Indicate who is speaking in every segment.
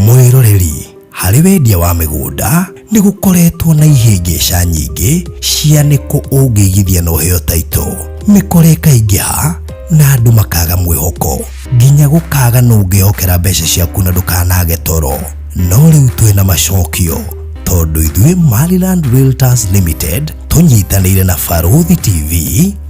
Speaker 1: Mwĩroreri, harĩ wendia wa mĩgũnda nĩ gũkoretwo na ihĩngĩca nyingĩ cia nĩkũ ũngĩigithia na ũheo title. Mĩkora ĩkaingĩha na andũ makaga mwĩhoko nginya gũkaga nũ ũngĩhokera mbeca ciaku na ndũkanage toro. No rĩu twĩna macokio tondũ ithuĩ Maryland Realtors Limited tũnyitanĩire na Barũthi TV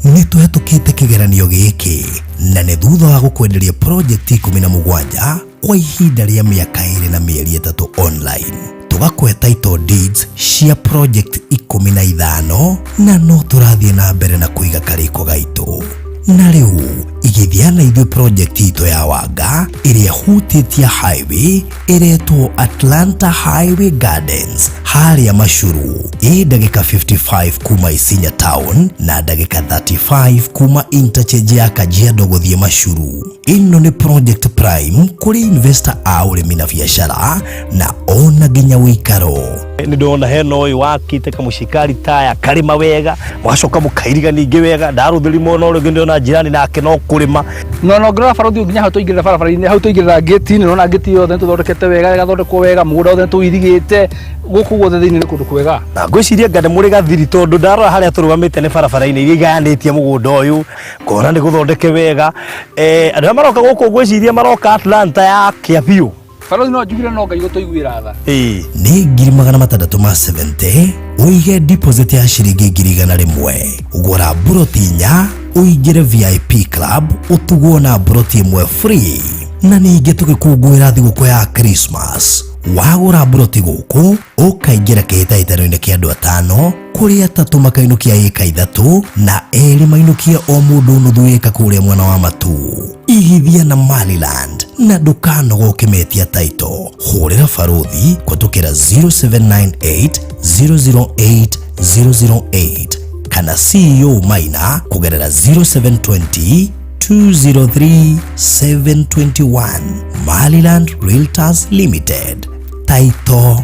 Speaker 1: nĩ tũhetũkĩte kĩgeranio gĩkĩ na nĩ thutha wa gũkwenderia project 17 kwa ihinda rĩa mĩaka 2 na mĩeri 3 online, tũgakũhe title deeds cia project 15, na no tũrathiĩ na mbere na kũiga karĩko gaitũ. Na rĩu igithia na ithuĩ project itũ ya Wanga ĩrĩa ĩhutĩtie highway ĩretwo Atlanta Highway Gardens harĩa Machuru, ĩ ndagĩka 55 kuma Isinya town na ndagĩka 35 kuma interchange ya Kajiado gũthiĩ Machuru. Ĩno nĩ project prime kũrĩ investor a ũrĩmi na biacara na ona nginya ũikaro.
Speaker 2: Nĩ ndona hena ũyũ wakĩte kamũciĩ ka ritaya, karĩma wega, mũgacoka mũkairiga ningĩ wega. Ndarũthĩri mwena ũrĩa ũngĩ, ndĩrona jirani nake no kũrĩma.
Speaker 3: No ngĩrora barũthi nginya hau tũingĩrĩra barabara-inĩ, hau tũingĩrĩra ngĩti-inĩ, nona ngĩti yothe nĩ tũthondekete wega, ĩgathondekwo wega, mũgũnda wothe nĩ tũirigĩte, gũkũ guothe thĩinĩ nĩ kũndũ kwega.
Speaker 2: Na ngwĩciria nga nĩ mũrĩ gathiri, tondũ ndarora harĩa tũrũgamĩte nĩ barabara-inĩ iria igayanĩtie mũgũnda ũyũ, ngona nĩ gũthondeke wega. Andũ arĩa maroka gũkũ, ngwĩciria maroka Atlanta ya kĩa biũ.
Speaker 3: Barũthi, no njugire no Ngai gũtũiguĩra tha.
Speaker 1: Nĩ 670,000, ũige deposit ya ciringi 100,000, gũra mburoti 4, ũingĩre VIP club, ũtugwo na mburoti 1 free. Na ningĩ tũgĩkũngũĩra thigũkũ ya Christmas, wagũra mburoti gũkũ ũkaingĩra kĩhĩtahĩtano-inĩ kĩa andũ atano, kũrĩ atatũ makainũkia ĩka 3 na erĩ mainũkie o mũndũ nuthu ĩka kũrĩa mwena wa Matu. Igithia na Maryland na ndũkanoga ũkĩmetia title. Hũrĩra barũthi kũtũkĩra 0798 008 008 kana CEO Maina kũgerera 0720 203 721. Maryland Realtors Limited, title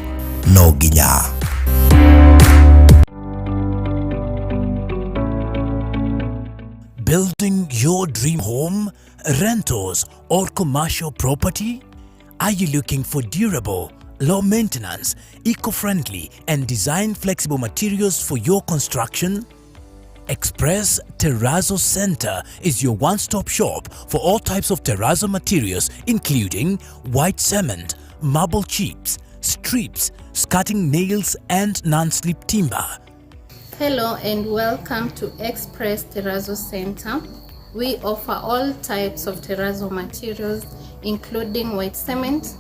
Speaker 1: no nginya.
Speaker 4: Building your dream home, rentals, or commercial property? Are you looking for durable, low maintenance, eco friendly, and design flexible materials for your construction? Express Terrazzo Center is your one stop shop for all types of terrazzo materials, including white cement, marble chips, strips, skirting nails, and non slip timber.
Speaker 5: Hello and welcome to Express Terrazzo Center. We offer all types of terrazzo materials, including white cement,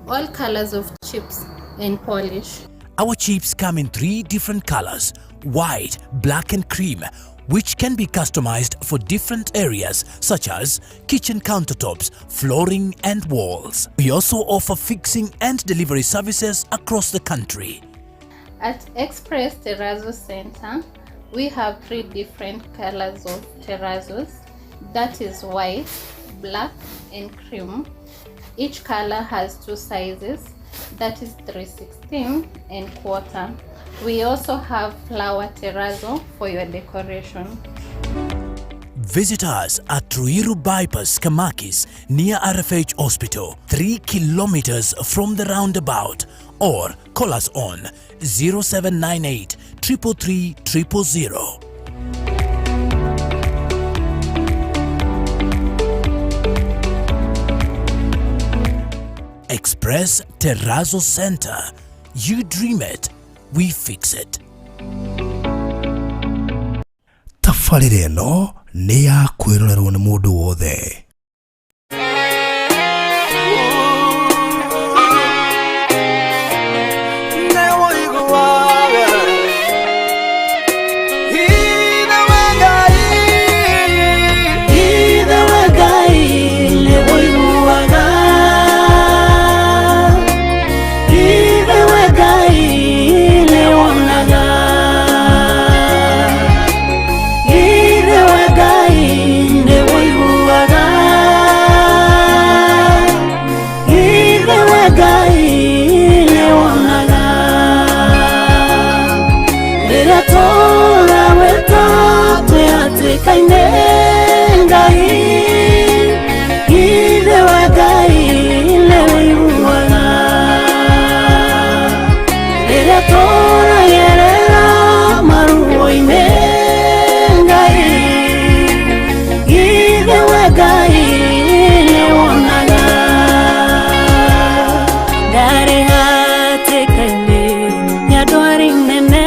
Speaker 5: all colors of chips, and polish.
Speaker 4: Our chips come in three different colors: white, black, and cream, which can be customized for different areas such as kitchen countertops, flooring, and walls. We also offer fixing and delivery services across the country.
Speaker 5: At Express Terrazzo Center, we have three different colors of terrazzos, that is white, black, and cream. Each color has two sizes, that is 3/16 and quarter. We also have flower terrazzo for your decoration.
Speaker 4: Visit us at Ruiru Bypass, Kamakis, near RFH Hospital, 3 kilometers from the roundabout, or call us on 0798 333 000. Express Terrazzo Center. You dream it, we fix it.
Speaker 1: Tabarĩra ĩno nĩ ya kwĩrorerwo nĩ mũndũ wothe.
Speaker 6: Nĩwũiguaga. hatĩka-inĩ Ngai, Ithe wa Ngai nĩwe ũiguaga. Rĩrĩa tũragerera maruo-inĩ Ngai, Ithe wa Ngai nĩwonaga. Ndarĩ hatĩka-inĩ ya ndwari nene,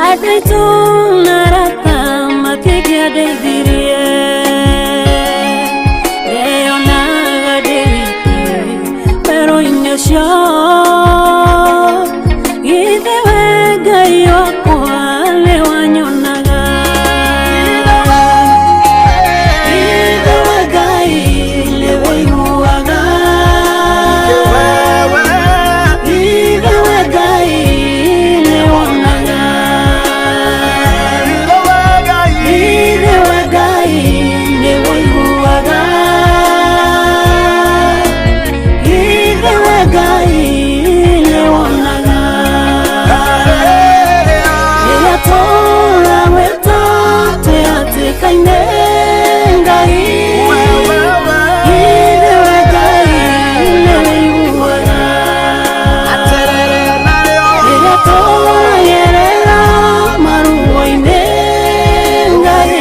Speaker 6: andũ aitũ na arata matingĩandeithirie. Ndeyonaga ndĩ wiki werũ-inĩ ũcio, Ithe we Ngai wakwa nĩwanyonaga. Ithe wa Ngai nĩwe ũiguaga. Ithe wa Ngai nĩwonaga. Ithe wa Ngai nĩwe ũiguaga. Ithe wa Ngai nĩwonaga. Rĩrĩa tũrawĩta twĩ hatĩka-inĩ Ngai, Ithe wa Ngai nĩwe ũiguaga. Rĩrĩa tũragerera maruo-inĩ Ngai,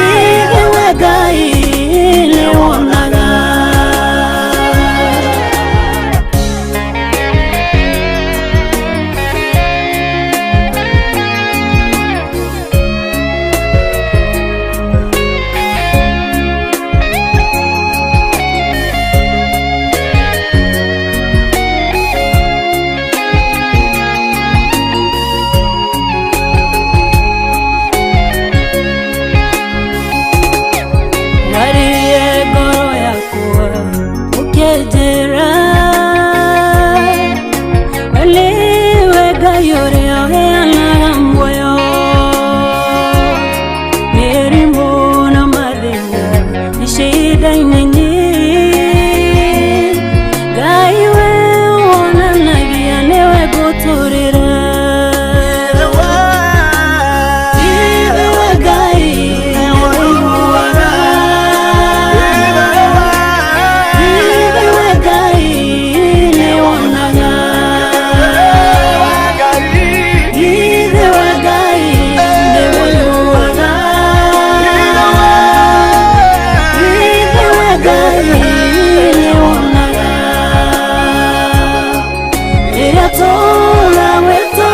Speaker 6: Ithe wa Ngai nĩwonaga. Waririe ngoro yakwa ũkĩnjĩra, we nĩwe Ngai ũrĩa ũheanaga muoyo. Mĩrimũ na mathĩna nĩ cindaine nyingĩ, Ngai we wonanagia nĩwe ngũtũrĩra. Ithe wa Ngai nĩwe ũiguaga. Ithe wa Ngai nĩwonaga. Ithe wa Ngai nĩwe ũiguaga. Ithe wa Ngai nĩwonaga. Rĩrĩa tũrawĩta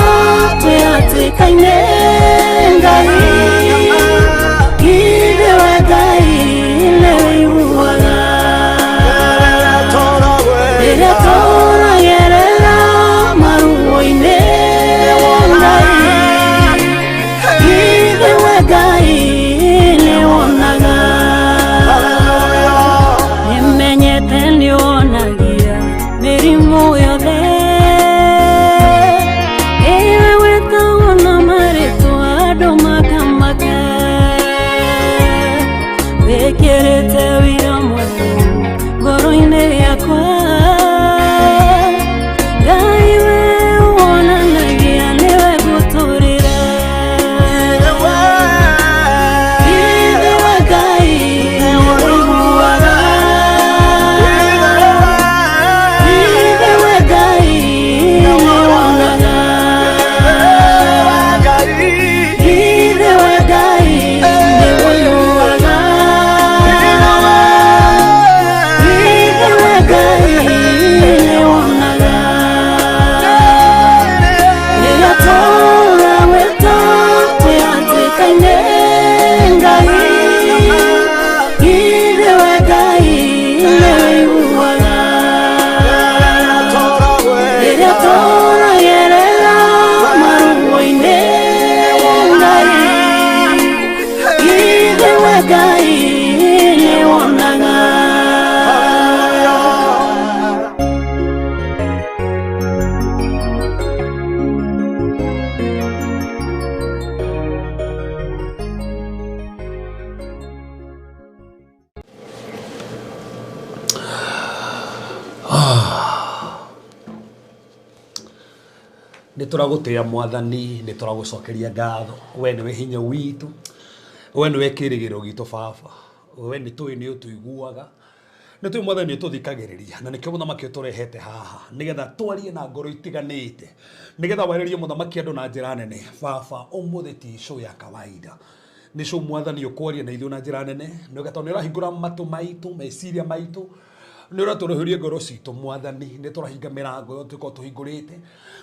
Speaker 6: twĩ hatĩka-inĩ Ngai, Ithe wa Ngai nĩwe ũiguaga. Rĩrĩa tũragerera maruo-inĩ Ngai, Ithe wa Ngai nĩwonaga. Nĩmenyete nĩwonagia mĩrimũ yothe, ĩwe wĩtagwo na marĩtwa andũ makamaka. Wĩkĩrĩte wĩra mwerũ ngoro-inĩ yakwa, Ngai we wonanagia nĩwe ngũtũrĩra. Ithe wa Ngai nĩwe ũiguaga. Ithe wa Ngai nĩwonaga. Ithe wa Ngai nĩwe ũiguaga. Ithe wa Ngai nĩwonaga. Rĩrĩa tũrawĩta twĩ hatĩka-inĩ Ngai, Ithe wa Ngai nĩwe ũiguaga. Rĩrĩa tũragerera maruo-inĩ Ngai, Ithe wa Ngai nĩwonaga.
Speaker 7: Nĩ tũragũtĩĩa Mwathani, nĩ tũragũcokeria ngatho. We nĩwe hinya witũ, we nĩwe kĩĩrĩgĩrĩro gitũ Baba. We nĩ tũĩ nĩ ũtũiguaga, nĩ tũĩ Mwathani nĩ ũtũthikagĩrĩria, na nĩkĩo mũthamaki ũtũrehete haha nĩgetha twarie na ngoro itiganĩte, nĩgetha warĩrie mũthamaki andũ na njĩra nene. Baba, ũmũthĩ ti show ya kawaida, nĩ show Mwathani ũkwaria na ithuĩ na njĩra nene, nĩgetha tondũ nĩ ũrahingũra matũ maitũ, meciria maitũ, nĩ ũratũrũhĩria ngoro citũ Mwathani. Nĩ tũrahinga mĩrango ĩyo tũkorwo tũhingũrĩte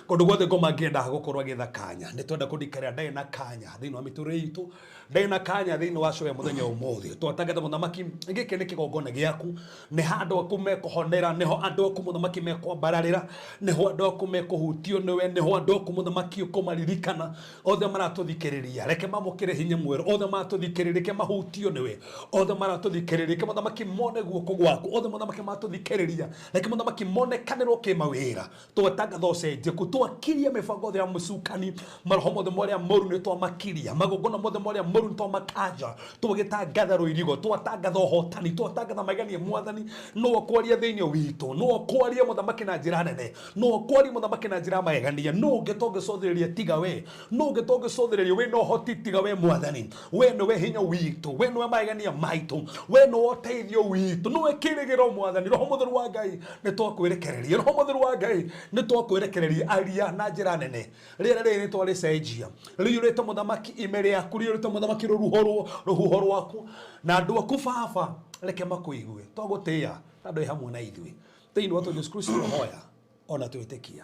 Speaker 7: kũndũ guothe ngoma angĩenda gũkorwo agĩetha kanya. Nĩ twenda kũndikara ndarĩ na kanya thĩinĩ wa mĩtũrĩre itũ, ndarĩ na kanya thĩinĩ wa show ya mũthenya ũmũthĩ. Twatangatha mũthamaki, gĩkĩ nĩ kĩgongona gĩaku, nĩ handũ aku mekũhonera, nĩho andũ aku mũthamaki mekwambararĩra, nĩho andũ aku mekũhutio nĩwe, nĩho andũ aku mũthamaki ũkũmaririkana. Othe maratũthikĩrĩria, reke mamũkĩre hinya mwerũ. Othe maratũthikĩrĩria, reke mahutio nĩwe. Othe maratũthikĩrĩria, reke mũthamaki mone guoko gwaku. Othe mũthamaki maratũthikĩrĩria, reke mũthamaki monekanĩrwo kĩmawĩra. Twatangatha ũcenjeku, twakiria mĩbango yothe ya mũcukani, maroho mothe marĩa moru nĩ twamakiria, magongona mothe marĩa moru nĩ twamakanja. Twagĩtangatha rũirigo, twatangatha ũhotani, twatangatha magegania. Mwathani, no ũkwaria thĩinĩ witũ, no ũkwaria mũthamaki na njĩra nene, no ũkwaria mũthamaki na njĩra ya magegania. No ũngĩ tũngĩcũthĩrĩria tiga we, no ũngĩ tũngĩcũthĩrĩria wĩna ũhoti tiga we Mwathani. We nĩwe hinya witũ, we nĩwe magegania maitũ, we nĩwe ũteithio witũ, nĩwe kĩrĩgĩro Mwathani. Roho Mũtheru wa Ngai, nĩ twakwĩrekereria. Roho Mũtheru wa Ngai, nĩ twakwĩrekereria, aria na njĩra nene. Rĩera rĩrĩ nĩ twarĩcenjia, rĩiyũrĩte mũthamaki ime rĩaku, rĩiyũrĩte mũthamaki rũhuho rwaku, na andũ aku Baba reke makũigue. Twagũtĩĩa tondũ wĩ hamwe na ithuĩ. Thĩinĩ wa Jesu Kristo hoya ona twĩtĩkia.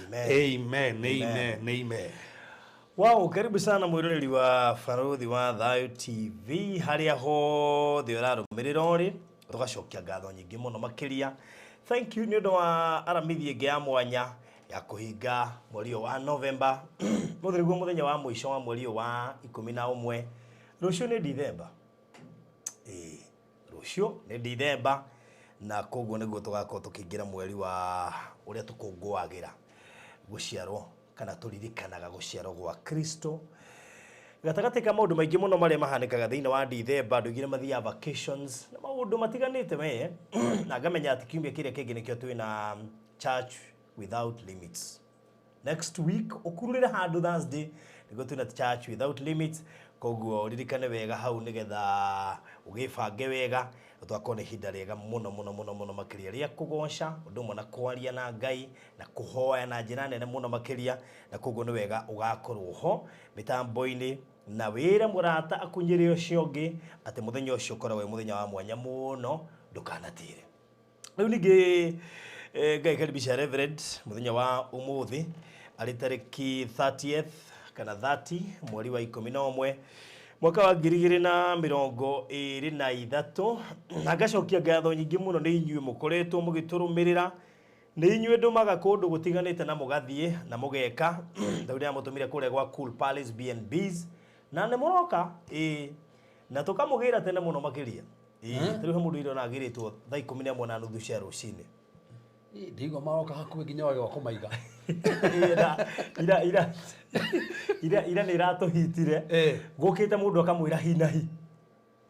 Speaker 2: Amen.
Speaker 7: Amen, amen, amen.
Speaker 2: Wow, karibu sana mwiroreri wa Barothi wa Thayo TV harĩa hothe ũrarũmĩrĩra ũrĩ, tũgacokia ngatho nyingĩ mũno makĩria. Thank you nĩ ũndũ wa aramithi ĩngĩ ya mwanya ya kũhinga mweri ũyũ wa November. Mũthĩ nĩguo mũthenya wa mũico wa mweri ũyũ wa 11. Rũciũ nĩ Dithemba. Ĩĩ, rũciũ nĩ Dithemba, na koguo nĩguo tũgakorwo tũkĩingĩra mweri wa ũrĩa tũkũngũagĩra gũciarwo kana tũririkanaga gũciarwo gwa Kristo. Gatagatĩ ka maũndũ maingĩ mũno marĩa mahanĩkaga thĩinĩ wa Dithemba, andũ aingĩ nĩ mathiaga vacations na maũndũ matiganĩte we, na ngamenya atĩ kiumia kĩrĩa kĩngĩ nĩkĩo twĩna Church Without Limits. Next week ũkururĩre handũ Thursday nĩguo twĩna Church Without Limits, koguo ũririkane wega hau nĩgetha ũgĩbange wega. Twakorwo nĩ ihinda rĩega mũno mũno mũno mũno makĩria rĩa kũgoca ũndũ ũmwe na kwaria na Ngai na kũhoya na njĩra nene mũno makĩria, na koguo nĩ wega ũgakorwo ho mĩtambo-inĩ na wĩre mũrata akunyĩre ũcio ũngĩ atĩ mũthenya ũcio ũkoragwo wĩ mũthenya wa mwanya mũno, ndũkanatĩre. Rĩu ningĩ Ngai karibisha Reverend mũthenya wa ũmũthĩ arĩ tarĩki 30th kana 30 mweri wa 11 mwaka wa 2023, na ngacokia ngatho nyingĩ mũno nĩ inyuĩ mũkoretwo mũgĩtũrũmĩrĩra, nĩ inyuĩ ndũmaga kũndũ gũtiganĩte na mũgathiĩ na mũgeka. Rĩu ndĩramũtũmire kũrĩa gwa Cool Palace B&Bs na nĩ mũroka, ĩĩ, na tũkamũgĩra tene mũno makĩria. Ĩĩ, ta rĩu he mũndũ irona agĩrĩtwo thaa 11:30 cia rũcinĩ.
Speaker 7: Ndigwa maroka hakuhĩ nginya wage wa kũmaiga.
Speaker 2: Ĩĩ, na ira ira ira ira nĩ iratũhitire gũkĩte mũndũ akamwĩra hinahi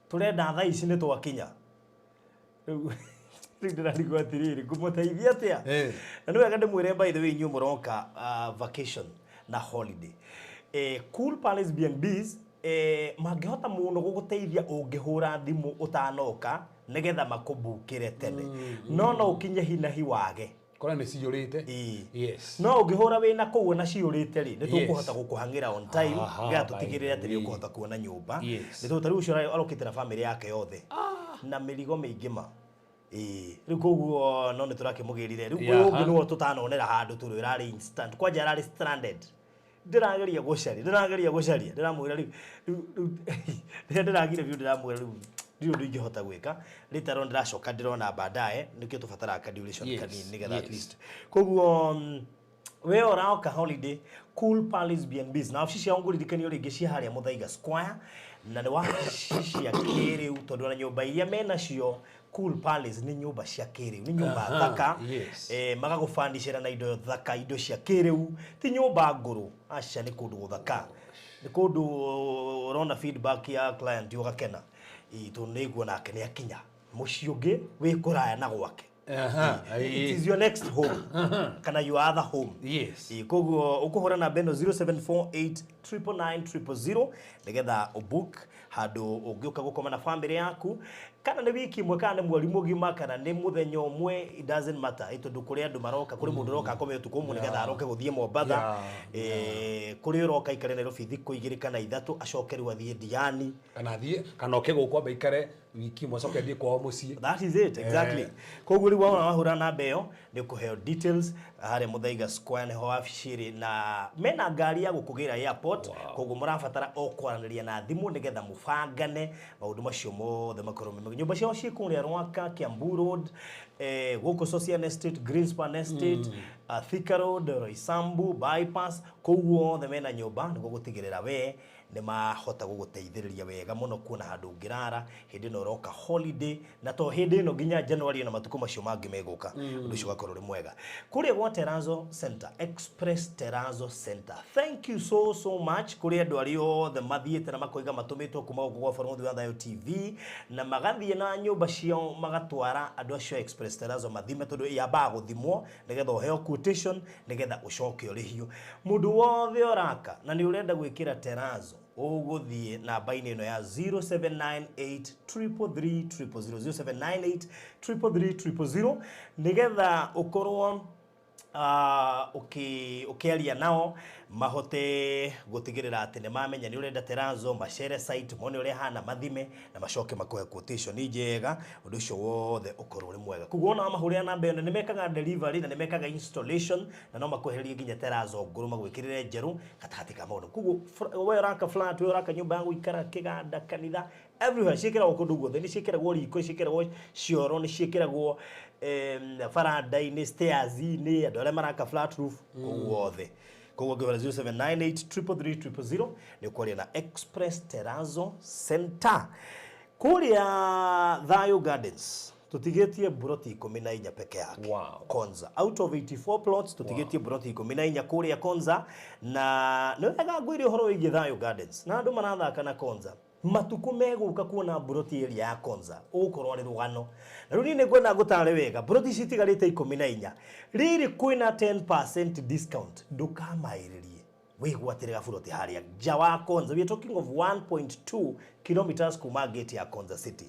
Speaker 2: tũrenda thaa ici nĩ twakinya. Rĩu ndĩrarigwo atĩrĩrĩ, ngũmũteithia atĩa? Na nĩ wega ndĩmwĩre, by the way, inyuĩ mũroka vacation na holiday, Cool Palace B&Bs mangĩhota mũno gũgũteithia ũngĩhũra thimũ ũtanoka nĩgetha makũbukĩre tene, no no ũkinye hinahi wage
Speaker 7: Kora nĩ ciyũrĩte.
Speaker 2: Ĩĩ.
Speaker 7: Yes.
Speaker 2: No ũngĩhũra wĩna kũu ona ciyũrĩte rĩ, nĩ tũkũhota gũkũhang'ĩra on time nĩgetha tũtigĩrĩre atĩ nĩ ũkũhota kuona nyũmba. Nĩ tondũ ta rĩu ũcio arokĩte na bamĩrĩ yake yothe na mĩrigo mĩingĩ ma. Ĩĩ, rĩu koguo no nĩ tũrakĩmũgĩrire. Rĩu ũyũ ũngĩ nĩwe tũtanonera handũ tũrĩ, ĩrarĩ instant kwanja, ararĩ stranded. Ndĩrageria gũcaria, ndĩrageria gũcaria, ndĩramwĩra rĩu rĩu rĩu rĩrĩa ndĩragire biũ, ndĩramwĩra rĩu ndirĩ ũndũ ingĩhota gwĩka later on, ndĩracoka ndĩrona baadaye. Nĩkĩo tũbataraga ka duration kanini nĩgetha at least. Koguo we ũroka holiday, Cool Palace B&Bs na wabici ciao ngũririkanio rĩngĩ cia harĩa Muthaiga Square, na nĩ wabici cia kĩrĩu tondũ ona nyũmba iria menacio Cool Palace nĩ nyũmba cia kĩrĩu, nĩ nyũmba thaka. Magagũbanicĩra na indo thaka, indo cia kĩrĩu, ti nyũmba ngũrũ, aca, nĩ kũndũ gũthaka, nĩ kũndũ ũrona feedback ya client ũgakena. Ĩĩ, tondũ nĩ nguona nake nĩ akinya mũciĩ ũngĩ wĩ kũraya na gwake. It is your next home kana your other home.
Speaker 7: Yes.
Speaker 2: Koguo ũkũhũra namba ĩno 0748 999 000 nĩgetha ũbook handũ ũngĩũka gũkoma na family yaku, kana nĩ wiki ĩmwe, kana nĩ mweri mũgima, kana nĩ mũthenya ũmwe, it doesn't matter. Tondũ kũrĩ andũ maroka, kũrĩ mũndũ ũroka akome ũtukũ ũmwe nĩgetha aroke gũthiĩ Mombatha. Kũrĩ ũroka aikare Nairobi thikũ 2 kana 3 acoke rĩu athiĩ Diani,
Speaker 7: kana athiĩ, kana oke gũkũ ambe aikare wiki ĩmwe acoke athiĩ kwao mũciĩ.
Speaker 2: That is it, exactly. Koguo rĩu wona wahũra namba ĩyo nĩ ũkũheo details. Harĩa Muthaiga Square nĩho wabici ĩrĩ, na mena ngari ya gũkũgĩra airport. Koguo mũrabatara o kwaranĩria na thimũ nĩgetha mũbangane maũndũ macio mothe makorwo me mega. Nyũmba ciao ciĩ kũrĩa Rwaka, Kiambu Road, gũkũ Socian Estate, Greenspan Estate, Thika Road, Roysambu Bypass, kũu guothe mena nyũmba nĩguo gũtigĩrĩra we nĩ mahota gũgũteithĩrĩria wega mũno kuona handũ ũngĩrara hĩndĩ ĩno ũroka holiday, na to hĩndĩ ĩno nginya January na matukũ macio mangĩ megũka. Ũndũ ũcio ũgakorwo ũrĩ mwega. Kũrĩa gwa Terrazzo Center, Express Terrazzo Center, thank you so so much kũrĩ andũ arĩa othe mathiĩte na makoiga matũmĩtwo kuma gũkũ gwa Barũthi wa Thayũ TV, na magathiĩ na nyũmba ciao magatwara andũ acio a Express Terrazzo mathime, tondũ yambaga gũthimwo nĩgetha ũheo quotation nĩgetha ũcoke ũrĩhio. Mũndũ wothe ũraka na nĩ ũrenda gwĩkĩra terrazzo, ũgũthiĩ namba-inĩ ĩno ya 0798 333 000, 0798 333 000, nĩgetha ũkorwo ũkĩaria nao mahote gũtigĩrĩra atĩ nĩ mamenya nĩ ũrenda terrazzo, macere site mone ũrĩa hana, mathime na macoke makũhe quotation njega, ũndũ ũcio wothe ũkorwo ũrĩ mwega. Koguo ona wamahũrĩra namba ĩno nĩ mekaga delivery na nĩ mekaga installation, na no makwehererie nginya terrazzo ngũrũ magwĩkĩrĩre njerũ gatagatĩ ka maũndũ. Koguo we ũraka flat, we ũraka nyũmba ya gũikara, kĩganda, kanitha, everywhere ciĩkĩragwo kũndũ guothe, nĩ ciĩkĩragwo riko, ciĩkĩragwo cioro, nĩ ciĩkĩragwo baranda-inĩ, stairs-inĩ, andũ arĩa maraka flat roof, kũu guothe. Koguo ngĩhũra 0798 333 000 nĩ ũkwaria na Express Terrazzo Center. Kũrĩa Thayo Gardens tũtigĩtie mburoti 14 peke yake. Konza, out of 84 plots tũtigĩtie mburoti 14 kũrĩa Konza. Na nĩ wega ngwĩre ũhoro wĩgiĩ Thayo Gardens na andũ marathaka na Konza, matukũ megũka kuona mburoti ĩrĩa ya Konza ũgũkorwo arĩ rũgano. Na rĩu niĩ nĩngwenda ngũtare wega, mburoti ici itigarĩte 14, rĩrĩ kwĩna 10% discount, ndũkamaĩrĩrie, wĩgwatĩre gaburoti harĩa nja wa Konza. We are talking of 1.2 kilometers kuma gate ya Konza City.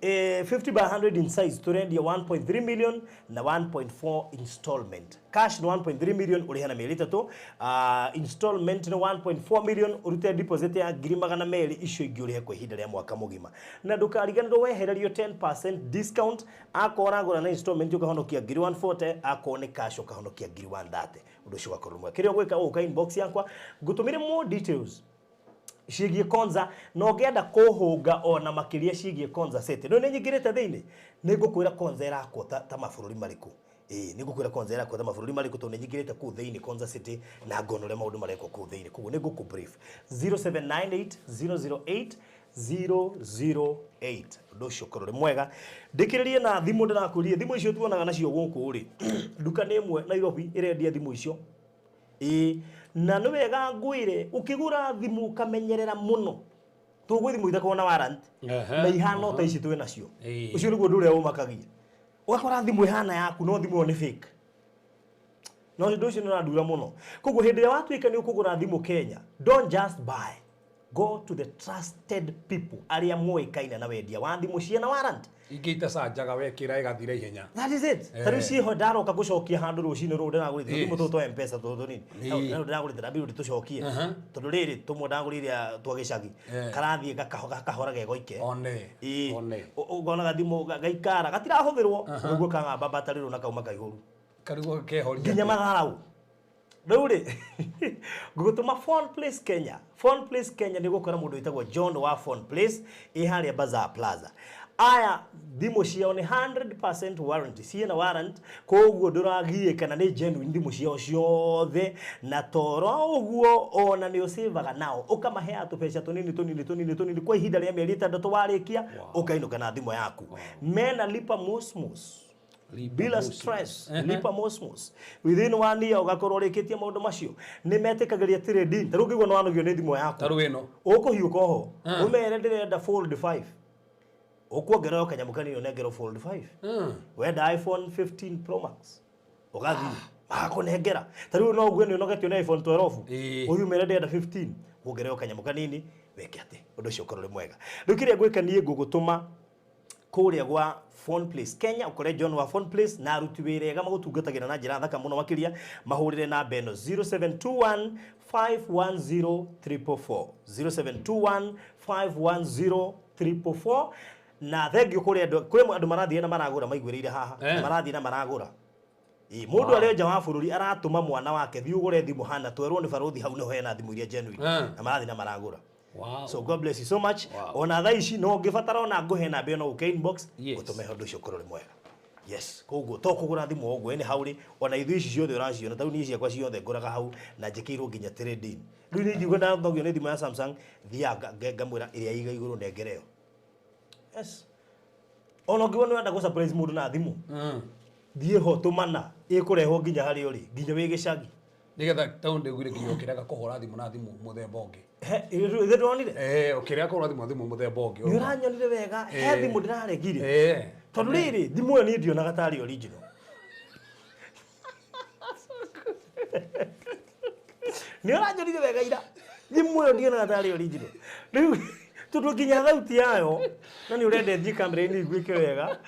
Speaker 2: 50 by 100 in size, turendia 1.3 million na 1.4 installment. Cash ni 1.3 million ũrĩhe na mĩeri 3, installment ni 1.4 million ũrute deposit ya 200,000, icio ingĩ ũrĩhe kwa ihinda rĩa mwaka mũgima. Na ndũkariganĩrwo wehererio 10% discount, akorwo ũragũra na installment ũkahonokia 140, akorwo nĩ cash ũkahonokia 130. Ũndũ ũcio ũgakorwo mwega. Kĩrĩa ũgwĩka, ũgũka inbox yakwa ngũtũmĩre more details ciĩgiĩ Konza, na ũngĩenda kũhũnga ona makĩria ciĩgiĩ Konza City, rĩu nĩ nyingĩrĩte thĩinĩ, nĩ ngũkwĩra Konza ĩrakwo ta mabũrũri marĩkũ. Nĩ ngũkwĩra Konza ĩrakwo ta mabũrũri marĩkũ, tondũ nĩ nyingĩrĩte kũu thĩinĩ Konza City na ngona ũrĩa maũndũ marekwo kũu thĩinĩ. Koguo nĩ ngũkũ brief 0798 008 008. Ũndũ ũcio ũkorwo ũrĩ mwega. Ndĩkĩrĩrie na thimũ, ndĩrakũrie thimũ icio tuonaga nacio gũkũ rĩ, nduka nĩ ĩmwe Nairobi ĩrendia thimũ icio. Na nĩ wega ngwĩre, ũkĩgũra thimũ ũkamenyerera mũno, tũgwĩ thimũ itakoragwo na warranty na ihana ta ici twĩ nacio. Ũcio nĩguo ũndũ ũrĩa ũmakagia, ũgakora thimũ ĩhana yaku no thimũ ĩyo nĩ fake, no ũndũ ũcio nĩ ũrandura mũno. Koguo hĩndĩ ĩrĩa watuĩka nĩ ũkũgũra thimũ Kenya, don't just buy, go to the trusted people arĩa moĩkaine na wendia wa thimũ ciĩna warranty.
Speaker 7: Ingĩ itacanjaga wekĩra ĩgathira ihenya.
Speaker 2: That is it. Ta rĩu ciĩho ndaroka gũcokia handũ rũcinĩ rũrũ ndĩragũrĩte thimũ tũtũ twa M-Pesa tũtũ tũnini. Rĩu ndĩragũrĩte ndambirwo ndĩtũcokie. Tondũ rĩrĩ tũmwe ndagũrire twa gĩcagi karathiĩ gakahora gegoike.
Speaker 7: One. One.
Speaker 2: Ũkona gathimũ gaikara gatirahũthĩrwo nĩguo kang'amba battery rĩu na kauma kaihũru.
Speaker 7: Karigwo kehoria.
Speaker 2: Nginya matharau. Rĩu rĩ ngũgũtũma Phone Place Kenya. Phone Place Kenya nĩ gũkora mũndũ wĩtagwo John wa Phone Place ĩ harĩa Bazaar Plaza. Aya thimũ ciao nĩ 100% warranty, ciĩna warrant, koguo ndũragiĩka na nĩ genuine thimũ ciao ciothe, na toro ũguo ona nĩ ũcĩvaga nao ũkamaheaga tũbeca tũnini tũnini tũnini tũnini kwa ihinda rĩa mĩeri 6 warĩkia, ũkainũka na thimũ yaku. Mena lipa mosmos bila stress, lipa mosmos within 1 year ũgakorwo ũrĩkĩtie maũndũ macio. Nĩ metĩkagĩria trading, ta rĩu ũngĩigua nĩ wanogio nĩ thimũ yaku,
Speaker 7: Ta rĩu ĩno
Speaker 2: ũkũhiũka oho ũmere ndĩrenda fold 5 Ũkuongerera kanyamũ kanini ũnengerwo Fold 5. Wenda iPhone 15 Pro Max, ũgathiĩ magakũnengera. Ta rĩu no ugue nĩ ũnogetio nĩ iPhone 12, ũthiĩ ũmere ndĩrenda 15, wongererwo kanyamũ kanini weke atĩ ũndũ ũcio ũkorwo ũrĩ mwega. Rĩu kĩrĩa ngwĩka niĩ, ngũgũtũma kũrĩa gwa Phone Place Kenya, ũkore John wa Phone Place na aruti wĩra ega magũtungatagĩra na njĩra thaka mũno makĩria. Mahũrĩre namba ĩno, 0721 510 444, 0721 510 444. Na thengio kũrĩ andũ, kwĩ andũ marathiĩ na maragũra maiguĩrĩire haha. Marathiĩ na maragũra. Ĩ, mũndũ arĩ nja wa bũrũri aratũma mwana wake, thiĩ ũgũre thimũ hana twerwo nĩ barũthi, hau nĩho hena thimũ iria genuine. Na marathiĩ na maragũra. So God bless you so much. Ona thaa ici no ũngĩbatara ona ngũhe namba ĩno, ũke inbox, ũtũme, ũndũ ũcio ũkorwo ũrĩ mwega. Yes, koguo to kũgũra thimũ o ũguo, ĩnĩ hau rĩ, ona ithuĩ ici ciothe ũraciona, ta rĩu niĩ ciakwa ciothe ngũraga hau na njĩkĩirwo nginya trade-in. Rĩu niĩ ingiuga ndathogio nĩ thimũ ya Samsung, thiaga ngamwĩra ĩrĩa iga igũrũ nengere ĩyo. Yes, ona ũngĩona nĩ wenda gũ surprise mũndũ na thimũ, thiĩ ho, tũmana, ĩkũrehwo nginya harĩa ũrĩ, nginya wĩ gĩcagi.
Speaker 7: Nigetha tondũ ndĩguire nginya ũkĩrega kũhũra thimũ na thimũ mũthemba ũngĩ.
Speaker 2: Ithe ndonire.
Speaker 7: Eh, ũkĩrega kũhũra thimũ na thimũ mũthemba ũngĩ.
Speaker 2: Nĩ ũranyonire wega, he thimũ ndĩraregire, tondũ rĩrĩ, thimũ ĩyo niĩ ndionaga tarĩ original. Nĩ ũranjũrire wega ira, thimũ ĩyo ndionaga tarĩ original. Rĩu tondũ nginya thauti yayo, na nĩ ũrenda ĩthiĩ kamera-inĩ iguĩke wega.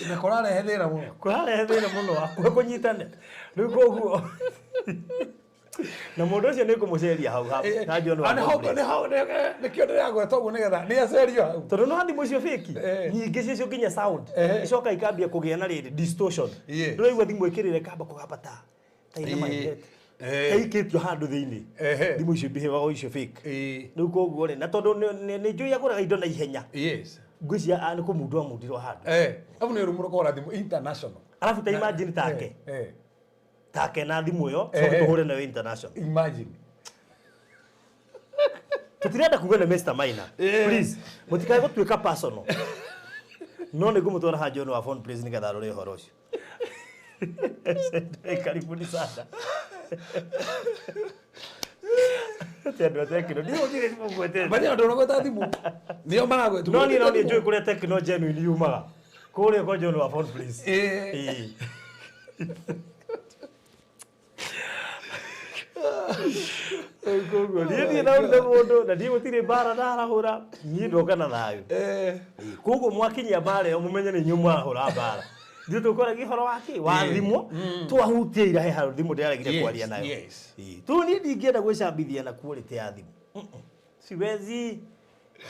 Speaker 7: Na kũrarehe thĩna mũno.
Speaker 2: Kũrarehe thĩna mũno hakuhĩ kũnyitane. Rĩu koguo na mũndũ ũcio nĩ ngũmũceria hau hau na John wa
Speaker 7: Ah, nĩho
Speaker 2: Godbless.
Speaker 7: nĩho nĩkĩo ndĩragweta ũguo nĩgetha nĩ acerio hau.
Speaker 2: Tondũ no thimũ icio fake nyingĩ ciacio nginya sound icoka ikambia kũgĩa na rĩrĩ distortion. Ndũraigua thimũ ĩkĩrĩra ĩkamba kũgamba ta ina maindete, ta ikĩtio handũ thĩinĩ. Thimũ icio ibehaga icio fake. Rĩu koguo rĩ, na tondũ nĩ njũĩ agũraga indo na ihenya, ngwĩciria nĩ kũmundwo amundirwo handũ.
Speaker 7: Abu nĩ ũru mũno kũhũra thimũ international.
Speaker 2: Arabu ta imagine take take na thimũ ĩyo, coke tũhũre nayo international.
Speaker 7: Imagine.
Speaker 2: Tũtirenda kuga nĩ Mr Maina. Please, mũtikae gũtuĩka personal, no nĩ ngũmũtwara ha John wa Phone Place nĩgetha arore ũhoro ũcio. Karibuni sana. Ati andũ a Tecno, ndiũ gũtirĩ mũgwetete.
Speaker 7: Bani andũ maragweta thimũ nĩo maragweta.
Speaker 2: No niĩ no niĩ njũĩ kũrĩa Tecno genuine yumaga, kũrĩa kwa John wa Phone Place. Ĩĩ. Rĩu koguo niĩ thiĩ na mũndũ na niĩ gũtirĩ mbara ndarahũra, niĩ ndoka na thayũ. Ĩĩ, koguo mwakinyia mbara ĩyo, mũmenye nĩ inyuĩ mwarahũra mbara. Ithuĩ tũkwaragia ũhoro wa kĩ wa thimũ, twahutia ira he handũ thimũ ndĩraregire kwaria nayo. Ĩĩ, tu niĩ ndingĩenda gwĩcambithia na quality ya thimũ. Siwezi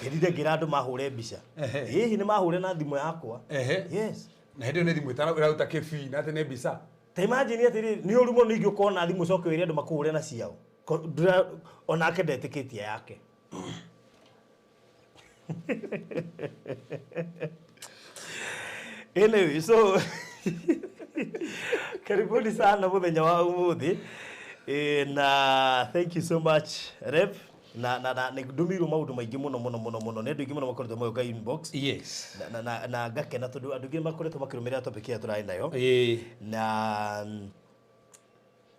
Speaker 2: ndĩrire ngĩra andũ mahũre mbica. Hihi nĩ mahũre na thimũ yakwa. Yes.
Speaker 7: Na hĩndĩ ĩyo nĩ thimũ ĩraruta kĩbii na atĩ nĩ mbica.
Speaker 2: Ta imagine atĩrĩrĩ, nĩ ũru mũno ningĩ ũkona thimũ ũcoke wĩre andũ makũhũre na ciao. Onake ndetĩkĩtie yake. Anyway, so karibuni sana muthenya wa umuthi. Na thank you so much, rep, na nĩ ndũmĩirwo maũndũ maingĩ mũno mũno mũno mũno nĩ andũ aingĩ mũno makoretwo magĩũka inbox. Na ngakena tondũ andũ aingĩ makoretwo makĩrũmĩrĩra topic ĩrĩa tũrarĩ nayo, na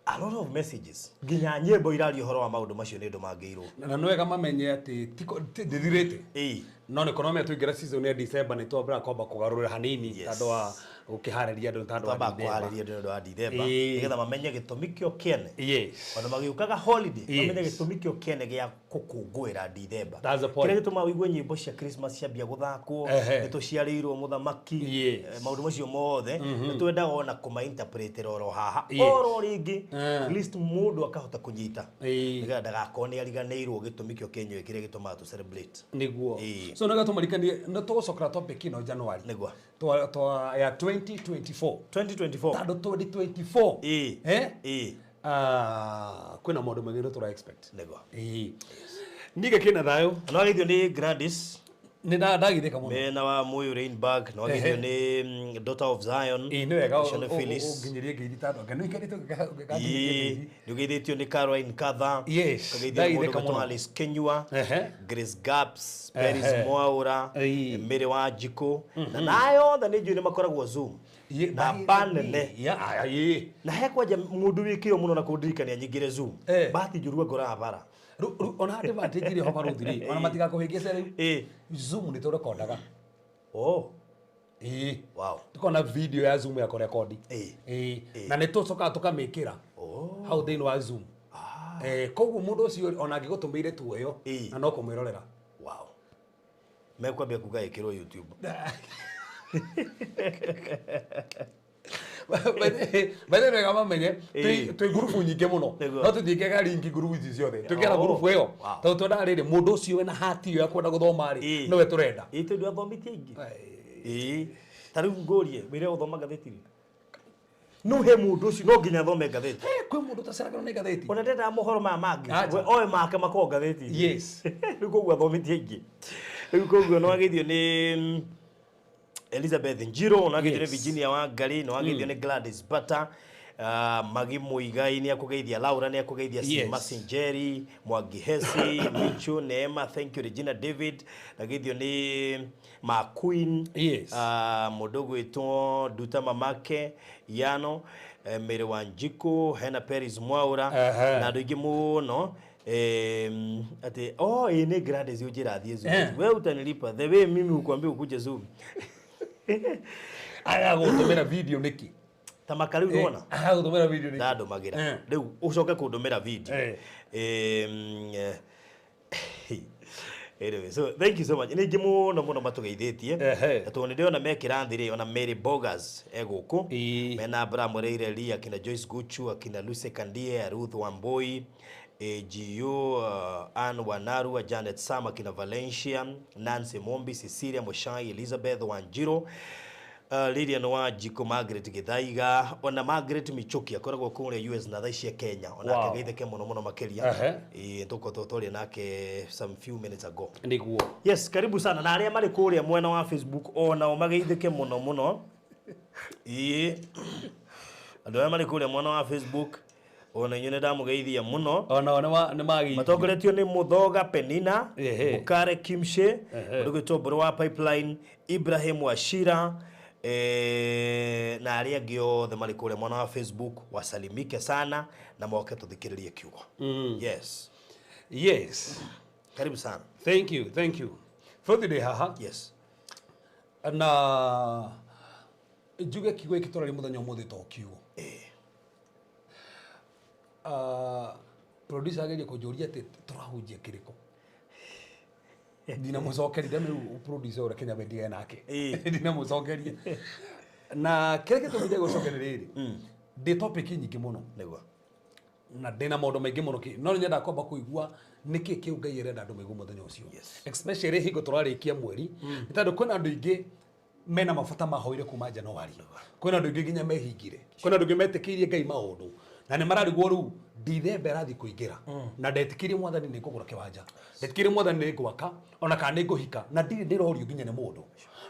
Speaker 2: a lot of messages, nginya nyĩmbo iraria ũhoro wa maũndũ macio nĩ ũndũ mangĩirwo.
Speaker 7: Na nĩ wega mamenye atĩ ndĩthirĩte, no nĩ konomia tũingĩra season ya December nĩ twambĩra kwamba kũgarũrĩra hanini, tondũ wa gũkĩharĩria andũ, tondũ wa
Speaker 2: twamba
Speaker 7: December.
Speaker 2: kũharĩria andũ nĩ ũndũ wa Dithemba, nĩgetha mamenye gĩtũmi kĩo kĩene, ona magĩũkaga holiday, mamenye gĩtũmi kĩo kĩene gĩa gũkũngũĩra Dithemba.
Speaker 7: That's the point.
Speaker 2: Kĩrĩa gĩtũmaga ũigue nyĩmbo cia Christmas ciambia gũthakwo, nĩ tũciarĩirwo mũthamaki. Maũndũ macio mothe nĩ twendaga ona kũmainterpretera oro haha, oro rĩngĩ, at least mũndũ akahota kũnyita, nĩgetha ndagakorwo nĩ ariganĩirwo gĩtũmi kĩo kĩenyewe kĩrĩa gĩtũmaga tũ celebrate.
Speaker 7: Nĩguo. So nĩgetha tũmarikanie nĩ tũgũcokera topic ĩno January.
Speaker 2: Nĩguo.
Speaker 7: Twa ya 2024.
Speaker 2: 2024.
Speaker 7: Tondũ 2024
Speaker 2: Ĩĩ.
Speaker 7: Ah, kwĩna maũndũ maingĩ nĩ tũra expect.
Speaker 2: Nĩguo.
Speaker 7: Nige kĩna thayũ.
Speaker 2: Na wageithio nĩ Gladys.
Speaker 7: Nĩ ndagithĩka mũno.
Speaker 2: Mena wa Moyo Rainbag, na wageithio nĩ Daughter of Zion.
Speaker 7: Ĩĩ, nĩ wega
Speaker 2: ũcio nĩ Phyllis.
Speaker 7: ũnginyĩrie ngeithi tondũ anga nĩ ũikarĩte ũngĩkanginyĩria ngeithi.
Speaker 2: Nĩ ũgeithĩtio nĩ Caroline Katha. Ũkageithio nĩ mũndũ
Speaker 7: Ndagithĩka
Speaker 2: ũgwĩtwo
Speaker 7: mũno.
Speaker 2: Alice Kenyua, Grace Gaps, Peris Mwaura, Mary Wanjikũ, na nayo othe nĩ njũĩ nĩ makoragwo Zoom. Namba nene.
Speaker 7: Ya, ĩĩ.
Speaker 2: Na he kwanja mũndũ wĩ kĩo mũno na kũndirikania nyingĩre Zoom. Bahati njũru ngoraga bara.
Speaker 7: Ona advantage ĩrĩ ho barũthi rĩ, ona matigakũhĩngĩce rĩu. Zoom nĩ tũrekondaga.
Speaker 2: Oh.
Speaker 7: Ĩĩ.
Speaker 2: Wow.
Speaker 7: Tukona video ya Zoom ya kũrekondi.
Speaker 2: Ĩĩ.
Speaker 7: Ĩĩ. Na nĩ tũcokaga tũkamĩkĩra hau thĩinĩ wa Zoom. Koguo mũndũ ũcio ona angĩgũtũmĩire tuoyo na no kũmwĩrorera.
Speaker 2: Wow. Mekwambia kuga ĩkĩrwo YouTube.
Speaker 7: Bethe wega mamenye
Speaker 2: Ĩĩ.
Speaker 7: twĩ ngurubu nyingĩ mũno
Speaker 2: Nĩguo.
Speaker 7: no tũtingĩaga ringi ngurubu ici ciothe twĩkĩra
Speaker 2: Oh.
Speaker 7: ngurubu ĩyo
Speaker 2: Wow.
Speaker 7: tondũ twendaga rĩrĩ mũndũ ũcio wĩna hati ĩyo ya kwenda gũthoma rĩ
Speaker 2: Ĩĩ.
Speaker 7: nĩwe tũrenda.
Speaker 2: Ĩĩ tondũ athomitie aingĩ. Ĩĩ. Ta rĩu ngũrie wĩre gũthoma ngathĩti rĩ. No he mũndũ ũcio no nginya athome ngathĩti.
Speaker 7: Kwĩ mũndũ ũtaceragĩrwo nĩ ngathĩti.
Speaker 2: Ona ndendaga mohoro maya mangĩ.
Speaker 7: Acha.
Speaker 2: We oe make makoragwo ngathĩti-inĩ.
Speaker 7: Yes.
Speaker 2: Rĩu koguo athomitie aingĩ. Rĩu koguo nĩ wageithio nĩ Elizabeth Njiro, nĩ wageithio nĩ Virginia Wangari, nĩ wageithio nĩ Gladys Bata, Magi Muigai nĩ akũgeithia, Laura nĩ akũgeithia, Sima Sinjeri, Mwangi Hesi, Michu Neema, thank you Regina David, nageithio nĩ Ma Queen,
Speaker 7: Yes.
Speaker 2: Mũndũ ũgwĩtwo Nduta Mamake, Yano, Mary Wanjiku, Hena Peris Mwaura, na andũ aingĩ mũno. Ati oh ĩ nĩ Gladys ũnjĩra thiĩ Zoom. We utanilipa the way mimi hukuambia ukuje Zoom.
Speaker 7: Aya gũtũmĩra video nĩkĩ?
Speaker 2: Ta maka rĩu nĩwona?
Speaker 7: Aya gũtũmĩra video nĩkĩ?
Speaker 2: Ndandũmagĩra. Rĩu ũcoke kũndũmĩra video. Anyway, so thank you so much. Nĩ aingĩ mũno mũno matũgeithĩtie. Na tondũ nĩ ndĩrona mekĩra thĩ rĩ, ona Mary Bogas e gũkũ. Mena Abraham Reire Lee, akina Joyce Guchu, akina Lucy Kandie, Ruth Wamboi, AGU, Ann Wanarua, Janet Sam, akina Valencia, Nancy Mombi, Cecilia Mushai, Elizabeth Wanjiro, Lilian Wanjiko, Margaret Githaiga, ona Margaret Michuki akoragwo kũrĩa US na thaa ici e Kenya, ona
Speaker 7: Wow.
Speaker 2: akegeithĩke mũno mũno makĩria. Ĩĩ, tũkoretwo twaria nake some few minutes ago.
Speaker 7: Nĩguo.
Speaker 2: Yes, karibu sana na arĩa marĩ kũrĩa mwena wa Facebook onao mageithĩke mũno mũno. Ĩĩ. Andũ arĩa marĩ kũrĩa mwena wa Facebook ona inyuĩ nĩ ndamũgeithia mũno.
Speaker 7: Onao nĩ mageithio.
Speaker 2: Matongoretio nĩ Mũthoga Penina, Bukare Kimshe, mũndũ ũgwĩtwo Mbũrũ wa Pipeline, Ibrahim Wachira, na arĩa angĩ othe marĩ kũrĩa mwena wa Facebook wasalimike sana na moke tũthikĩrĩrie kiugo. Yes.
Speaker 7: Yes.
Speaker 2: Karibu sana.
Speaker 7: Thank you, thank you. Bũrũthi ndĩ haha.
Speaker 2: Yes.
Speaker 7: Na njuge kiugo gĩkĩ tũraria mũthenya ũmũthĩ to kiugo. Producer ageria kũnjũria atĩ tũrahunjia kĩrĩkũ. Ndinamũcokeria ndamĩrũ producer ũrĩa Kenya wendige nake. Ndinamũcokeria. Na kĩrĩa gĩtũmire gũcokeria rĩrĩ, ndĩ topic nyingĩ mũno.
Speaker 2: Nĩguo.
Speaker 7: Na ndĩna maũndũ maingĩ mũno kĩ. No nĩ nyendaga kwamba kũigua nĩkĩ kĩu Ngai arenda andũ maigue mũthenya ũcio. Especially hingo tũrarĩkia mweri. Nĩ tondũ kwĩna andũ aingĩ mena mabata mahoire kuma January. Kwĩna andũ aingĩ nginya mehingire. Kwĩna andũ aingĩ metĩkĩirie Ngai maũndũ. Na nĩ mararigwo rĩu Dithemba ĩrathiĩ kũingĩra. Na ndetĩkĩirie mwathani nĩ ngũgũra kĩwanja. Ndetĩkĩirie mwathani nĩ ngwaka ona kana nĩ ngũhika na ndirĩ ndĩrorio nginya nĩ mũndũ.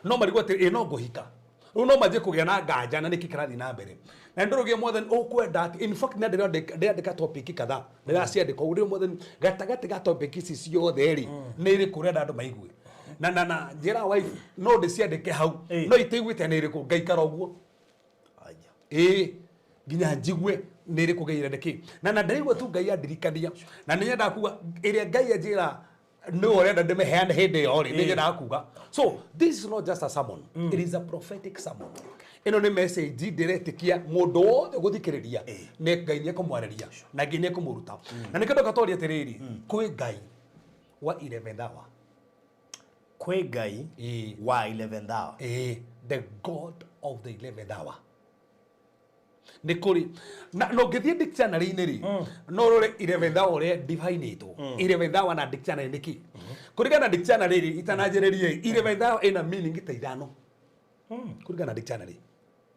Speaker 7: No marigwo atĩ ĩ no ngũhika. Rĩu no manjie kũgĩa na nganja na nĩkĩ kĩrathiĩ na mbere. Na nĩ ndĩroria mwathani ũkwenda atĩ in fact nĩ ndĩrandĩka topic kadhaa. Ndĩraciandĩka ũguo ndĩrĩ mwathani gatagatĩ ga topic ici ciothe rĩ nĩ ĩrĩkũ ũrenda andũ maigue. Na na na njĩra wife no ndĩciandĩke hau no itaiguĩte nĩ ĩrĩkũ ngaikara ũguo. Ĩĩ nginya njigue nĩ ĩrĩkũ Ngai arenda kĩ. Na na ndĩraigua tu Ngai andirikania. Na nĩ nyendaga kuga ĩrĩa Ngai anjĩra nĩwe ũrenda ndĩmĩheane hĩndĩ ĩyo rĩ, nĩ nyendaga kuga. So this is not just a sermon. It is a prophetic sermon. Ĩno nĩ message ndĩretĩkia mũndũ wothe ũgũthikĩrĩria nĩ Ngai nĩ ekũmwarĩria na Ngai nĩ ekũmũruta. Na nĩkĩo ndoka twaria atĩrĩrĩ, kwĩ Ngai wa 11th hour.
Speaker 2: Kwĩ Ngai wa 11th hour.
Speaker 7: The God of the 11th hour. Nĩ kũrĩ na no ngĩthiĩ dictionary-inĩ rĩ, no ũrore 11th hour ũrĩa define-ĩtwo. 11th hour na dictionary nĩ kĩ? Kũringana na dictionary rĩ, itananjĩrĩria rĩ, 11th hour ĩna meaning ta ithano. Kũringana na dictionary.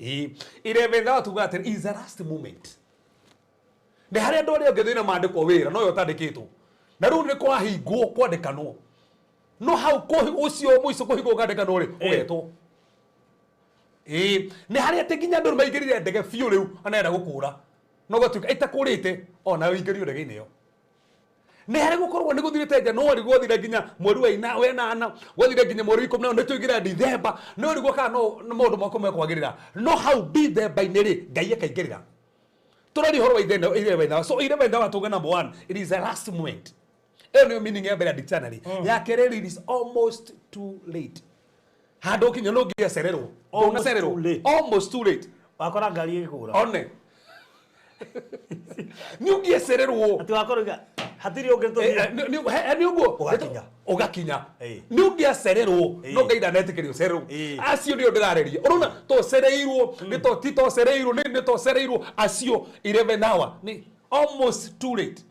Speaker 7: 11th hour tugaga atĩ is the last moment. Nĩ harĩa andũ arĩa angĩ thĩna mandĩkwo wĩra, no we ũtandĩkĩtwo. Na rĩu nĩ kwahingwo kwandĩkanwo. No hau ũcio mũico kũhingwo kwandĩkanwo rĩ, ũgetwo. Nĩ harĩa atĩ nginya andũ maingĩrire ndege biũ rĩu anenda gũkũra. No gũtuĩka ĩtakũrĩte ona ũingĩrio ndege-inĩ ĩyo. Nĩ harĩ gũkorwo nĩ gũthirĩte January, gwathire nginya mweri wa ina wenana, gwathire nginya mweri wa 10 nĩ tũingĩra Dithemba, nĩ ũrigwo kana no no maũndũ maku mekwagĩrĩra. No hau Dithemba-inĩ rĩ, Ngai akaingĩrĩra. Tũraria ũhoro wa 11th hour. So 11th hour tuge number one, it is the last moment. Ĩyo nĩyo meaning ya mbere ya dictionary. Ya kerĩ, it is almost too late. Handũ ũkinya no ũngĩacererwo.
Speaker 2: Almost
Speaker 7: Ndũnacererwo.
Speaker 2: too late.
Speaker 7: Almost too late.
Speaker 2: Wakora ngari ĩgĩkũra.
Speaker 7: One. Nĩ ũngĩacererwo.
Speaker 2: Atĩ wakora uga hatirĩ ũngĩ tũthiĩ.
Speaker 7: Nĩ ũguo.
Speaker 2: Ũgakinya.
Speaker 7: Ũgakinya.
Speaker 2: Ĩĩ.
Speaker 7: Nĩ ũngĩacererwo.
Speaker 2: Ĩĩ.
Speaker 7: No Ngai ndanetĩkĩria ũcererwo.
Speaker 2: Ĩĩ.
Speaker 7: Acio nĩo ndĩrarĩria. Ũrona tocereirwo, nĩ to ti tocereirwo, nĩ tocereirwo acio 11 hour. Nĩ almost too late.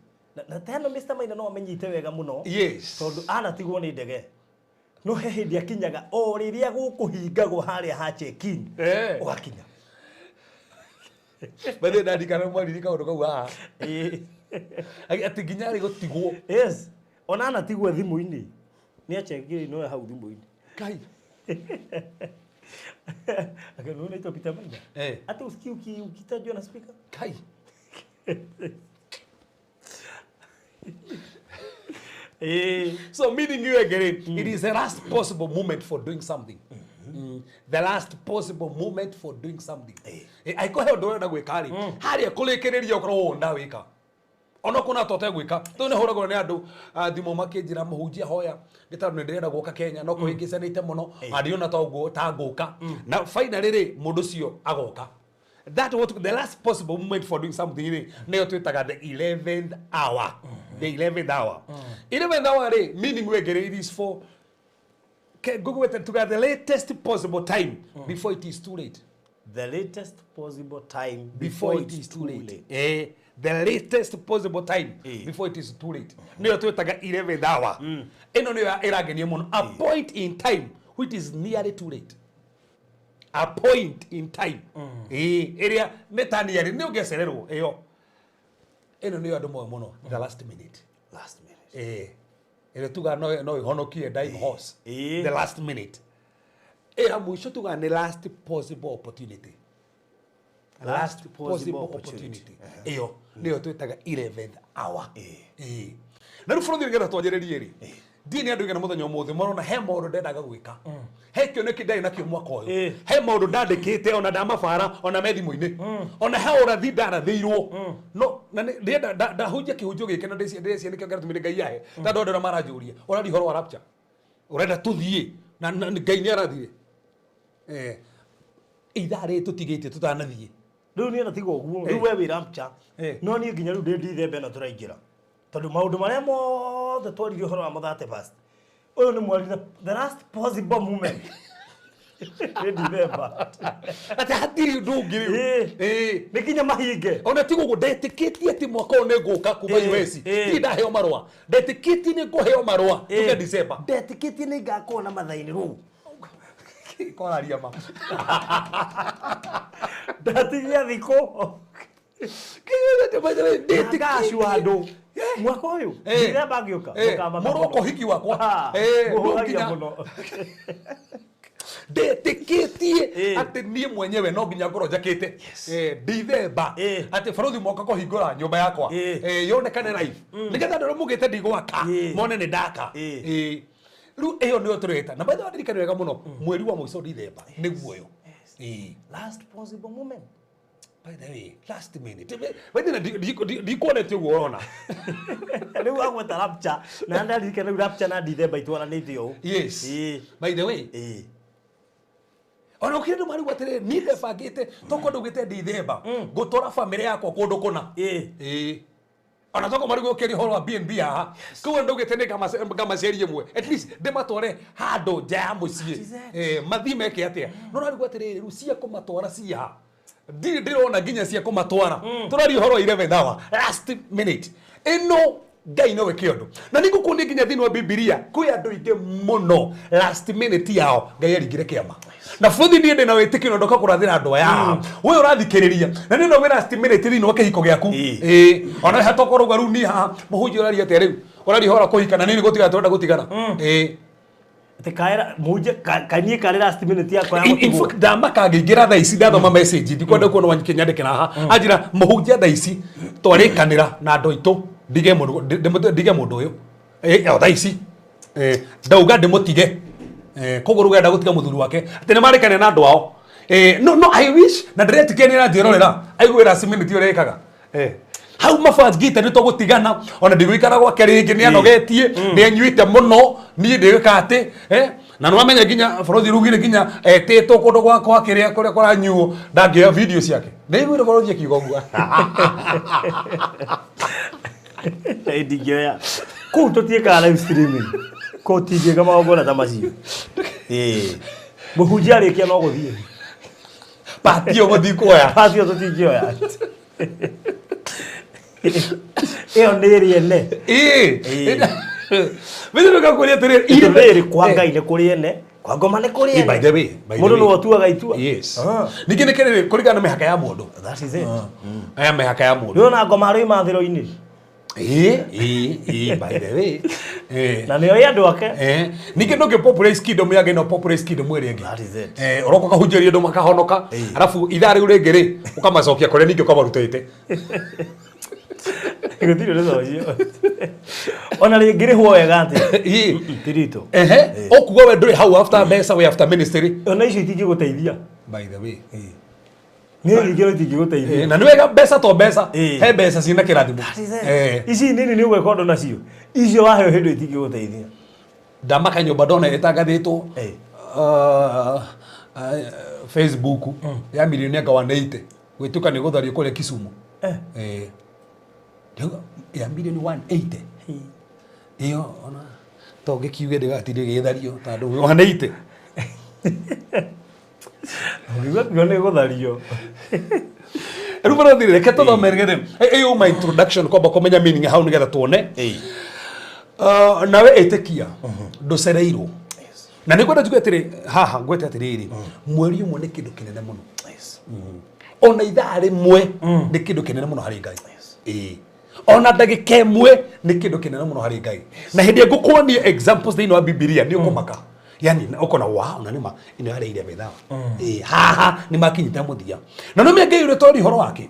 Speaker 2: Na teno Mr. Maina no amenyite wega mũno.
Speaker 7: Yes.
Speaker 2: Tondũ anatigwo nĩ ndege. No he hĩndĩ akinyaga o rĩrĩa gũkũhingagwo harĩa ha check-in.
Speaker 7: Eh.
Speaker 2: Ũgakinya.
Speaker 7: Bethe ndarikana mwariri kaũndũ kau haha.
Speaker 2: Ĩĩ.
Speaker 7: Atĩ nginya arĩ gũtigwo.
Speaker 2: Yes. Ona anatigwo thimũ-inĩ. Nĩ achekire no hau thimũ-inĩ.
Speaker 7: Kai.
Speaker 2: Akaniambia unaitwa Peter Maina.
Speaker 7: Eh.
Speaker 2: Hata usikii ukitajwa na speaker.
Speaker 7: Kai.
Speaker 2: Eh.
Speaker 7: So meaning you again, it is the last possible moment for doing something. The last possible moment for doing something. Angĩkorwo he ũndũ ũrenda gwĩka rĩ, harĩa kũrĩkĩrĩria ũkorwo wona wĩka. Ona kuna tote gwĩka. Tondũ nĩ hũragwo nĩ andũ thimũ makĩnjĩra mũhunjia hoya nĩ tondũ nĩ ndĩrenda gũka Kenya no kũhĩngĩcanĩte mũno andiona to ta ngũka. Na finally rĩ mũndũ ũcio agoka. That what the last possible moment for doing something rĩ nĩyo twĩtaga the 11th hour. The 11th hour. 11th hour rĩ meaning wengere it is for ngũgwĩte tuga the latest possible time before it is too late.
Speaker 2: The latest possible time
Speaker 7: Before it is too late. Eh, the latest possible time before it is too late. Nĩyo twĩtaga 11th hour. Ĩno nĩyo ĩrangenia mũno. A point in time which is nearly too late. A point in time. Ĩĩ, ĩrĩa nĩ ta nearly nĩ ũngĩacererwo ĩyo. Ĩno nĩyo andũ moĩ mũno, the last minute.
Speaker 2: Last minute.
Speaker 7: Ĩĩ. Ĩrĩa tugaga no ĩhonokie dying horse.
Speaker 2: Ĩĩ.
Speaker 7: The last minute. Ĩya mũico tugaga nĩ last possible opportunity. Last possible opportunity. Ĩyo nĩyo twĩtaga 11th hour. Ĩĩ. Na rĩu bũrũri nĩgetha twanjĩrĩrie rĩ, ndiĩ nĩ andũ aigana mũthenya ũmũthĩ marona he maũndũ ndendaga gwĩka. He kĩoneki ndarĩ nakĩo mwaka ũyũ. He maũndũ ndandĩkĩte ona ndamabara ona me thimũ-inĩ. Ona he ũrathi ndarathĩirwo. No na ndĩrenda ndahunjia kĩhunjio gĩkĩ na ndĩreciria nĩkĩo ngĩratũmire Ngai ahe. Tondũ andũ arĩa maranjũria, ũraria ũhoro wa rapture. Ũrenda tũthiĩ na Ngai nĩ arathire. Ithaa rĩrĩ tũtigĩtie tũtanathiĩ.
Speaker 2: Rĩu niĩ na tiga ũguo, rĩu we wĩ rapture. No niĩ nginya rĩu ndĩ Dithemba ĩno tũraingĩra. Tondũ maũndũ marĩa mothe twaririe ũhoro wa mũthate first. Ũyũ nĩ mweri the last possible moment. Nĩ Dithemba.
Speaker 7: Atĩ hatirĩ ũndũ ũngĩ rĩu.
Speaker 2: Nĩ nginya mahinge.
Speaker 7: Ona ti gũkũ ndetĩkĩtie atĩ mwaka ũyũ nĩ ngũka kuma US. Ndirĩ ndaheo marũa. Ndetĩkĩtie nĩ ngũheo marũa tuge December.
Speaker 2: Ndetĩkĩtie nĩ ngakorwo na mathainĩ rũu.
Speaker 7: Koraria ma.
Speaker 2: Ndatigia thikũ. Ndĩgacua andũ. Mwaka ũyũ Dithemba ngĩũka.
Speaker 7: Mũrũ ũhiki wakwa.
Speaker 2: Mũhũragia mũno.
Speaker 7: Ndetĩkĩtie atĩ niĩ mwenyewe no nginya ngorwo njakĩte Dithemba atĩ bũrũri moka kũhingũra nyũmba yakwa yonekane live nĩgetha andũ arĩa mugĩte ndigwaka mone nĩ ndaka. Rĩu ĩyo nĩyo tũreta na by the way ndirikane wega mũno mweri wa mũico Dithemba nĩguo ũyũ.
Speaker 2: Last possible moment.
Speaker 7: By the way, last minute. By the way, ndikuonete ũguo ũrona.
Speaker 2: Rĩu agweta rapture na ndaririkana rĩu rapture na Dithemba itwaranĩte ũũ.
Speaker 7: Yes. By the way. Ona ũkĩrĩ andũ marigwo atĩrĩrĩ, niĩ ndebangĩte tokorwo ndaugĩte Dithemba ngũtwara bamĩrĩ yakwa kũndũ kũna. Ona tokorwo marigwo ũkĩaria ũhoro wa B&B haha. Koguo ndaugĩte nĩ ngamaceria ĩmwe. At least ndĩmatware handũ nja ya mũciĩ. Mathiĩ meke atĩa. No ũrarigwo atĩrĩrĩ, rĩu cia kũmatwara cia. Ndirĩ ndĩrona nginya cia kũmatwara. Tũraria ũhoro wa 11th hour. Last minute. Ĩno Ngai nowe kĩondo. Na nĩngũkuonia nginya thĩinĩ wa Bibilia kwĩ andũ aingĩ mũno last minute yao Ngai aringire kĩama. Na bũthi niĩ ndĩna wĩtĩkio na ndoka kũrathĩra andũ aya. We ũrathikĩrĩria. Na nĩ no wĩ last minute thĩinĩ wa kĩhiko gĩaku. Ona hatokorwo ũguo rĩu niĩ haha mũhunjia ũraria atĩa rĩu? Ũraria ũhoro wa kũhika na niĩ nĩ gũtigana tũrenda gũtigana.
Speaker 2: Atĩ kaera mũhunjia kaniĩ karĩ last minute yakwa ya
Speaker 7: In
Speaker 2: gũtigwo.
Speaker 7: fact ndamaka ngĩingĩra thaa ici ndathoma message ndikwenda kuona wanyike nyandĩkĩra haha. Anjĩra mũhunjia thaa ici twarĩkanĩra na andũ aitũ Ndige mundu, ndige mundu uyu. O thaa ici. Ndauga ndimutige. Koguo riu enda gutiga muthuri wake ati ni marikane na andu ao. No no, I wish na ndiretikia ni aranjirorera aiguira minute uria ikaga. Hau mabangite nĩ tũgũtigana, ona ndigũikara gwake rĩngĩ, nĩ anogetie, nĩ anyuĩte mũno, niĩ ndĩgĩka atĩ na nĩ wamenya nginya bũrũri rugire nginya etĩtwo kũndũ gwa kĩrĩa kũrĩa kũranyuo, ndangĩoya video ciake. Ndĩiguire bũrũri akiuga ũguo.
Speaker 2: Ndingĩoya kũu, tũtiĩkaga live streaming kũu, tingĩka magongona ta macio. Ĩĩ, mũhunjia arĩkia no gũthiĩ.
Speaker 7: Patio gũthiĩ kuoya.
Speaker 2: Acio tũtingĩoya, ĩyo nĩ ĩrĩ ene.
Speaker 7: Ĩĩ, mĩthĩ ngakwĩria atĩrĩrĩ.
Speaker 2: Rĩrĩ kwa Ngai nĩ kũrĩ ene, kwa ngoma nĩ kũrĩ
Speaker 7: By
Speaker 2: ene.
Speaker 7: the way, by the
Speaker 2: Mũndũ
Speaker 7: way.
Speaker 2: nĩwe ũtuaga itua.
Speaker 7: Yes.
Speaker 2: Ah.
Speaker 7: Ningĩ nĩ kĩrĩrĩ kũringana na mĩhaka ya mũndũ.
Speaker 2: That is it.
Speaker 7: Aya mĩhaka ya mũndũ.
Speaker 2: Nĩwona ngoma arĩ mathĩro-inĩ.
Speaker 7: Ĩĩ, by the way.
Speaker 2: Na nĩo ĩ andũ ake.
Speaker 7: Ningĩ ndũngĩ popularize kingdom ya Ngai no popularize kingdom ĩrĩa ĩngĩ.
Speaker 2: That is it.
Speaker 7: Ũroka ũkahunjĩria andũ makahonoka, arabu ithaa rĩu rĩngĩ rĩ, ũkamacokia kũrĩa ningĩ ũkamarutĩte.
Speaker 2: Gũtirĩ ũndũ ta ũcio ona rĩngĩrĩhwo wega atĩa. Tirito.
Speaker 7: Ehe, ũkuga we ndũrĩ hau after mbeca, we after ministry.
Speaker 2: Ona icio itingĩgũteithia.
Speaker 7: By the way.
Speaker 2: Niĩ ningĩ no itingĩgũteithia.
Speaker 7: Na nĩ wega mbeca to mbeca.
Speaker 2: Ĩĩ.
Speaker 7: He mbeca ciĩna kĩrathimo.
Speaker 2: That is it. Ici nini nĩ ũgwĩka ũndũ nacio, icio waheo hĩndĩ itingĩgũteithia.
Speaker 7: Ndamaka nyũmba ndona ĩtangathĩtwo Facebook ya milioni anga 180 gwĩtuĩka nĩ gũthario kũrĩa Kisumu. Ndauga, ya milioni 180 ĩyo ona to ngĩkiuge ndĩgatinde gĩthario tondũ 180.
Speaker 2: Ũngiuga kiugo nĩ gũthario.
Speaker 7: Rĩu barathi reke tũthome rĩrĩ ĩyo ma introduction kwamba kũmenya meaning hau nĩgetha tuone. Nawe ĩtĩkia ndũcereirwo na nĩ ngwenda njuge atĩrĩ haha, ngwete atĩrĩrĩ, mweri ũmwe nĩ kĩndũ kĩnene mũno, ona ithaa rĩmwe nĩ kĩndũ kĩnene mũno harĩ Ngai. Ĩĩ, ona ndagĩka ĩmwe nĩ kĩndũ kĩnene mũno harĩ Ngai. Na hĩndĩ ĩrĩa ngũkuonia examples thĩinĩ wa Bibilia nĩ ũkũmaka, yani ũkona wow, na nĩma ĩno yarĩire bethawa. Ĩĩ, haha nĩ makinyĩte mũthia na nĩ Ngai ũrĩa twaria ũhoro wake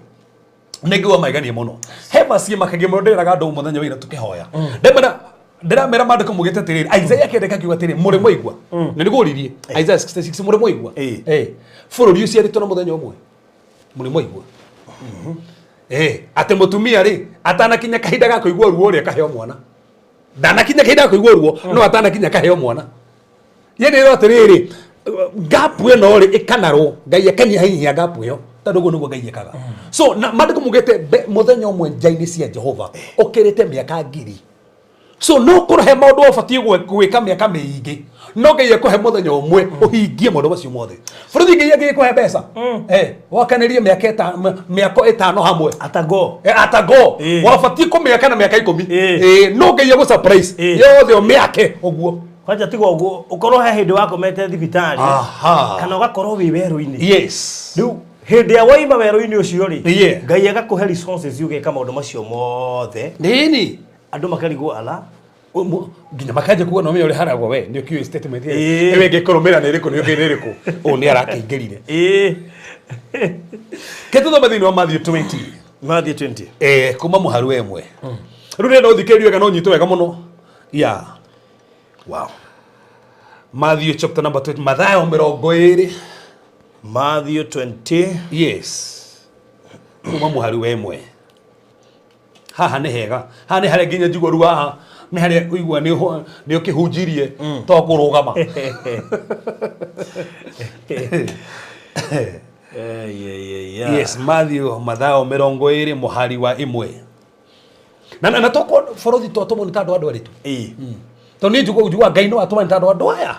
Speaker 7: nĩ ngĩgua maiganie mũno. He maciĩ makagia mũno ndĩraga andũ mũthenya wa ira tũkĩhoya, ndemera ndĩramera maandĩko mugĩte atĩrĩrĩ, Isaiah kĩandĩka kiuga atĩrĩ, mũrĩ mwaigua, na nĩgũririe Isaiah 66, mũrĩ mwaigua bũrũri ũciarĩtwo na mũthenya ũmwe? Mũrĩ mwaigua atĩ mũtumia rĩ atanakinya kahinda ga kũigua ruo rĩ akaheo mwana? Ndanakinya kahinda ga kũigua ruo, no atanakinya kaheo mwana. Ye nĩ atĩrĩrĩ, gap ĩno rĩ ĩkanarwo, Ngai akanyihanyihia gap ĩyo tondũ ũguo nĩguo Ngai ekaga. So na maandĩko mugĩte mũthenya ũmwe nja-inĩ cia Jehova ũkĩrĩte mĩaka 1000. So no kũrwo he maũndũ ũbatiĩ gwĩka mĩaka mĩingĩ, no Ngai ekũhe mũthenya ũmwe ũhingie maũndũ macio mothe. Bũrũri Ngai angĩkũhe mbeca wakanĩrie mĩaka mĩako 5 hamwe.
Speaker 2: Atago.
Speaker 7: Atago. Wabatiĩ kũmĩaka na mĩaka 10. No Ngai egũ surprise yothe ũmĩake ũguo.
Speaker 2: Kwanja tiga ũguo, ũkorwo he hĩndĩ wakomete thibitarĩ kana ũgakorwo wĩ werũ-inĩ. Rĩu hĩndĩ ĩrĩa waima werũ-inĩ ũcio rĩ, Ngai agakũhe resources ũgeka maũndũ macio mothe.
Speaker 7: Nĩni.
Speaker 2: Andũ makarigwo ala.
Speaker 7: Nginya makanja kuga no ũrĩa haragwo we nĩ ũkiũĩ statement ĩyo ĩngĩ kũrũmĩrĩra nĩ ĩrĩkũ, nĩ ũngĩ nĩ ĩrĩkũ, ũũ nĩ arakĩingĩrire. Ke tũthome thĩinĩ wa Matthew 20.
Speaker 2: Matthew 20.
Speaker 7: Kuma mũharu wa 1. Rĩu ndĩrenda ũthikĩrĩrie wega na ũnyite wega mũno. Yeah.
Speaker 2: Wow.
Speaker 7: Matthew chapter number 20, Mathayo 20.
Speaker 2: Matthew 20.
Speaker 7: Yes. Kuma mũhari wa 1. Haha nĩ hega, haha nĩ harĩa nginya njigua rĩu, haha nĩ harĩa ũigua nĩ nĩ ũkĩhunjirie to kũrũgama. Yes, Matthew, Mathayo 20 mũhari wa 1. Na toko borothi twatũmwo nĩ ta andũ andũ arĩtu. Tondũ niĩ njugua njugua Ngai no atũmane ta andũ andũ aya.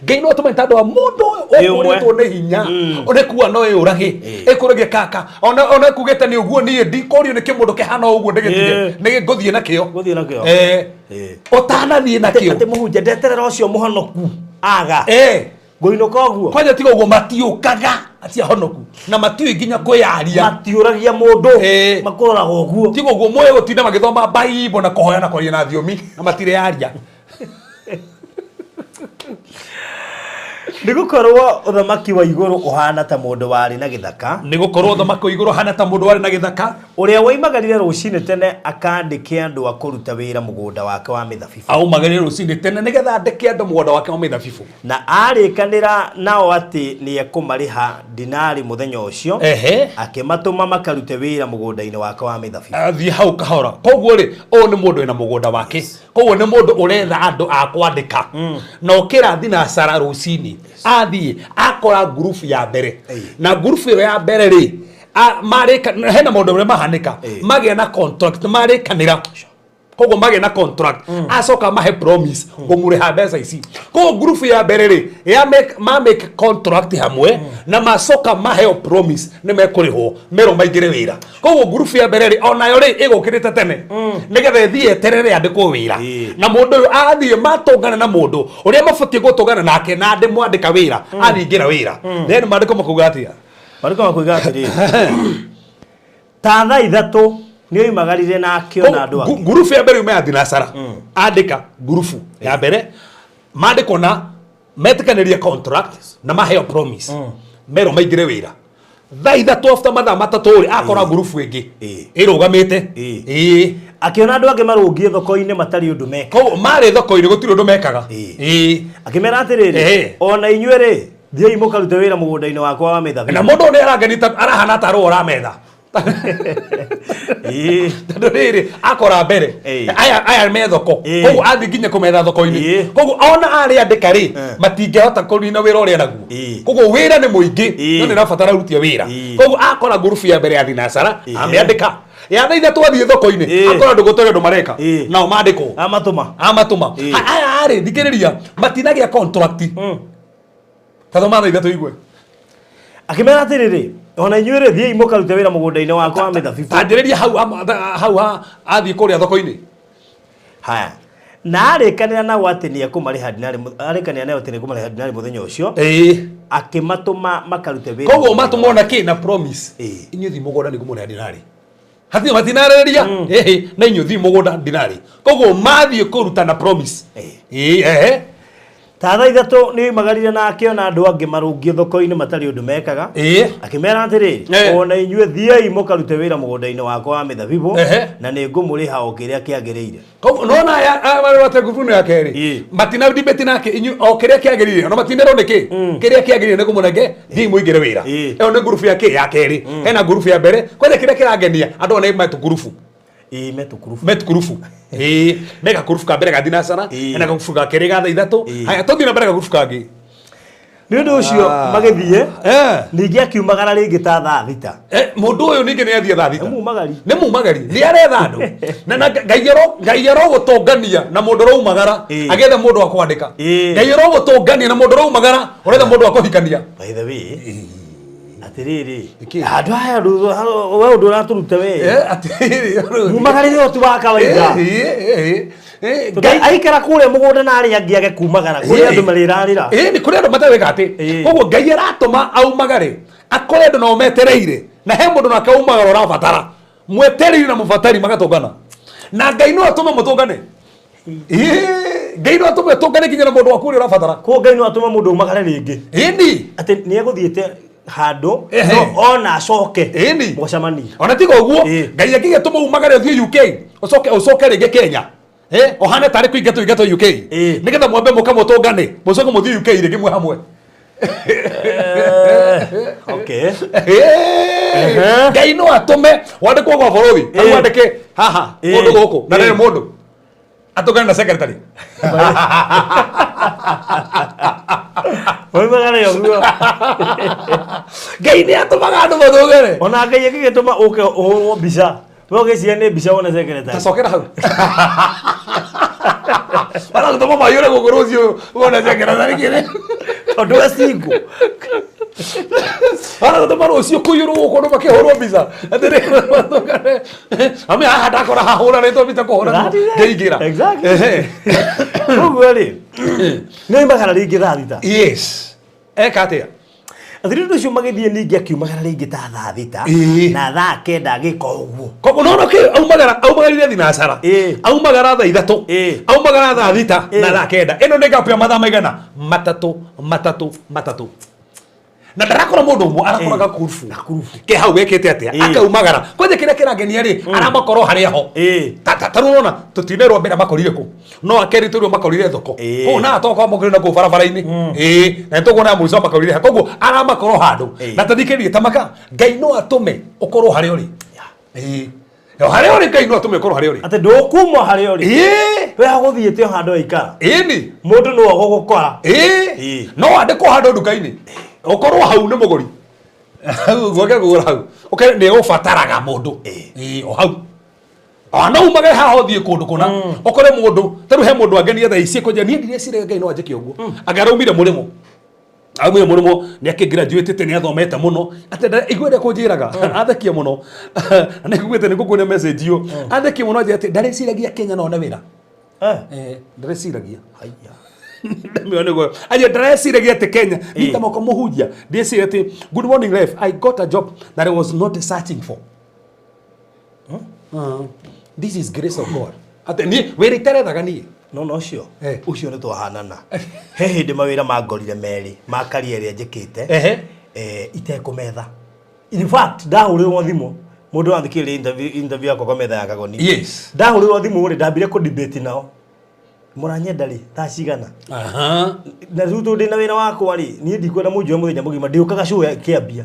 Speaker 7: Ngai no atũmane ta andũ a mũndũ ũyũ
Speaker 2: Ĩ ũmwe.
Speaker 7: ũkũrĩtwo nĩ hinya ũrĩ no ĩũrage ĩkũrĩge kaka ona kugĩte nĩ ũguo, niĩ ndikũrio nĩ kĩmũndũ kĩhana ũguo ndĩgĩtige nĩ ngũthiĩ nakĩo.
Speaker 2: Gũthiĩ nakĩo.
Speaker 7: Ũtanathiĩ nakĩo.
Speaker 2: Atĩ mũhunjia ndeterera ũcio mũhonoku aga. Ngũinũka ũguo.
Speaker 7: Kwanja tiga ũguo matiũkaga atia honoku na matiũĩ nginya kwĩyaria.
Speaker 2: Matiũragia mũndũ. Makũroraga ũguo.
Speaker 7: Tiga ũguo moĩ gũtinda magĩthoma Bible na kũhoya na kwaria na thiomi na matireyaria.
Speaker 2: Nĩ gũkorwo ũthamaki wa igũrũ ũhana ta mũndũ warĩ na gĩthaka
Speaker 7: Nĩ gũkorwo ũthamaki wa igũrũ hana ta mũndũ warĩ na gĩthaka.
Speaker 2: Ũrĩa woimagarire rũcinĩ tene akandĩke andũ a kũruta wĩra mũgũnda wake wa mĩthabibũ.
Speaker 7: Aumagarire rũcinĩ tene nĩgetha andĩke andũ mũgũnda wake wa mĩthabibũ.
Speaker 2: Na aarĩkanĩra nao atĩ nĩekũmarĩha dinari mũthenya ũcio, akĩmatũma makarute wĩra mũgũnda-inĩ wake wa mĩthabibũ.
Speaker 7: Athiĩ hau kahora. Koguo rĩ, ũyũ nĩ mũndũ wĩna mũgũnda wake, koguo nĩ mũndũ ũretha andũ a kwandĩka. Na ũkĩra thinacara rũcinĩ, athiĩ akora ngurubu ya mbere. Na ngurubu ĩyo ya mbere rĩ, marĩka hena maũndũ marĩa mahanĩka, magĩa na contract, marĩkanĩra. Koguo magĩa na contract, acoka mahe promise ngũmũrĩha mbeca ici. Koguo ngurubu ya mbere rĩ, ya make, ma make contract hamwe na macoka maheo promise nĩ mekũrĩhwo, merwo maingĩre wĩra. Koguo ngurubu ya mbere rĩ, onayo rĩ, ĩgũkĩrĩte tene nĩgetha ĩthiĩ eterere yandĩkwo wĩra. Na mũndũ ũyũ athiĩ matũngane na mũndũ ũrĩa mabatiĩ gũtũngana nake na ndĩmwandĩka wĩra, athiĩ ingĩra wĩra. Then maandĩko makuga atĩa?
Speaker 2: Maandĩko makuga atĩrĩrĩ, ta thaa 3 nĩ oimagarire na akĩona andũ angĩ.
Speaker 7: Ngurubu ya mbere yuma ya thinacara, andĩka ngurubu ya mbere, mandĩkwo na metĩkanĩria contract na maheo promise, merwo maingĩre wĩra thaa 3. After mathaa 3 rĩ, akora ngurubu ĩngĩ ĩrũgamĩte.
Speaker 2: Akĩona andũ angĩ marũngiĩ thoko-inĩ matarĩ ũndũ mekaga.
Speaker 7: Koguo marĩ thoko-inĩ gũtirĩ ũndũ mekaga.
Speaker 2: Akĩmera atĩrĩrĩ, ona inyuĩ rĩ, thiĩi mũkarute wĩra mũgũnda-inĩ wakwa wa mĩthabibũ.
Speaker 7: Na mũndũ ũyũ nĩ arangenia arahana ta rũa ũrametha. Tondũ rĩrĩ, akora mbere aya aya me thoko, koguo athiĩ nginya kũmetha thoko-inĩ. Koguo ona arĩa andĩka rĩ, matingĩhota kũnina wĩra ũrĩa naguo. Koguo wĩra nĩ mũingĩ, no nĩ ũrabatara aruti a wĩra. Koguo akora ngurubu ya mbere ya thinacara, amĩandĩka. Ya thaa 3 athiĩ thoko-inĩ, akora andũ gũtarĩ ũndũ mareka, nao mandĩkwo.
Speaker 2: Amatũma.
Speaker 7: Amatũma. Aya rĩ, thikĩrĩria, matinagĩa contract. Tathoma thaa 3 igue.
Speaker 2: Akĩmera atĩrĩrĩ, ona inyuĩ rĩ, thiĩi mũkarute wĩra mũgũnda-inĩ wakwa wa mĩthabibũ.
Speaker 7: Tanjĩrĩria hau hau athiĩ kũrĩa thoko-inĩ.
Speaker 2: Haya. Na arĩkanĩra nao atĩ nĩ ekũmarĩha dinari, arĩkanĩra nao atĩ nĩ ekũmarĩha dinari mũthenya ũcio. Akĩmatũma makarute wĩra.
Speaker 7: Koguo matũmwo na kĩ? Na promise. Inyuĩ thiĩ mũgũnda nĩ ngũmũrĩha dinari. Hatirĩ matinarĩrĩria. Na inyuĩ thiĩ mũgũnda dinari. Koguo mathiĩ kũruta na promise. Ehe.
Speaker 2: Ta thaa 3 nĩ oimagarire na akĩona andũ angĩ marũngiĩ thoko-inĩ matarĩ ũndũ mekaga. Akĩmera atĩrĩrĩ, ona inyuĩ thiĩi mũkarute wĩra mũgũnda-inĩ wakwa wa mĩthabibũ, na nĩ ngũmũrĩha o kĩrĩa kĩagĩrĩire.
Speaker 7: Koguo nona aya aya marorete ngurubu ya kerĩ, matina debate nake, inyuĩ o kĩrĩa kĩagĩrĩire, ona matinderwo nĩkĩ kĩrĩa kĩagĩrĩire nĩ kũmũnenge, thiĩi mũingĩre wĩra. Ĩyo nĩ ngurubu ya kĩ? Ya kerĩ. Hena ngurubu ya mbere. Kwanja kĩrĩa kĩrangenia, andũ aya nĩ metũkurubu.
Speaker 2: Metũkurubu.
Speaker 7: Metũkurubu. Me gakurubu ka mbere ga thinacara, hena gakurubu ga kerĩ ga thaa 3. Haya, tũthiĩ na mbere gakurubu kangĩ.
Speaker 2: Nĩ ũndũ ũcio magĩthiĩ. Ningĩ akiumagara rĩngĩ ta thaa 6.
Speaker 7: Mũndũ ũyũ ningĩ nĩ athiĩ thaa 6.
Speaker 2: Nĩ mumagari.
Speaker 7: Nĩ mumagari, nĩ aretha andũ. Na Ngai arogũtũngania na mũndũ ũraumagara agĩetha mũndũ wa kwandĩka. Ngai arogũtũngania na mũndũ ũraumagara ũretha mũndũ wa kũhikania.
Speaker 2: By the way, atĩrĩrĩ, andũ aya we ũndũ ũratũruta we.
Speaker 7: Atĩrĩrĩ.
Speaker 2: Mumagarĩre ũti wa kawaida. Aikara kũrĩa mũgũnda na arĩa angĩ age kumagara kũrĩa andũ marĩrarĩra.
Speaker 7: Nĩ kũrĩ andũ matarĩ atĩ. Koguo Ngai aratũma aumagare akore andũ nao metereire, na he mũndũ nake aumagara ũrabatara mwetereire na mũbatari magatũngana, na Ngai no atũme mũtũngane. Ngai no atũme ũtũngane nginya na mũndũ waku ũrĩa ũrabatara.
Speaker 2: Koguo Ngai no atũme mũndũ aumagare rĩngĩ.
Speaker 7: Ĩni.
Speaker 2: Atĩ nĩ egũthiĩte handũ no ona acoke mũcemanie.
Speaker 7: Ona tiga ũguo, Ngai angĩgĩtũma umagare ũthiĩ UK, ũcoke ũcoke rĩngĩ Kenya, ũhane tarĩ kũingatwo ingatwo UK, nĩgetha mwambe mũka mũtũngane, mũcoke mũthiĩ UK rĩngĩ mwĩ hamwe. Ngai no atũme wandĩkwo gwa bũrũri, hau wandĩke haha mũndũ gũkũ na rĩrĩ mũndũ atũngane na secretary.
Speaker 2: Oimagare ũguo.
Speaker 7: Ngai nĩ atũmaga andũ matũngane.
Speaker 2: Ona Ngai agĩgĩtũma ũke ũhũrwo mbica, we ũgĩciria nĩ mbica wone secretary.
Speaker 7: Tacokera hau. Maragũtũma maiyũre gũkũ rũciũ wone secretary kĩrĩ.
Speaker 2: Tondũ we single.
Speaker 7: Maragũtũma rũciũ kũiyũrwo gũkũ andũ makĩhũrwo mbica. Atĩrĩ matũngane. Ame haha ndakora hahũranĩtwo mbica kũhũra ngĩingĩra.
Speaker 2: Exactly. Koguo rĩ, nĩ oimagara rĩngĩ thaa 6.
Speaker 7: Yes. Eka atĩa?
Speaker 2: Athirĩrĩ ũcio magĩthiĩ ningĩ akiumagara rĩngĩ ta thaa 6 na thaa 9 agĩka ũguo.
Speaker 7: Koguo no no kĩ aumagara aumagarire thinacara. Aumagara thaa 3. Aumagara thaa 6 na thaa 9. Ĩno nĩ gap ya mathaa maigana? Matatũ, matatũ, matatũ. Na ndarakora mũndũ ũmwe arakora gakurubu. Ke hau gekĩte atĩa? Akaumagara. Kwanja kĩrĩa kĩrangenia rĩ, aramakorwo harĩa ho. Ta ta ta rũrona tũtinerwo mbere makorire kũ. No akerĩ tũrĩo makorire thoko. Kũu na atoka makorire na kũu barabara-inĩ. Na nĩtũkuona mũico makorire ha. Koguo aramakorwo handũ. Na tathikĩrĩrie tamaka Ngai no atũme ũkorwo harĩa ũrĩ. O harĩa ũrĩ Ngai no atũme ũkorwo harĩa ũrĩ.
Speaker 2: Atĩ ndũkuma harĩa ũrĩ. We agũthiĩte o handũ waikara.
Speaker 7: Ĩni.
Speaker 2: Mũndũ no agũgũkora.
Speaker 7: No wandĩkwo handũ nduka-inĩ. Ũkorwo hau nĩ mũgũri. Gwake kũgũra hau. Ũkere nĩ ũbataraga mũndũ. O hau. Ona umage haha ũthiĩ kũndũ kũna. Ũkore mũndũ, ta rĩu he mũndũ angenia thaa ici kũnjĩra niĩ ndireciria Ngai no anjĩke ũguo. Anga araumire mũrĩmo. Aumire mũrĩmo nĩ akĩgraduate nĩ athomete mũno. Atĩ igua ũrĩa kũnjĩraga, athekia mũno. Na nĩ nguĩte nĩ ngũkuonia message ĩyo. Athekia mũno anjĩra atĩ ndareciragia Kenya no one wĩra. Ndareciragia. Ayo ndareciragia atĩ Kenya nita moko mũhunjia ndĩciria atĩ good morning life I got a job that I was not searching for. This is grace of God. Atĩ niĩ wĩra itarethaga niĩ.
Speaker 2: No no ũcio ũcio nĩ twahanana. He hĩndĩ mawĩra mangorire merĩ ma career ĩrĩa njĩkĩte itekũmetha. In fact ndahũrĩrwo thimũ mũndũ wathikĩrĩria interview yakwa kwa metha ya Kagoni. Ndahũrĩrwo thimũ rĩ ndambire kũ debate nao. Mũranyenda rĩ thaa cigana? Na rĩu tondũ ndĩna wĩra wakwa rĩ niĩ ndikwenda mũnjoe mũthenya mũgima ndĩũkaga show ĩkĩambia.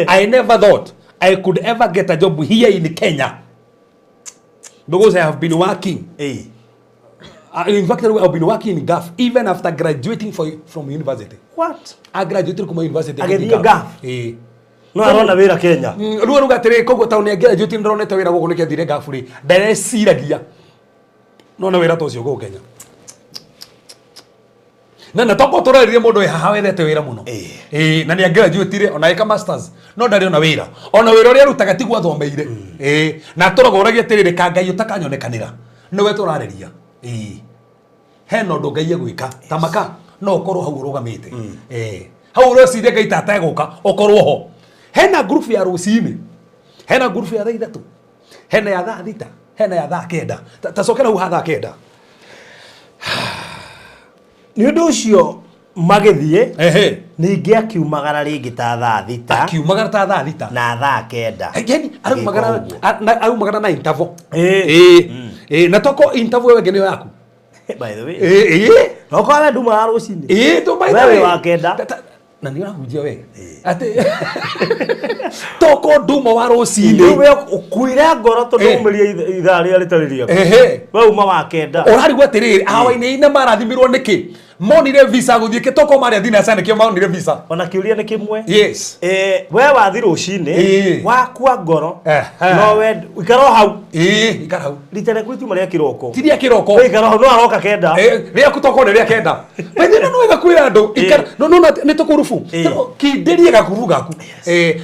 Speaker 7: I never thought I could ever get a job here in Kenya because I have been working. In fact, I've been working in Gulf even after graduating from university.
Speaker 2: What?
Speaker 7: I graduated from university.
Speaker 2: Agĩthiĩ Gulf? No arona wĩra Kenya.
Speaker 7: Rĩu aruga atĩrĩ koguo taũni ya graduate ndĩronete wĩra gũkũ nĩkĩo athire Gulf rĩ ndareciragia none wĩra ta ũcio gũkũ Kenya. Na na toko tũraririe mũndũ wĩ haha wethete wĩra mũno. Na nĩ agraduatire ona eka masters no ndarĩ ona wĩra. Ona wĩra ũrĩa arutaga tiguo athomeire. Na tũraga ũragia atĩrĩrĩ ka Ngai ũtakanyonekanĩra. Nĩwe tũrarĩria. Hena ũndũ Ngai egwĩka. Ta maka no ũkorwo hau ũrũgamĩte. Hau ũreciria Ngai ta ategũka ũkorwo ho. Hena group ya rũcinĩ. Hena group ya thaa 3. Hena ya thaa 6. Hena ya thaa 9. Ta cokera hau ha thaa 9.
Speaker 2: Nĩ ũndũ ũcio magĩthiĩ ningĩ akiumagara rĩngĩ ta thaa 6.
Speaker 7: Akiumagara ta thaa 6.
Speaker 2: Na thaa 9.
Speaker 7: Yani araumagara na interval. Na toko interval ĩyo ĩngĩ nĩyo yaku.
Speaker 2: By the way. No kwa we ndumaga rũcinĩ.
Speaker 7: To by the
Speaker 2: We
Speaker 7: way.
Speaker 2: wĩ wa 9.
Speaker 7: Na nĩ ũrahunjia we. Atĩ toko nduma wa rũcinĩ.
Speaker 2: Rĩu we ũkuire ngoro tondũ umĩrie ithaa rĩrĩa rĩtarĩ rĩaku. We uma wa 9.
Speaker 7: Ũrarigwo atĩrĩrĩ, awainĩ marathimirwo nĩkĩ? Monire visa gũthiĩ kĩ toko marĩa thinaca nĩkĩo monire visa.
Speaker 2: Ona kĩũria nĩ kĩmwe.
Speaker 7: Yes.
Speaker 2: We wathi rũcinĩ, wakua ngoro, no we ikara o hau.
Speaker 7: Ikara hau.
Speaker 2: Rita rĩaku itiuma rĩa kĩroko.
Speaker 7: Ti rĩa kĩroko.
Speaker 2: We ikara hau no aroka 9.
Speaker 7: Rĩaku toko nĩ rĩa 9. By the way, no wega kwĩra andũ, ikara, no, no, nĩ tũkũrubu. Kindĩrie gakuru gaku.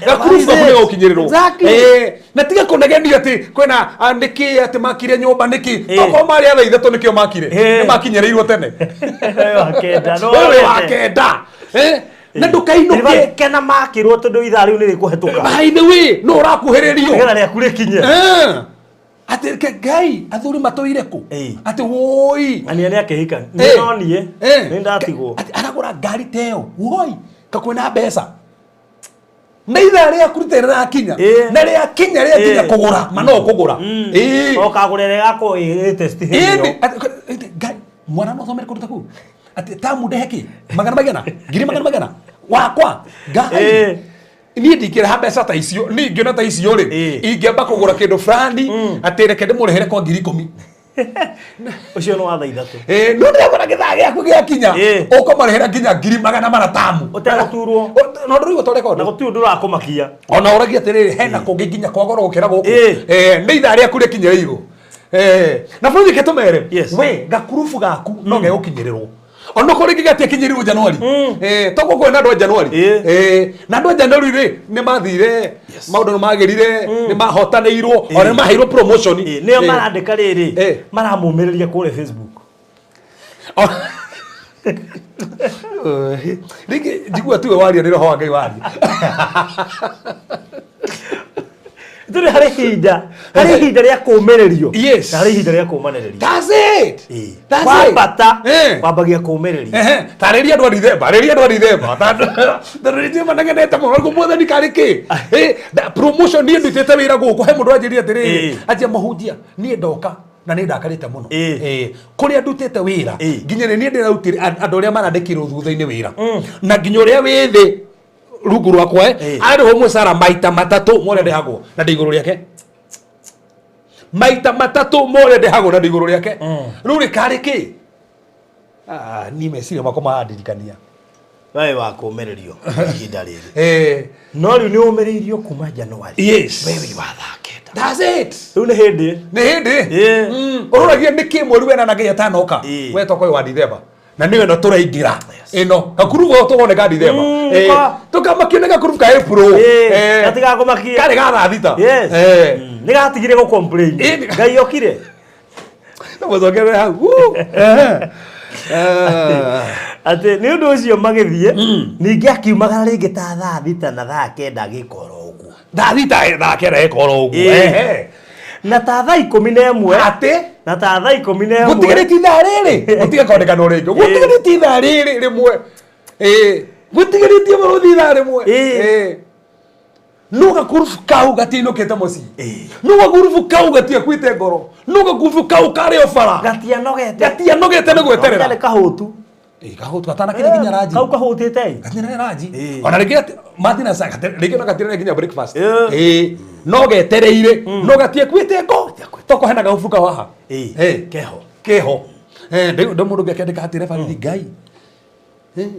Speaker 7: Gakuru gaku nĩ gũkinyĩrĩrwo. Na tiga kũnegenio atĩ kwĩna, nĩkĩ atĩ makire nyũmba nĩkĩ. Tokorwo marĩ a thaa 3 nĩkĩo makire. Nĩ makinyĩrĩirwo tene.
Speaker 2: Wewe wa 9, no
Speaker 7: Wewe wa
Speaker 2: wete.
Speaker 7: 9. Na ndũkainũke.
Speaker 2: Nĩ kena makirwo tondũ ithaa rĩu nĩ rĩkũhetũka.
Speaker 7: By the way, no ũrakuhĩrĩrio.
Speaker 2: Nĩgetha rĩaku rĩkinye.
Speaker 7: Atĩ ke Ngai athuri matũire kũ? Atĩ woi.
Speaker 2: Na nĩ akĩhika. Nĩ no niĩ. Nĩ ndatigwo.
Speaker 7: Atĩ aragũra ngari ta ĩyo. Woi, ka kwĩna mbeca. Na ithaa rĩaku rĩtarĩ rĩrakinya. Na rĩakinya rĩakinya kũgũra, ma no ũkũgũra.
Speaker 2: Ũkagũra ĩrĩa ĩgakorwo ĩ test hĩndĩ ĩyo.
Speaker 7: Atĩ Ngai, mwana no athomere kũndũ ta kũu. Atĩ tamu ndehe kĩ? Magana maigana? Ngiri magana maigana? Wakwa? Ngai. Niĩ ndingĩrĩha mbeca ta icio, niĩ ingĩona ta icio rĩ, ingĩamba kũgũra kĩndũ fulani, atĩ reke ndĩmũrĩhĩre kwa ngiri 10.
Speaker 2: Ũcio nĩ wa thaa 3.
Speaker 7: No ndĩrakora gĩthaa gĩaku gĩakinya, ũkũmarĩhĩra nginya ngiri magana mana tamu.
Speaker 2: Ũtegũturwo.
Speaker 7: No ndũrigwo ta ũreka ũndũ.
Speaker 2: Na gũtirĩ ũndũ ũrakũmakia.
Speaker 7: Ona ũragia atĩrĩrĩ, hena kũngĩ nginya kwa goro gũkĩra gũkũ. Nĩ ithaa rĩaku rĩkinyĩrĩirwo. Na bũrũri reke tũmere, we gakurubu gaku no gegũkinyĩrĩrwo. Ona korwo rĩngĩ gatiakinyĩrĩirwo Januari. Toguo kwĩna andũ a Januari. Na andũ a Januari rĩ, nĩ mathire, maũndũ nĩ magĩrire, nĩ mahotanĩirwo, ona nĩ maheirwo promotion.
Speaker 2: Nĩo marandĩka rĩrĩ, maramũmĩrĩria kũrĩa Facebook.
Speaker 7: Rĩngĩ njigua tiwe waria nĩ roho wa Ngai waria.
Speaker 2: Tũrĩ harĩ ihinda, harĩ ihinda rĩa kũũmĩrĩrio.
Speaker 7: Yes.
Speaker 2: Na harĩ ihinda rĩa kũũmanĩrĩrio.
Speaker 7: That's it. That's it.
Speaker 2: Wambata
Speaker 7: Eh.
Speaker 2: wambagia kũũmĩrĩria.
Speaker 7: Ehe, tarĩria andũ a Dithemba, arĩria andũ a Dithemba. Tondũ Dithemba nagenete mũno, rĩu mwathani karĩ kĩ? Eh, promotion niĩ ndutĩte wĩra gũkũ, he mũndũ anjĩrire atĩrĩrĩ, anjia mũhunjia, niĩ ndoka na nĩ ndakarĩte mũno. Kũrĩa ndutĩte wĩra, nginya nĩ niĩ ndĩrarutire andũ arĩa marandĩkirwo thutha-inĩ wĩra. Na nginya ũrĩa wĩ thĩ rungu rwakwa arĩhwo mũcara maita matatũ ma ũrĩa ndĩhagwo na ndĩ igũrũ rĩake. Maita matatũ ma ũrĩa ndĩhagwo na ndĩ igũrũ rĩake. Rĩu rĩ karĩ kĩ? Ah, niĩ meciria makwa marandirikania.
Speaker 2: We wa kũũmĩrĩrio ihinda rĩrĩ. No rĩu nĩ ũmĩrĩirio kuma January.
Speaker 7: Yes.
Speaker 2: We wĩ wa thaa 9.
Speaker 7: That's it.
Speaker 2: Rĩu nĩ hĩndĩ.
Speaker 7: Nĩ hĩndĩ. Ũroragia nĩkĩ mweri wena Ngai atanoka. We tokoĩ wa Dithemba. Na nĩyo ĩno tũraingĩra. Ĩno gakurubu tũkoneka Dithemba. Tũkamakio nĩ gakurubu ka April.
Speaker 2: Gatigakũmakie.
Speaker 7: Karĩ ga thaa 6.
Speaker 2: Yes. Nĩ gatigire gũ complain. Ngai okire.
Speaker 7: Tũmũcokerere hau. Woo.
Speaker 2: Atĩ nĩ ũndũ ũcio magĩthiĩ ningĩ akiumagara rĩngĩ ta thaa 6 na thaa 9 agĩka oro ũguo.
Speaker 7: Thaa 6 thaa 9 eka oro ũguo.
Speaker 2: Na ta thaa 11
Speaker 7: atĩ
Speaker 2: na ta thaa 11
Speaker 7: gũtigarĩtie ithaa rĩrĩ gũtige kondekano rĩngĩ gũtigarĩtie ithaa rĩrĩ rĩmwe. Gũtigarĩtie mũrũthi ithaa rĩmwe. No gakurubu kau gatiinũkĩte mũciĩ. No gakurubu kau gatiakuĩte ngoro. No gakurubu kau karĩ o bara.
Speaker 2: Gatianogete.
Speaker 7: Gatianogete nĩ gweterera.
Speaker 2: Nĩ kahũtu.
Speaker 7: Kahũtu gatanakĩrĩa nginya ranji.
Speaker 2: Kau kahũtĩte.
Speaker 7: Gatinarĩa ranji. Ona rĩngĩ matina sa rĩngĩ no gatinarĩa nginya breakfast. No getereire no gatiakuĩte ngo. Toko hena gahubu kau haha.
Speaker 2: Keho.
Speaker 7: Keho. Ndĩ mũndũ ũngĩ akĩandĩka atĩrĩ barithi Ngai.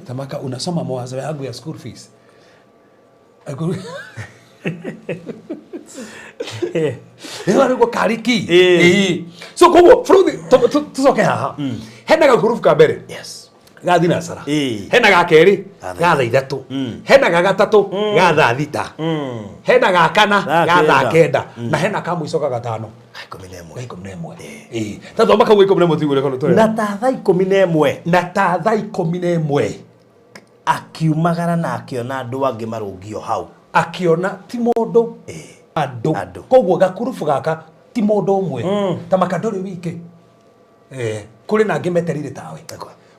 Speaker 7: Tamaka unasoma mawazo yangu ya school fees. Ĩyo arĩ karĩ ki. So koguo bũrũri tũcoke haha. Hena gakurubu ka mbere.
Speaker 2: Yes.
Speaker 7: Ga thinacara. Hena ga kerĩ ga thaa 3. Hena ga gatatũ ga thaa 6. Hena ga kana ga thaa 9. Na hena ka mũico ga gatano.
Speaker 2: 11.
Speaker 7: 11. Ta thoma kau 11 tũigue ũrĩa tũrera.
Speaker 2: Na ta thaa 11.
Speaker 7: Na ta thaa 11.
Speaker 2: Akiumagara na akĩona andũ angĩ marũngio hau.
Speaker 7: Akĩona ti mũndũ andũ. Koguo gakurubu gaka ti mũndũ ũmwe. Ta maka ndũrĩ wike. Kũrĩ na angĩ meterire tawe.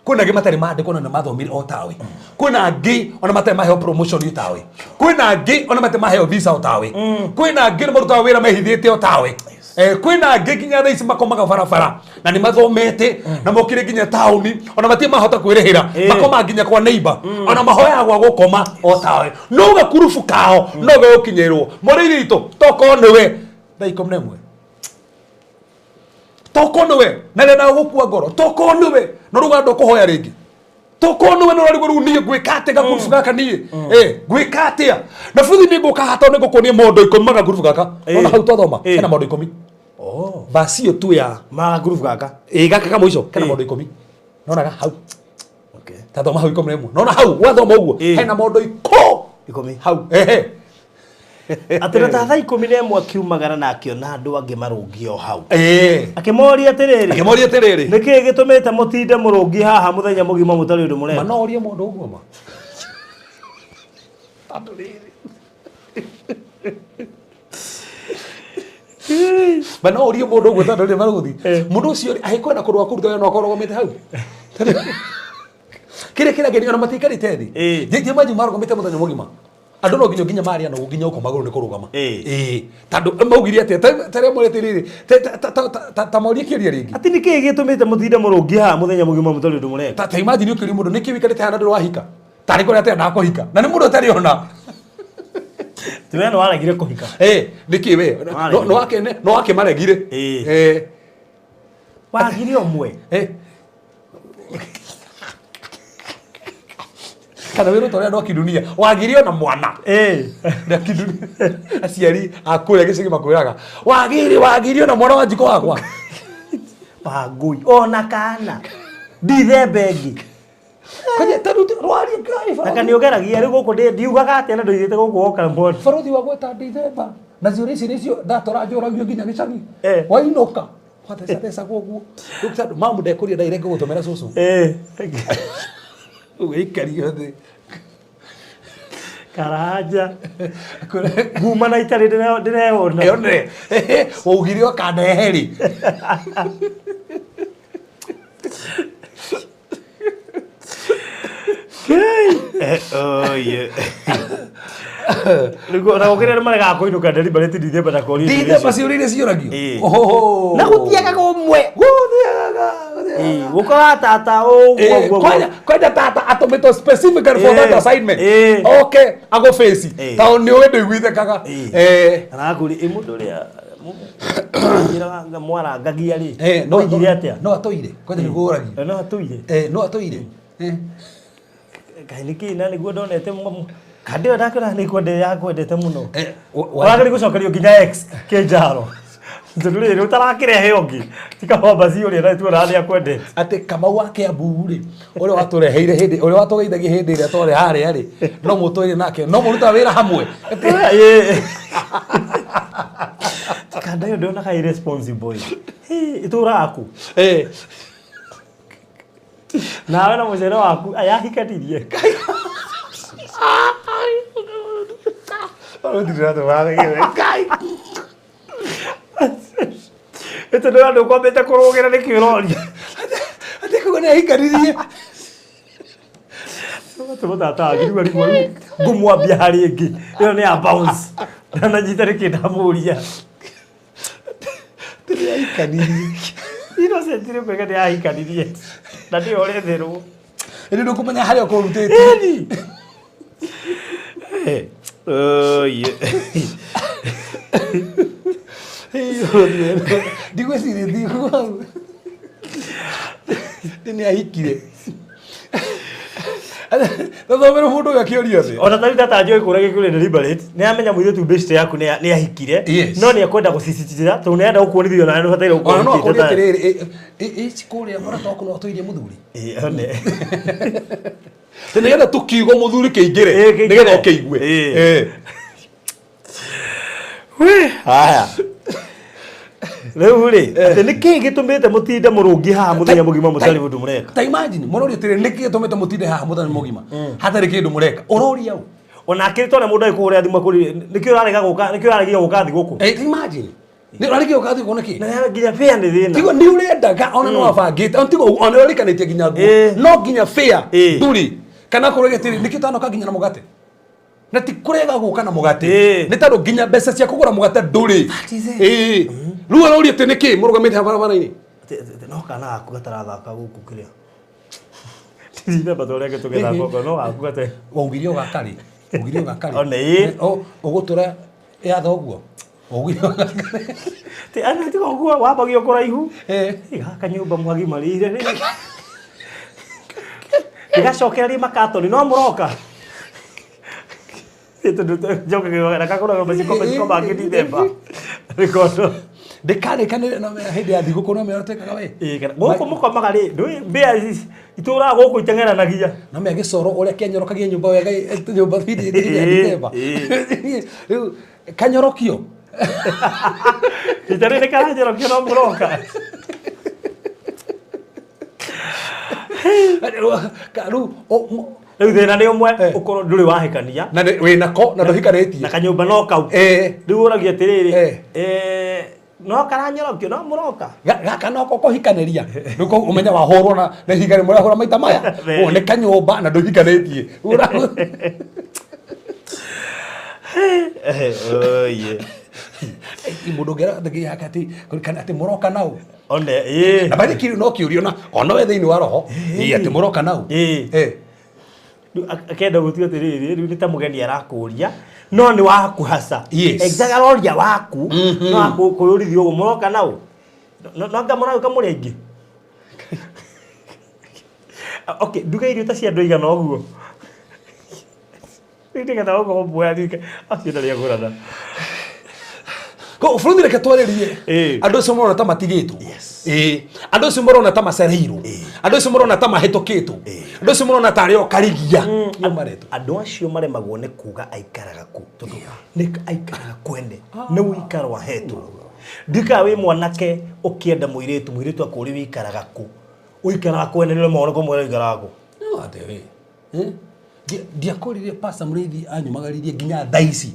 Speaker 7: Kwĩna angĩ matarĩ mandĩkwo na nĩ mathomire o tawe. Kwĩna angĩ ona matarĩ maheo promotion o tawe. Kwĩna angĩ ona matarĩ maheo visa o tawe. Kwĩna angĩ nĩ marutaga wĩra mehithĩte o tawe. Kwĩna angĩ nginya thaa ici makomaga barabara na nĩ mathomete na mokire nginya taũni ona matirĩ mahota kwĩrĩhĩra makomaga nginya kwa neighbor ona mahoyaga gwa gũkoma o tawe. No gakurubu kao no gegũkinyĩrwo. Mũrĩithi witũ tokorwo nĩwe thaa 11. Tokorwo nĩwe na rĩrĩa gũkua ngoro tokorwo nĩwe no rĩu andũ kũhoya rĩngĩ tokorwo nĩwe no rĩu rĩu niĩ ngwĩka atĩa gakurubu gaka niĩ ngwĩka atĩa na buthi nĩ ngũka haha tondũ nĩ ngũkuonia maũndũ 10 ma gakurubu gaka ona hau twathoma hena maũndũ 10 vaci ĩyo tu ya
Speaker 2: ma gakurubu gaka
Speaker 7: gaka ka mũico kena maũndũ 10 nonaga hau ta thoma hau 11 nona hau wathoma ũguo hena maũndũ
Speaker 2: 10
Speaker 7: hau ehe
Speaker 2: Atĩ na ta thaa 11 akiumagara na akĩona andũ angĩ marũngiĩ o hau. Akĩmoria atĩrĩrĩ.
Speaker 7: Akĩmoria atĩrĩrĩ.
Speaker 2: Nĩkĩĩ gĩtũmĩte mũtinde mũrũngiĩ haha mũthenya mũgima mũtarĩ ũndũ mũreka?
Speaker 7: Ma no ũrie mũndũ ũguo ma. Tondũ rĩrĩ. Ma no ũrie mũndũ ũguo tondũ rĩrĩ marũthi. Mũndũ ũcio rĩ, angĩkorwo ena kũndũ gwa kũruta wĩra no akorwo arũgamĩte hau. Kĩrĩa kĩragenia ona matiikarĩte thĩ. Njĩnjĩ manyu marũgamĩte mũthenya mũgima. Andũ no nginya marĩa no nginya ũkoma magũrũ nĩ kũrũgama. Tondũ maugire atĩa? Ta rĩa morĩte rĩrĩ, ta morie kĩũria rĩngĩ.
Speaker 2: Atĩ nĩkĩĩ gĩtũmĩte mũtinde mũrũngiĩ haha mũthenya mũgima mũtarĩ ũndũ mũreka?
Speaker 7: Ta imagine ũkĩũria mũndũ nĩkĩĩ wĩikarĩte haha na ndũrĩ wahika? Tarĩ kũrĩa atĩa ndakũhika? Na nĩ mũndũ ũtarĩ ona.
Speaker 2: Ti we nĩ waregire kũhika.
Speaker 7: Nĩkĩĩ we? No wakĩmaregire.
Speaker 2: Wagire ũmwe.
Speaker 7: Kana wĩrwo ta ũrĩa andũ a kidunia wagire ona mwana. Na kidunia aciari a kũrĩa gĩcagi makwĩraga wagire ona mwana wa njiko wakwa.
Speaker 2: Wangũi ona kana ndithemba ĩngĩ.
Speaker 7: Kwenye ta rĩu rwarie Ngai
Speaker 2: Na kana nĩũgeragia rĩu gũkũ ndiugaga atĩa na ndoigĩte gũkũ woka mwana.
Speaker 7: Barothi wa gweta ndithemba na ciũria ici nĩcio ndatũra njũragio nginya gĩcagi. Wainũka. Wathecathecagwo ũguo. Rĩu tondũ mamu ndekũria direct gũgũtũmĩra cũcũ. Ũgĩikario thĩ.
Speaker 2: Karanja nguma na itarĩ ndĩreyona.
Speaker 7: Yone. Waugire ũkandehe rĩ.
Speaker 2: Oye. Rĩu ona gũkĩrĩ andũ maregaga kũinũka deliberate Dithemba na kũria irio
Speaker 7: Dithemba
Speaker 2: icio.
Speaker 7: ciũria iria ciũragio.
Speaker 2: Ĩĩ.
Speaker 7: Ohoho.
Speaker 2: Na gũtiagaga ũmwe.
Speaker 7: Gũthiaga. Gũthiaga.
Speaker 2: Gũkoraga tata ũguo ũguo ũguo.
Speaker 7: Kwanja kwanja tata atũmĩtwo specifically for that assignment. Oke agũbĩci. Tondũ nĩ ũĩ ndũiguithĩkaga.
Speaker 2: Arakũria ĩ mũndũ ũrĩa njĩraga mwarangagia rĩ.
Speaker 7: No
Speaker 2: Oigire atĩa?
Speaker 7: No atũire. Kwanja nĩguo ũragio.
Speaker 2: No atũire.
Speaker 7: No atũire.
Speaker 2: Kaĩ nĩkĩ na nĩguo ndonete kandi ĩyo ndakĩona nĩ kwende yakwendete mũno. Ũrageri gũcokerio nginya ex kĩnjaro. Tondũ rĩrĩ ũtarakĩrehe ũngĩ ti kaba ũrĩa na tuona nĩ akwendete.
Speaker 7: Atĩ Kamau wa Kiambu rĩ, ũrĩa watũreheire hĩndĩ, ũrĩa watũgeithagia hĩndĩ ĩrĩa twarĩ harĩa rĩ, no mũtũire nake, no mũrutaga wĩra hamwe.
Speaker 2: Kanda ĩyo ndĩonaga irresponsible. Ĩtũraga kũ? Nawe na mũcere waku ayahikanirie. Ĩtũ ndĩrona ndũkwambĩte kũrũgĩra nĩkĩ ũroria.
Speaker 7: Atĩ koguo nĩ ahikanirie.
Speaker 2: Tũmũtata rĩu arigwo rĩu ngũmwambia harĩ ĩngĩ. Ĩyo nĩ ya bounce. Ndananyita nĩkĩ ndamũria.
Speaker 7: Atĩ nĩ ahikanirie.
Speaker 2: Innocent rĩu kwega nĩ ahikanirie. Na nĩyo ũretherwo.
Speaker 7: Ĩndĩ ndũkũmenya harĩa ũkũrutĩte.
Speaker 2: Oye.
Speaker 7: Ndigwĩcirĩtie hau. Atĩ nĩ ahikire. Tathomera mũndũ ũyũ akĩũrio atĩ.
Speaker 2: Ona tarĩu tata njũĩ kũrĩa gĩkũrĩ deliberate nĩ amenya mũirĩtu best yaku nĩ ahikire no nĩ ekwenda gũcicitĩra tondũ nĩ arenda gũkuonithia onawe nĩ ũbataire
Speaker 7: Ona no
Speaker 2: gũkorwo
Speaker 7: akũrie
Speaker 2: ũhikĩte tawe.
Speaker 7: atĩrĩrĩ, ĩ kũrĩa mũrata waku no atũirie mũthuri.
Speaker 2: Ĩ, one.
Speaker 7: Atĩ nĩgetha tũkiugo mũthuri kĩingĩre,
Speaker 2: Ĩ, kĩingĩre.
Speaker 7: nĩgetha ũkĩigue.
Speaker 2: Ĩ. Haya. Rĩu rĩ, atĩ nĩ kĩĩ gĩtũmĩte mũtinde mũrũngi haha mũthenya mũgima mũtarĩ ũndũ mũreka?
Speaker 7: Ta imagine, mũroria atĩrĩrĩ, nĩkĩ gĩtũmĩte mũtinde haha mũthenya mũgima hatarĩ kĩndũ mũreka? Ũroria ũ?
Speaker 2: Ona akĩrĩ tondũ mũndũ agĩkũhũrĩra thimũ akũrie nĩkĩ ũrarega gũka, nĩkĩ ũraregire gũka thigũkũ?
Speaker 7: Ta imagine. Nĩ ũraregire gũka thigũkũ nĩkĩ?
Speaker 2: Na nginya fare nĩ thĩna.
Speaker 7: Tigo nĩ ũrendaga ona nĩ wabangĩte, ona tigo ona nĩ ũrarikanĩtie nginya nguo. No nginya fare ndũrĩ. Kana kũrĩa atĩrĩrĩ, nĩkĩ ũtanoka nginya na mũgate? Na ti kũrega gũka na mũgate. Nĩ tondũ nginya mbeca cia kũgũra mũgate ndũrĩ. Ĩĩ. Rĩu ũroria atĩ nĩkĩ mũrũgamĩte haha barabara-inĩ?
Speaker 2: No kana gaku gatarathaka gũkũ kĩrĩa. Ndithemba tũrĩa tũgĩthaka ũguo, no gaku gate.
Speaker 7: Waugire ũgaka rĩ? Waugire ũgaka rĩ?
Speaker 2: One ĩĩ.
Speaker 7: Ũgũtũra ya thoguo? Waugire ũgaka rĩ?
Speaker 2: Ti ana tiga ũguo wambagio kũraihu. Gaka nyũmba mwagimarĩire rĩ. Gĩgacokera rĩ makatoni no mũroka. Tondũ njokagĩra na kakũraga maciko maciko mangĩ Dithemba. Rĩkondo.
Speaker 7: Ndĩkarĩkanĩre na hĩndĩ ya thigũkũ no mĩoro twĩkaga we.
Speaker 2: Gũkũ mũkomaga rĩ, ndũĩ mbĩa ici itũraga gũkũ iteng'eranagia.
Speaker 7: No mĩa gĩcoro ũrĩa kĩanyorokagia nyũmba wega nyũmba hĩndĩ ya Dithemba. Rĩu kanyorokio.
Speaker 2: Rita rĩrĩ karanyorokio no mũroka. Rĩu thĩna nĩ ũmwe ũkorwo ndũrĩ wahikania.
Speaker 7: Na wĩnako na ndũhikanĩtie.
Speaker 2: Na kanyũmba no kau. Rĩu ũragia atĩrĩrĩ, no karanyorokio no mũroka.
Speaker 7: Gaka no ko kũhikanĩria. Rĩu koguo ũmenye wahũrwo na ihiga rĩmwe ũrahũra maita maya. Ũũ nĩ kanyũmba na ndũhikanĩtie.
Speaker 2: Oye.
Speaker 7: Mũndũ ũngĩ arathiĩ yake atĩ kana atĩ mũroka nau.
Speaker 2: One, ĩĩ.
Speaker 7: Na barĩ kĩu no kĩũrio na ona we thĩinĩ wa roho. Ĩĩ atĩ mũroka nau.
Speaker 2: Ĩĩ. Rĩu akenda gũtua atĩrĩrĩ, rĩu nĩ ta mũgeni arakũria no nĩ waku haca.
Speaker 7: Yes.
Speaker 2: Exact aroria waku no akũyũrithia ũguo mũroka nau. No anga mũragĩũka mũrĩ aingĩ. Okay, nduge irio ta cia andũ aigana ũguo. Rĩu nĩgetha gũkorwo muoya rika acio ndarĩ agũrana.
Speaker 7: Ko bũrũri reke twarĩrie andũ acio marona ta matigĩtwo. Ĩĩ. Andũ acio marona ta macereirwo. Andũ acio marona ta mahĩtũkĩtwo. Andũ acio marona ta arĩ o karigia. Nĩo maretwo.
Speaker 2: Andũ acio maremagwo nĩ kuga aikaraga kũ tondũ nĩ aikaraga kwene nĩ ũikaro ahetwo. Ndikaga wĩ mwanake ũkĩenda mũirĩtu, mũirĩtu akũũrie wĩikaraga kũ. Ũikaraga kũ ene nĩ ũremagwo nĩ kũmwĩra ũikaraga kũ.
Speaker 7: No atĩ we. Eh? Ndiakũririe Pastor Mũrĩithi anyumagaririe nginya thaa ici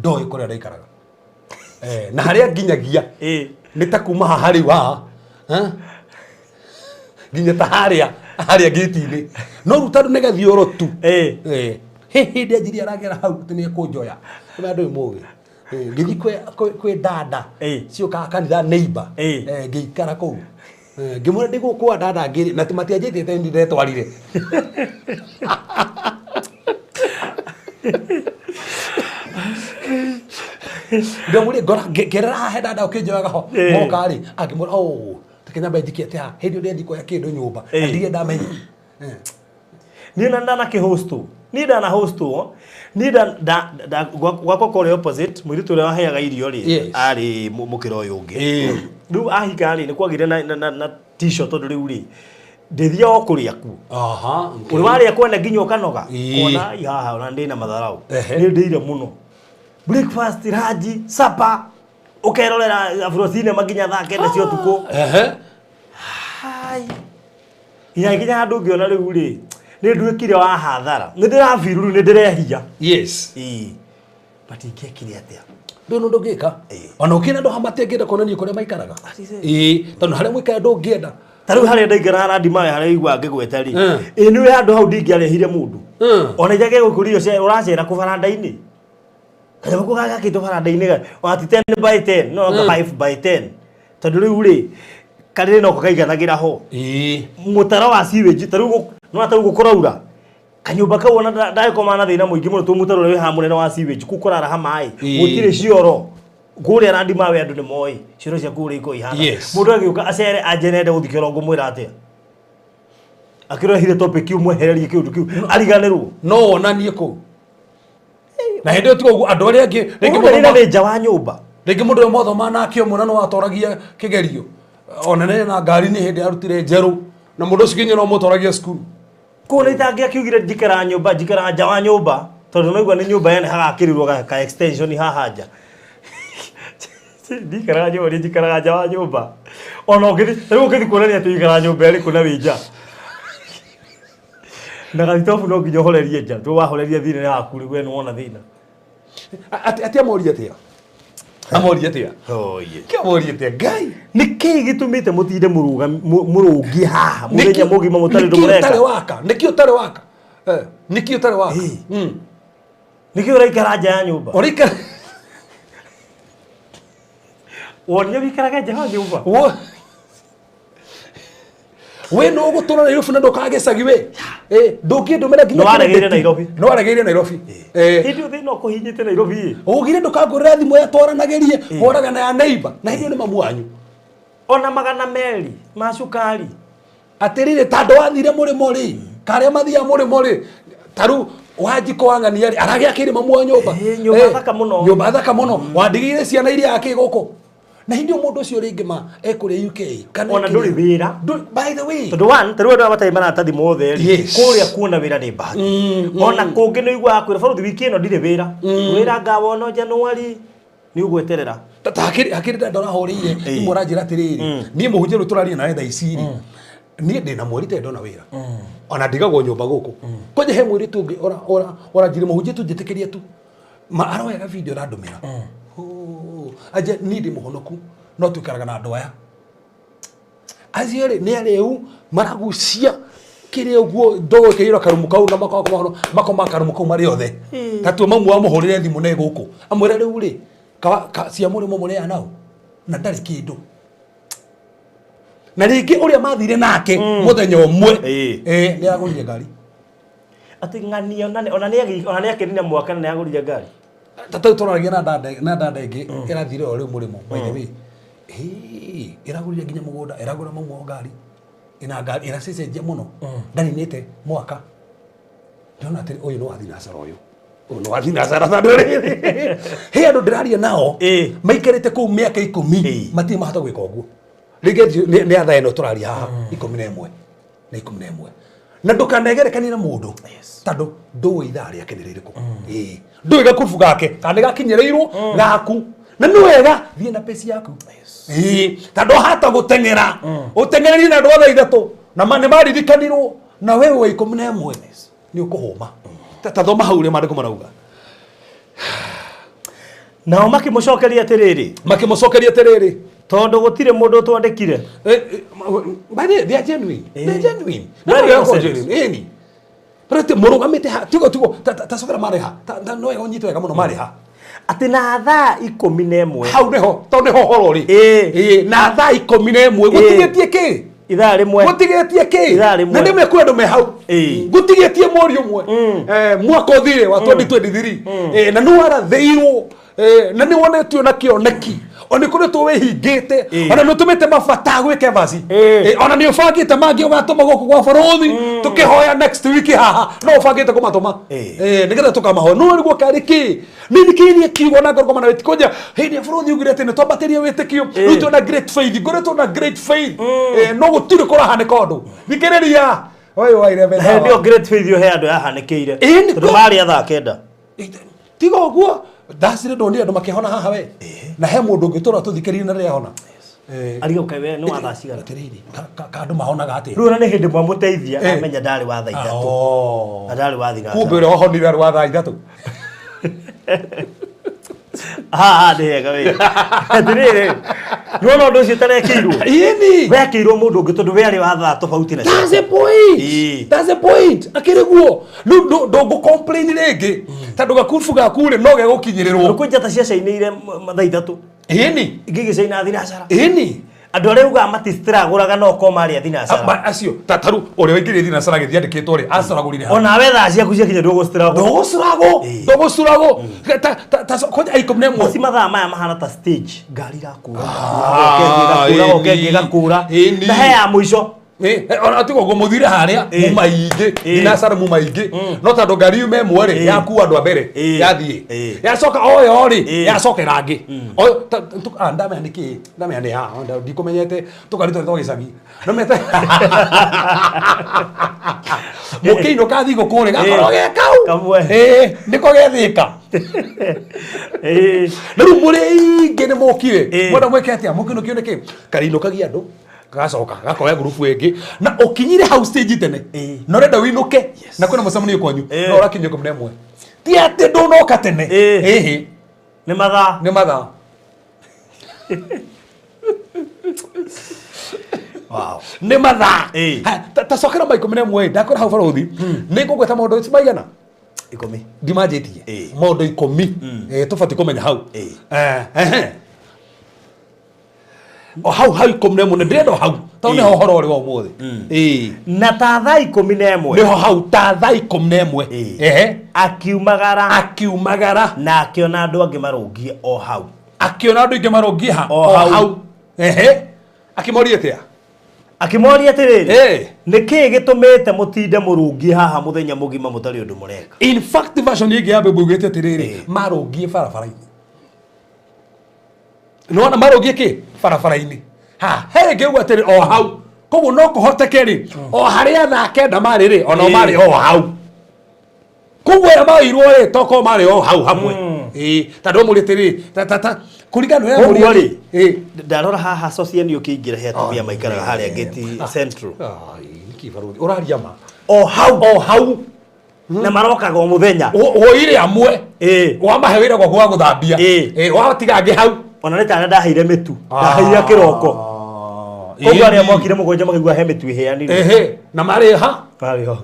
Speaker 7: ndoĩ kũrĩa ndaikaraga. Eh, na harĩa nginyagia nĩ ta kuma haha rĩu haha. Eh? Nginya ta harĩa harĩa gate-inĩ. No rĩu tondũ nĩ gathioro tu. Eh. He hĩndĩ anjirie aragera hau atĩ nĩ ekũnjoya. Nĩ andũ mũgĩ. Ngĩthiĩ kwĩ dada ciũkaga kanitha neighbor. Ngĩikara kũu. Ngĩmwĩra ndĩ gũkũ kwa dada ngĩrĩ na matianjĩtĩte nĩ ndetwarire. Ndamwĩrire ngora ngerera haha he dada ũkĩnjoyaga ho. Moka rĩ angĩmwĩra oh reke nyambe njikie atĩ haha hĩndĩ ĩyo ndĩrathiĩ kuoya kĩndũ nyũmba na ndirĩ ndamenya.
Speaker 2: Niĩ na ndanakĩhostwo, niĩ ndanahostwo, niĩ gwakwa kũrĩ opposite, mũirĩtu ũrĩa waheaga irio rĩ, arĩ mũkĩra ũyũ ũngĩ. Rĩu ahika rĩ, nĩ kwagĩire na tisho tondũ rĩu rĩ, ndĩthiaga o kũrĩa kuo. Ũrĩ warĩa kwene nginya ũkanoga, kuona i haha ona ndĩna matharau. Nĩ ndĩire mũno. Breakfast, lunch, supper, ũkerorera Afro Cinema nginya thaa 9 cia ũtukũ. Hai. Nginya nginya handũ ngĩona rĩu rĩ, nĩ nduĩkire wa hathara. Nĩ ndĩrabiru rĩu nĩ ndĩrehia.
Speaker 7: Yes.
Speaker 2: Ĩĩ. But ingĩekire atĩa?
Speaker 7: Ndũĩ ũndũ ũngĩka. Ona ũkĩra andũ haha matiangĩenda kuonania kũrĩa maikaraga. Ĩĩ, tondũ harĩa mũikaraga ndũngĩenda.
Speaker 2: Ta rĩu harĩa ndaikaraga Randi Mawe harĩa iguaga ngĩgweta rĩ. Ĩĩ nĩ handũ hau ndingĩarehire mũndũ. Ona ijage gũkũria ũracera kũ baranda-inĩ. Kanyamũ kau gakĩtwo baranda-inĩ ona ti 10 by 10 no anga 5 by 10. Tondũ rĩu rĩ, karĩrĩ noko kaiganagĩra ho. Mũtaro wa sewage ta rĩu nĩwona ta rĩu gũkũraura. Kanyũmba kau ona ndagĩkoma na thĩna mũingĩ mũno tondũ mũtaro ũrĩa wĩ haha mũnene wa sewage kũu kũraraha maĩ. Gũtirĩ cioro. Kũrĩa Randi Mawe andũ nĩ moĩ cioro cia kũrĩa ikoragwo ihana. Mũndũ agĩũka acere anjĩre ende gũthiĩ kĩoro ngũmwĩra atĩa? Akĩrehire topic ũmwehererie kĩũndũ kĩu ariganĩrwo.
Speaker 7: No wonanie kũu. Na hĩndĩ ĩyo tiga ũguo andũ arĩa angĩ
Speaker 2: rĩngĩ mũndũ nĩ nja wa nyũmba.
Speaker 7: Rĩngĩ mũndũ ũrĩa mwathoma nake ũmwe na nĩ watoragia kĩgerio. Ona nĩ na ngari nĩ hĩndĩ arutire njerũ na mũndũ ũcio nginya no mũtoragia cukuru.
Speaker 2: Kũu nĩ itangĩakiugire njikaraga nyũmba, njikaraga nja wa nyũmba tondũ naigua nĩ nyũmba yene hagakĩrĩrwo ka extension haha nja. Ndikaraga nyũmba, niĩ njikaraga nja wa nyũmba. Ona ũngĩthiĩ, rĩu ũngĩthiĩ kuonania atĩ ũikaraga nyũmba ĩrĩkũ na wĩ nja. Na gathitobu no nginya ũhorerie nja, tondũ wahoreria thĩinĩ waku rĩ, we nĩ wona thĩna.
Speaker 7: Atĩ amorie atĩa? Amorie atĩa? Kĩamorie atĩa? Ngai.
Speaker 2: Nĩ kĩĩ gĩtũmĩte mũtinde mũrũngiĩ haha mũthenya mũgima mũtarĩ ũndũ
Speaker 7: Nĩkĩ
Speaker 2: mũreka?
Speaker 7: ũtarĩ waka? Nĩkĩ ũtarĩ waka? Nĩkĩ ũtarĩ waka?
Speaker 2: Nĩkĩ ũraikara nja ya nyũmba?
Speaker 7: Ũraikara
Speaker 2: Wonire ũikarage nja ya nyũmba?
Speaker 7: We no ũgũtũra Nairobi na ndũkaga gĩcagi we. Ndũngĩndũmĩra nginya
Speaker 2: Nĩ waregeire
Speaker 7: kĩrĩndĩ.
Speaker 2: Nairobi.
Speaker 7: Nĩ waregeire Nairobi.
Speaker 2: Hĩndĩ ĩyo thĩna ũkũhinyĩte Nairobi ĩ.
Speaker 7: Ũgire ndũkangũrĩra thimũ ya twaranagĩrie, hũraga na ya neighbor. Na hĩndĩ ĩyo nĩ mamu wanyu.
Speaker 2: Ona 200 ma cukari.
Speaker 7: Atĩrĩrĩ, ta andũ wathire mũrĩmo rĩ, karĩa mathiaga mũrĩmo rĩ, ta rĩu Wanjikũ wa ng'ania rĩ, aragĩakĩire mamu wa nyũmba.
Speaker 2: Nyũmba thaka mũno.
Speaker 7: Nyũmba thaka mũno. Wandigĩire ciana iria akĩ gũkũ. Na hĩndĩ ĩyo mũndũ ũcio rĩngĩ ma ekũrĩa UK kana
Speaker 2: Ona ndũrĩ wĩra.
Speaker 7: By the way.
Speaker 2: Tondũ one, ta rĩu andũ aya matarĩ maratathi mothe rĩ,
Speaker 7: Yes.
Speaker 2: kũrĩa kuona wĩra nĩ bahati. Ona kũngĩ nĩ ũiguaga kwĩra bũrũri wiki ĩno ndirĩ wĩra. Wĩra ngawona January nĩ ũgweterera.
Speaker 7: Ta hakĩrĩ ndanda ũrahũrĩire imwe ũranjĩra atĩrĩrĩ, niĩ mũhunjia rĩu tũraria nawe thaa ici rĩ, niĩ ndĩna mweri itarĩ ndona wĩra. Ona ndigagwo nyũmba gũkũ. Kwanja he mũirĩtu ũngĩ ũranjĩra mũhunjia tu njĩtĩkĩria tu. Ma aroyaga video arandũmĩra. Anje niĩ ndĩ mũhonoku no tuikaraga na andũ aya. Acio rĩ nĩ arĩu maragucia kĩrĩa ũguo ndogo ĩkaiyũra karumu kau na makoma karumu kau marĩ othe. Ta tua mamu amũhũrĩre thimũ na gũkũ. Amwĩre rĩu rĩ cia mũrĩmo mũrĩa nao na ndarĩ kĩndũ. Na rĩngĩ ũrĩa mathire nake mũthenya ũmwe nĩ aragũrire ngari.
Speaker 2: Atĩ ng'ania ona nĩ akĩrina mwaka na nĩ agũrire ngari.
Speaker 7: Tata tũraragia na dada na dada ĩngĩ ĩrathire o rĩu mũrĩmo by the way. Ĩragũrire nginya mũgũnda, ĩragũra mamu wao ngari. Ĩna ngari ĩracenjia mũno. Ndaninĩte mwaka. Ndĩrona atĩrĩ ũyũ nĩ wa thinacara ũyũ. Ũyũ nĩ wa thinacara tondũ rĩrĩ. He andũ ndĩraria nao maikarĩte kũu mĩaka 10 matirĩ mahota gwĩka ũguo. Rĩngĩ nĩ athaa ĩno tũraria haha 11 na 11. Na ndũkanegerekanie na mũndũ tondũ ndũĩ ithaa rĩake nĩ rĩrĩkũ. Ndũĩ gakurubu gake kana nĩ gakinyĩrĩirwo gaku. Na nĩ wega thiĩ na pesi yaku. Ĩĩ, tondũ hata gũteng'era ũteng'ererie na andũ a 3:00 na nĩ maririkanirwo na wewe wa 11 nĩ ũkũhũma. Ta thoma hau ũrĩa maandĩko marauga.
Speaker 2: Nao makĩmũcokeria atĩrĩrĩ,
Speaker 7: Makĩmũcokeria atĩrĩrĩ,
Speaker 2: tondũ gũtirĩ mũndũ ũtwandĩkire.
Speaker 7: By the way, they are genuine. They are genuine.
Speaker 2: Very
Speaker 7: No, they are
Speaker 2: innocent.
Speaker 7: genuine. Ĩni. But mũrũgamĩte ha tigo tigo ta cokera marĩ ha no wega ũnyite wega mũno marĩ ha
Speaker 2: Atĩ na 11:00
Speaker 7: hau nĩho tondũ nĩho ũhoro ũrĩ.
Speaker 2: Ĩĩ.
Speaker 7: Ĩĩ, na 11:00 gũtigĩtie kĩ?
Speaker 2: Ithaa rĩmwe.
Speaker 7: Gũtigĩtie kĩ?
Speaker 2: Ithaa rĩmwe.
Speaker 7: Na ndĩmwe kwĩ andũ me hau.
Speaker 2: Ĩĩ.
Speaker 7: Gũtigĩtie mweri ũmwe. Mwaka ũthire wa 2023. Na nĩ warathĩirwo, na nĩ wonetio na kĩoneki ona nĩ koretwo wĩhingĩte, ona nĩ ũtũmĩte mabata gwĩke vaci, ona nĩ ũbangĩte mangĩ ũgatũma gũkũ gwa bũrũri tũkĩhoya next week haha no ũbangĩte kũmatũma, nĩgetha tũkamahoya no rĩguo karĩ kĩ nĩ thikĩrĩrie kiugo na ngorwo mana wĩtĩkio hĩndĩ ya bũrũri ugire atĩ nĩ twambatĩrie wĩtĩkio rĩu twĩna great faith, ngoretwo na great faith, no gũtirĩ kũrahanĩka ũndũ. Thikĩrĩria ũyũ wa 11
Speaker 2: Hĩndĩ ĩyo great faith yo he andũ yahanĩkĩire.
Speaker 7: Ĩĩ, nĩkuo.
Speaker 2: Tondũ marĩ a 9:00.
Speaker 7: Tiga ũguo ndacire ndonire andũ makĩhona haha we na he mũndũ ũngĩ tũra tũthikĩrĩrie na rĩrĩa ahona.
Speaker 2: Ariga ũkae we nĩ wa thaa cigana?
Speaker 7: Atĩrĩrĩ, ka andũ mahonaga atĩa?
Speaker 2: Rĩu ona nĩ hĩndĩ mwamũteithia amenya ndarĩ wa 3:00. Na ndarĩ wa thinacara.
Speaker 7: Kumbe ũrĩa wahonire arĩ wa 3:00.
Speaker 2: Haha nĩ hega we. Atĩrĩrĩ, nĩwona ũndũ ũcio ũtarekĩirwo?
Speaker 7: Ĩni.
Speaker 2: Wekĩirwo mũndũ ũngĩ tondũ we arĩ wa thaa tofauti na
Speaker 7: That's
Speaker 2: ciake.
Speaker 7: the point.
Speaker 2: Ĩĩ.
Speaker 7: That's the point. Akĩrĩ guo. Rĩu ndũngũ complain rĩngĩ. Tondũ gakubu gaku rĩ no gegũkinyĩrĩrwo.
Speaker 2: Tondũ kwĩ njata ciacainĩire 3:00.
Speaker 7: Ĩni.
Speaker 2: Ingĩ igĩcaina thinacara.
Speaker 7: Ĩni.
Speaker 2: Andũ arĩa ugaga matistragũraga no korwo marĩ a thinacara.
Speaker 7: Acio ta taru ũrĩa waingĩrire thinacara agĩthiĩ andĩkĩtwo rĩ acaragũrire ha?
Speaker 2: Onawe thaa ciaku ciakinya ndũgũstragũ.
Speaker 7: Ndũgũcuragwo. Ndũgũcuragwo. Ta kwanja 11.
Speaker 2: Maci mathaa maya mahana ta stage. Ngari irakũra. Ĩgakũra, goka ĩngĩ ĩgakũra.
Speaker 7: Ĩni.
Speaker 2: Na he ya mũico.
Speaker 7: Ona tiga ũguo mũthire harĩa muma ingĩ thinacara muma ingĩ no tondũ ngari yuma ĩmwe rĩ yakua andũ a mbere yathiĩ yacoka oyo rĩ yacokera angĩ. Oyo ndamenya nĩ kĩ ndamenya nĩ ha ndikũmenyete tũkari twarĩ twa gĩcagi no mete mũkĩinũka thigũkũ rĩ gakorwo ge kau.
Speaker 2: Kamwe.
Speaker 7: Nĩko gethĩka. Rĩu mũrĩ aingĩ nĩ mũkire mwenda mwĩke atĩa mũkĩinũkio nĩ kĩ karinũkagia andũ gacoka gakoya ngurubu ĩngĩ na ũkinyire hau stage tene na ũrenda wĩinũke na kwĩna mũcemanio kwanyu no ũrakinyia 11 ti atĩ ndũnoka tene. Ĩhĩ.
Speaker 2: Nĩ mathaa.
Speaker 7: Nĩ mathaa.
Speaker 2: Wow.
Speaker 7: Nĩ mathaa. Ta cokera ma 11 ndakora hau barothi nĩ ngũgweta maũndũ maigana
Speaker 2: 10.
Speaker 7: Ndimanjĩtie maũndũ 10 tũbatiĩ kũmenya hau. Ehe. O hau hau 11 ndĩrenda o hau tondũ nĩho ũhoro ũrĩ wa ũmũthĩ.
Speaker 2: Na ta 11:00.
Speaker 7: Nĩho hau ta 11:00. Ehe.
Speaker 2: Akiumagara.
Speaker 7: Akiumagara.
Speaker 2: Na akĩona andũ angĩ marũngiĩ o hau.
Speaker 7: Akĩona andũ aingĩ marũngiĩ ha?
Speaker 2: O
Speaker 7: O
Speaker 2: hau.
Speaker 7: hau. Ehe. Akĩmoria atĩa?
Speaker 2: Akĩmoria atĩrĩrĩ, nĩ kĩĩ gĩtũmĩte mũtinde mũrũngiĩ haha mũthenya mũgima mũtarĩ ũndũ mũreka?
Speaker 7: In fact version ĩngĩ ya Bible ĩugĩte atĩrĩrĩ, marũngiĩ barabara-inĩ. Nĩwona marũngiĩ kĩ? Barabara-inĩ. Ha, he ĩngĩ ĩuga atĩrĩ o hau. Koguo no kũhoteke rĩ, o harĩa 9:00 marĩ rĩ, onao marĩ o hau. Koguo aya maoirwo rĩ, tokorwo marĩ o hau hamwe. Ĩĩ, tondũ amũria atĩrĩ, ta kũringana na ũrĩa
Speaker 2: Koguo
Speaker 7: amũria
Speaker 2: rĩ,
Speaker 7: Ĩĩ.
Speaker 2: Ndarora haha Sociani ũkĩingĩra he atumia maikaraga harĩa gate Central.
Speaker 7: Ai, nĩkĩ barũthi? Ũraria ma.
Speaker 2: O hau.
Speaker 7: O hau.
Speaker 2: Na marokaga o mũthenya.
Speaker 7: Woire amwe. Wamahe wĩra gwaku wa gũthambia. Watiga angĩ hau.
Speaker 2: Ona nĩ tana ndaheire mĩtu. Ndaheire kĩroko. Koguo arĩa mokire 7 makĩigua he mĩtu ĩheanirwo.
Speaker 7: Ehe, na marĩ ha?
Speaker 2: Marĩ hau.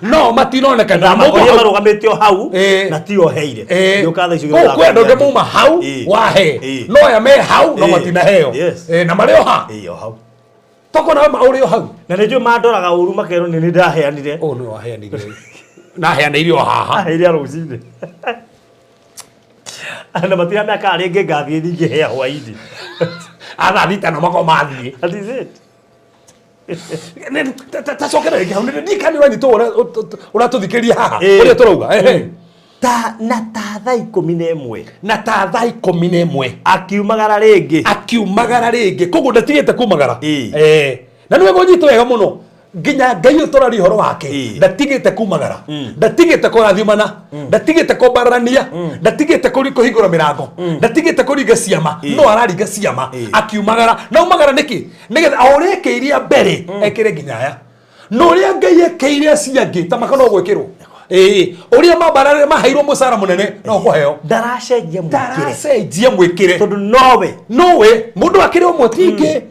Speaker 7: No matinoneka
Speaker 2: Na makorire marũgamĩte o hau na ti o heire. Nĩũka thaa icio
Speaker 7: Kũu kwĩ andũ angĩ mauma hau wahe. No aya me hau no matinaheo. Na marĩ o ha?
Speaker 2: Ĩĩ, o hau.
Speaker 7: Toko na ũrĩ o hau.
Speaker 2: Na nĩ njũĩ mandoraga ũru makerwo nĩ nĩ ndaheanire.
Speaker 7: Ũũ nĩwe waheanire. Naheanire o haha.
Speaker 2: Aheire rũcinĩ. Na matiramenya kana rĩngĩ ngathiĩ ningĩ hea hwainĩ.
Speaker 7: Athaa thita no makorwo mathiĩ.
Speaker 2: That is it.
Speaker 7: Ta cokera rĩngĩ hau ndikani wanyitwo ũratũthikĩria haha ũrĩa tũrauga. Ehe.
Speaker 2: Ta na ta 11:00.
Speaker 7: Na ta 11:00.
Speaker 2: Akiumagara rĩngĩ.
Speaker 7: Akiumagara rĩngĩ. Koguo ndatigĩte kumagara. Na nĩ wega ũnyite wega mũno. Nginya Ngai ũyũ tũraria ũhoro wake ndatigĩte kumagara, ndatigĩte kũrathimana, ndatigĩte kũmbararania, ndatigĩte kũhingũra mĩrango, ndatigĩte kũringa ciama. No araringa ciama akiumagara na umagara nĩkĩ? Nĩgetha o ũrĩa ekĩire mbere ekĩre nginya aya. Na ũrĩa Ngai ekĩire acio angĩ ta maka no gwĩkĩrwo. Ĩĩ, ũrĩa mambararire maheirwo mũcara mũnene no kũheo.
Speaker 2: Ndaracenjia mwĩkĩre.
Speaker 7: Ndaracenjia mwĩkĩre.
Speaker 2: Tondũ nowe.
Speaker 7: Nowe mũndũ akĩrĩ ũmwe ti ingĩ,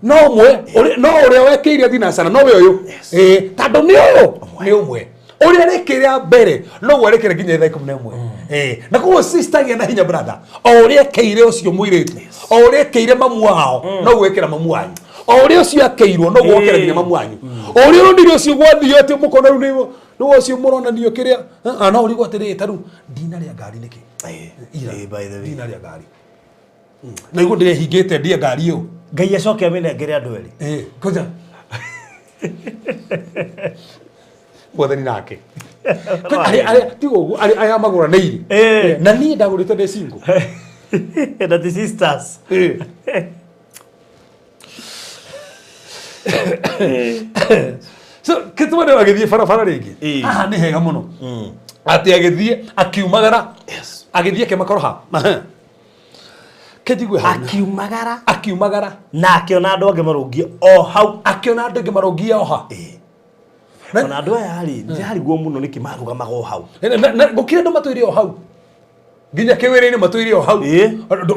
Speaker 7: no ũmwe no ũrĩa wekĩire thinacara nowe ũyũ. Ĩĩ, tondũ nĩ ũyũ nĩ ũmwe ũrĩa arekĩra mbere noguo arekĩra nginya thaa 11. Ĩĩ, na koguo sister gĩa na hinya, brother, o ũrĩa ekĩire ũcio mũirĩtu, o ũrĩa ekĩire mamu wao noguo ekĩra mamu wanyu, o ũrĩa ũcio akĩirwo noguo okĩra nginya mamu wanyu, o ũrĩa ũronire ũcio gwathio atĩ mũkona rĩu nĩ ũcio mũronanio kĩrĩa. Ah, no ũrigwo atĩrĩrĩ, ta rĩu ndinarĩa ngari nĩkĩ ira?
Speaker 2: By the way.
Speaker 7: Ndinarĩa ngari na iguo ndĩrehingĩte ndie ngari ĩyo.
Speaker 2: Ngai acoke amĩnengere andũ erĩ.
Speaker 7: Eh, ngoja. Mwathani nake. Arĩa tiga ũguo, arĩa magũranĩire. Na niĩ ndagũrĩte ndĩ single.
Speaker 2: Na ti sisters.
Speaker 7: So kĩtũmane agĩthiĩ barabara rĩngĩ. Haha nĩ hega mũno. Atĩ agĩthiĩ akiumagara. Agĩthiĩ akĩmakora ha. Kĩnjigue hau.
Speaker 2: Akiumagara.
Speaker 7: Akiumagara.
Speaker 2: Na akĩona andũ angĩ marũngiĩ o hau.
Speaker 7: Akĩona andũ angĩ marũngiĩ o ha.
Speaker 2: Ona andũ aya rĩ, ndĩrarigwo mũno nĩkĩ marũgamaga o hau.
Speaker 7: Gũkĩrĩ andũ matũire o hau. Nginya kĩwĩra-inĩ matũire o hau.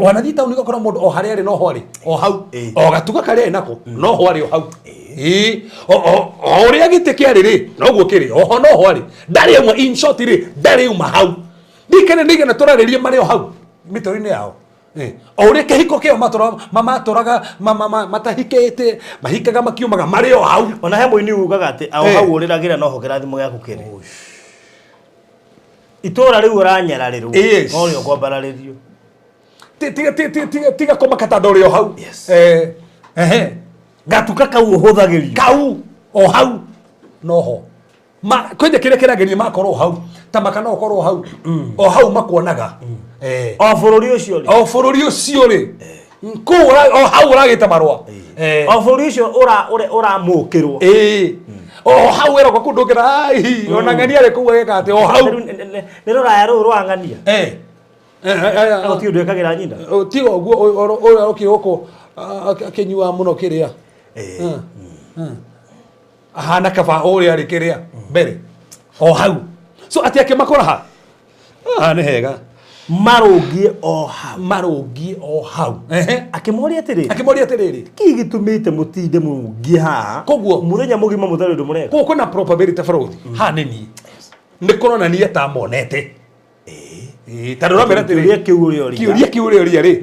Speaker 7: Wanathiĩ taũni ũgakora mũndũ o harĩa arĩ noho arĩ o hau. O gatuka karĩa arĩ nako noho arĩ o hau. O ũrĩa gĩtĩ kĩarĩ rĩ noguo kĩrĩ oho noho arĩ. Ndarĩ auma, in short rĩ ndarĩ auma hau. Ndikene ndigana tũrarĩrie marĩ o hau mĩtũrĩre yao. O ũrĩa kĩhiko kĩao matũraga matahikĩte mahikaga makiumaga marĩ o hau.
Speaker 2: Ona he mũini ugaga atĩ o hau ũrĩragĩra noho kĩrathimo gĩaku kĩrĩ. Itũra rĩu ũranyararĩrwo no rĩo kwambararĩrio.
Speaker 7: Tiga kũmaka tondũ ũrĩ o hau. Ehe.
Speaker 2: Gatuka kau ũhũthagĩrio.
Speaker 7: Kau o hau noho. Ma kwanja kĩrĩa kĩrageria makorwo hau ta maka no ũkorwo hau o hau makuonaga.
Speaker 2: O bũrũri ũcio rĩ.
Speaker 7: O bũrũri ũcio rĩ. Kũu o hau ũragĩte marũa.
Speaker 2: O bũrũri ũcio ũramũkĩrwo.
Speaker 7: O hau werokwo kũu ndũngĩra ai ona ng'ania arĩ kũu ageka atĩ o hau.
Speaker 2: Nĩ rũraya rũu rwa ng'ania. Gũtirĩ ũndũ ĩkagĩra nyina.
Speaker 7: Tiga ũguo ũrĩa ũkĩ gũkũ akĩnyuaga mũno kĩrĩa. Ahana kaba ũrĩa arĩ kĩrĩa mbere. O hau. So atĩ akĩmakora ha. Haha nĩ hega.
Speaker 2: Marũngiĩ o hau.
Speaker 7: Marũngiĩ o hau.
Speaker 2: Akĩmoria atĩrĩrĩ.
Speaker 7: Akĩmoria atĩrĩrĩ.
Speaker 2: Kĩĩ gĩtũmĩte mũtinde mũrũngiĩ haha?
Speaker 7: Koguo
Speaker 2: mũthenya mũgima mũtarĩ ũndũ mũreka.
Speaker 7: Koguo kwĩna probability bũrũri. Haha nĩ niĩ. Nĩ kũronania ta monete. Tondũ ũramera atĩrĩrĩ.
Speaker 2: Kĩũria kĩu ũrĩa ũria.
Speaker 7: Kĩũria kĩu ũrĩa ũria rĩ.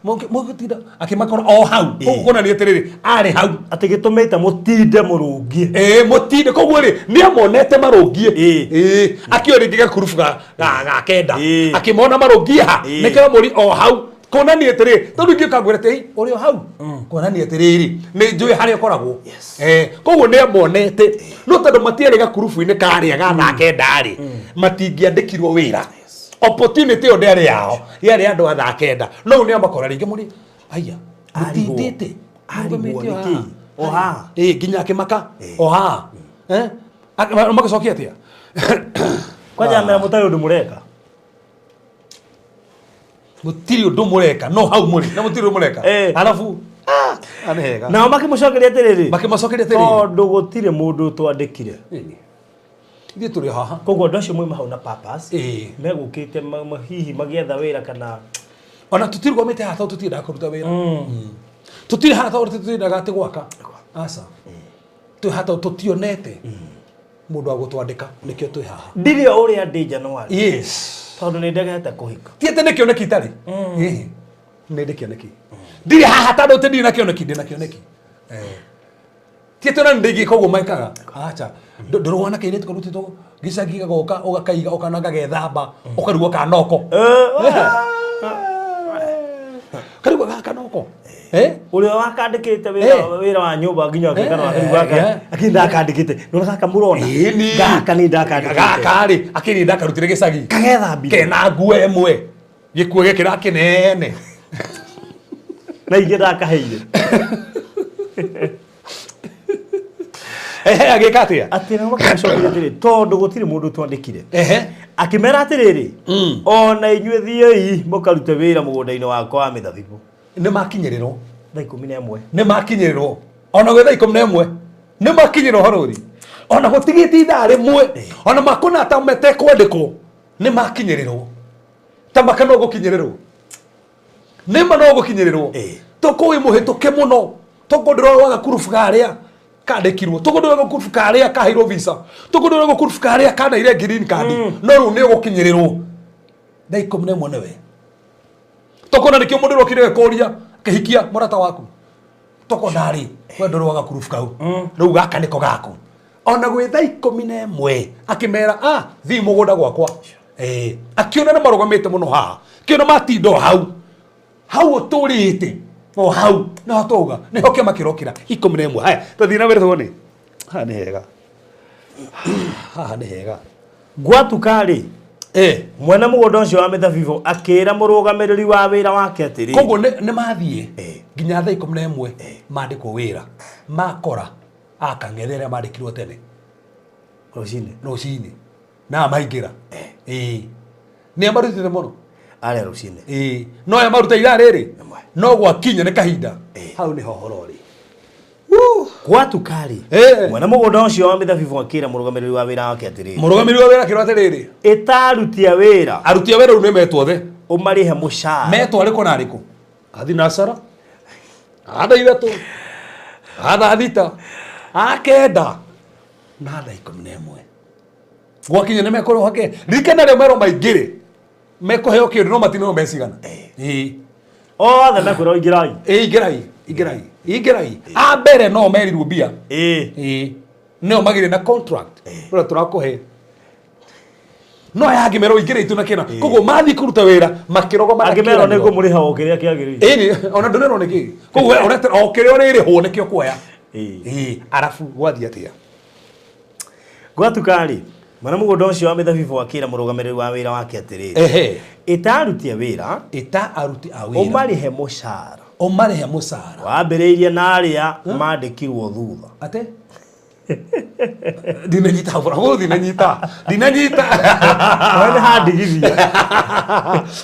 Speaker 7: Mũgũtinda akĩmakora o hau. Koguo kuonania atĩrĩrĩ arĩ hau.
Speaker 2: Atĩ gĩtũmĩte mũtinde mũrũngiĩ.
Speaker 7: Mũtinde. Koguo rĩ nĩ amonete marũngiĩ. Akĩoya rĩngĩ gakurubu ga kenda. Akĩmona marũngiĩ ha. Nĩkĩo amũri o hau. Kuonania atĩrĩrĩ tondũ ingĩũka ngwĩre atĩ ũrĩ o hau. Kuonania atĩrĩrĩ nĩ njũĩ harĩa ũkoragwo. Koguo nĩ amonete. No tondũ matiarĩ gakurubu-inĩ karĩa ga thaa kenda rĩ, matingĩandĩkirwo wĩra. Opportunity ĩyo ndĩarĩ yao, yarĩ andũ a thaa kenda. No rĩu nĩ amakora rĩngĩ mũrĩ aya mũtindĩte.
Speaker 2: Arigwo nĩkĩ? O haha.
Speaker 7: Nginya akĩmaka o haha. Magĩcokia atĩa?
Speaker 2: Kwanja amera mũtarĩ ũndũ mũreka.
Speaker 7: Mũtirĩ ũndũ mũreka, no hau mũrĩ, na mũtirĩ ũndũ mũreka. Arabu, nĩ hega.
Speaker 2: Nao makĩmũcokeria atĩrĩrĩ.
Speaker 7: Makĩmũcokeria atĩrĩrĩ.
Speaker 2: Tondũ gũtirĩ mũndũ twandĩkire.
Speaker 7: Ithuĩ tũrĩ haha.
Speaker 2: Koguo andũ acio moima hau na purpose. Megũkĩte hihi magĩetha wĩra kana
Speaker 7: ona tũtirũgamĩte haha tondũ tũtiendaga kũruta wĩra. Tũtirĩ haha tondũ tũtiendaga atĩ gwaka. Aca. Twĩ haha tondũ tũtionete mũndũ wa gũtwandĩka, nĩkĩo twĩ haha.
Speaker 2: Ndirĩ o ũrĩa ndĩ January. Tondũ nĩ ndegete kũhika.
Speaker 7: Ti atĩ nĩ kĩoneki itarĩ. Nĩ ndĩ kĩoneki. Ndirĩ haha tondũ atĩ ndirĩ na kĩoneki, ndĩ na kĩoneki. Ti atĩ ona nĩ ndĩngĩka ũguo mekaga. Aca. Ndũrũa na kairĩtu karutĩtwo gĩcagi gagoka ũgakaiga ũkana gagethamba ũkarugwo kanoko. Karugwo gaka noko.
Speaker 2: Ũrĩa wakandĩkĩte wĩra wa nyũmba nginya akĩkana wakarigu gaka. Akĩrĩ ndakandĩkĩte. Nĩ gaka mũrona. Gaka nĩ ndakandĩkĩte.
Speaker 7: Gaka rĩ, akĩrĩ ndakarutire gĩcagi.
Speaker 2: Kagethambire.
Speaker 7: Kena nguo ĩmwe. Gĩkuo gĩkĩra kĩnene.
Speaker 2: Na ingĩ ndakaheire.
Speaker 7: Ehe, agĩka atĩa?
Speaker 2: Atĩ nao makĩmũcokeria atĩrĩ, tondũ gũtirĩ mũndũ twandĩkire.
Speaker 7: Ehe.
Speaker 2: Akĩmera atĩrĩrĩ, ona inyuĩ thiĩi mũkarute wĩra mũgũnda-inĩ wakwa wa mĩthabibũ.
Speaker 7: Nĩ makinyĩrĩrwo.
Speaker 2: Thaa 11.
Speaker 7: Nĩ makinyĩrĩrwo. Ona gwĩ thaa 11 nĩ makinyĩrĩrwo harũri. Ona gũtigĩte ithaa rĩmwe. Ona makona ta metekwandĩkwo nĩ makinyĩrĩrwo. Ta maka no gũkinyĩrĩrwo. Nĩ ma no gũkinyĩrĩrwo. Tũkũĩ mũhĩtũke mũno. Tũkũ ndĩrora gakurubu karĩa kandĩkirwo. Tũkũ ndĩrora gakurubu karĩa kaheirwo visa. Tũkũ ndĩrora gakurubu karĩa kanaire green card. No rĩu nĩ ũgũkinyĩrĩrwo. Thaa 11 nĩwe. Tokona nĩkĩo mũndũ ũrokire kũria kĩhikia mũrata waku. Tokona rĩ, we ndũrĩ gakurubu kau. Rĩu gaka nĩko gaku. Ona gwĩ thaa 11 akĩmera ah thiĩ mũgũnda gwakwa. Eh, akiona nĩ marũgamĩte mũno haha. Kĩona matinda o hau. Hau ũtũrĩte. O hau. No tũuga. Nĩho kĩama kĩrokĩra 11. Haya, tũthiĩ na mbere tuone. Haha nĩ hega. Haha nĩ hega.
Speaker 2: Gwatuka-rĩ, mwene mũgũnda ũcio wa mĩthabibũ akĩĩra mũrũgamĩrĩri wa wĩra wake atĩrĩ,
Speaker 7: Koguo nĩ mathiĩ nginya thaa 11 mandĩkwo wĩra. Makora akang'ethe arĩa mandĩkirwo tene.
Speaker 2: Rũcinĩ.
Speaker 7: Rũcinĩ. Na maingĩra. Ĩĩ. Nĩ amarutĩte mũno.
Speaker 2: Arĩa rũcinĩ.
Speaker 7: Ĩĩ. No aya maruta ithaa rĩrĩ. No gwakinya nĩ kahinda. Hau nĩho ũhoro ũrĩ.
Speaker 2: Gwatuka-rĩ, mwene mũgũnda ũcio wa mĩthabibũ akĩĩra mũrũgamĩrĩri wa wĩra wake atĩrĩrĩ,
Speaker 7: Mũrũgamĩrĩri wa wĩra akĩrwo atĩrĩrĩ,
Speaker 2: ĩta aruti a wĩra.
Speaker 7: Aruti a wĩra rĩu nĩ metwo othe.
Speaker 2: Ũmarĩhe mũcara.
Speaker 7: Metwo arĩkũ na arĩkũ? Athinasara, a thaa 3, a thaa 6, a 9 na thaa 11. Gwakinya nĩ mekũrĩhwo ke. Ririkana rĩo merwo maingĩrĩ. Mekũheo kĩndũ no matinĩrwo mecigana. Ĩĩ.
Speaker 2: Othe mekwĩrwo ingĩrai.
Speaker 7: Ĩĩ ingĩrai, ingĩrai, ingĩrai. A mbere no merirwo mbia.
Speaker 2: Ĩĩ.
Speaker 7: Nĩo magĩrĩ na contract. Ũrĩa tũrakũhe. No aya angĩ merwo ingĩrĩ itu na kĩna. Koguo mathiĩ kũruta wĩra makĩrogoma na
Speaker 2: Angĩ merwo nĩ
Speaker 7: kĩĩranĩro.
Speaker 2: ngũmũrĩha o kĩrĩa kĩagĩrĩire.
Speaker 7: Ĩni, ona ndũrerwo nĩ kĩ. Koguo we ũretera o kĩrĩa ũrĩrĩhwo nĩkĩo kuoya. Ĩĩ, arabu gwathiĩ atĩa?
Speaker 2: Gwatuka-rĩ, mwene mũgũnda ũcio wa mĩthabibũ akĩĩra mũrũgamĩrĩri wa wĩra wake atĩrĩrĩ,
Speaker 7: Ehe.
Speaker 2: ĩta aruti a wĩra,
Speaker 7: ĩta aruti a wĩra,
Speaker 2: ũmarĩhe mũcara,
Speaker 7: ũmarĩhe mũcara,
Speaker 2: wambĩrĩirie na arĩa mandĩkirwo thutha.
Speaker 7: Atĩ? Ndinanyita hau, hau ndinanyita. Ndinanyita.
Speaker 2: Hau nĩ handigithia.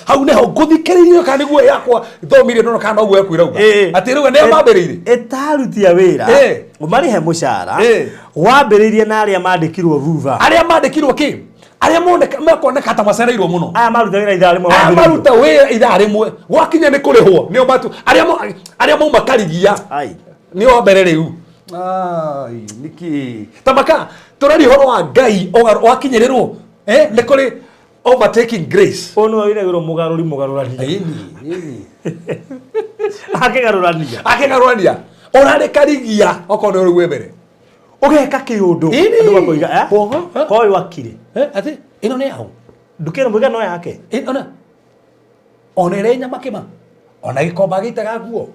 Speaker 7: Hau nĩho ngũthikĩrĩirie kana nĩguo yakwa thomire ndono kana noguo yaku ĩrauga. Atĩ rĩu nĩo mambĩrĩirie.
Speaker 2: Ĩta aruti a wĩra, ũmarĩhe mũcara, wambĩrĩirie na arĩa mandĩkirwo thutha.
Speaker 7: Arĩa mandĩkirwo kĩ? Arĩa moneka mekoneka ta macereirwo mũno.
Speaker 2: Aya maruta wĩra ithaa rĩmwe.
Speaker 7: Aya maruta wĩra ithaa rĩmwe. Gwakinya nĩ kũrĩhwo nĩo matu arĩa arĩa mauma karigia. Nĩo mbere rĩu. Ai, nĩkĩ? Tamaka, tũraria ũhoro wa Ngai wakinyĩrĩrwo. Nĩ kũrĩ overtaking grace.
Speaker 2: Ũyũ nĩwe wĩragĩrwo mũgarũri mũgarũrania.
Speaker 7: Ĩni, ĩni.
Speaker 2: Akĩgarũrania.
Speaker 7: Akĩgarũrania. Ũrarĩ karigia okorwo nĩ ũrĩ gwĩ mbere.
Speaker 2: Ũgeka kĩũndũ.
Speaker 7: Ĩni.
Speaker 2: Andũ makoiga, eh? Koyũ akire.
Speaker 7: Atĩ ĩno nĩ yaũ?
Speaker 2: Ndukĩra mũiga no yake.
Speaker 7: Ona ona ĩrĩ nyama kĩma. Ona gĩkomba gĩitaga nguo.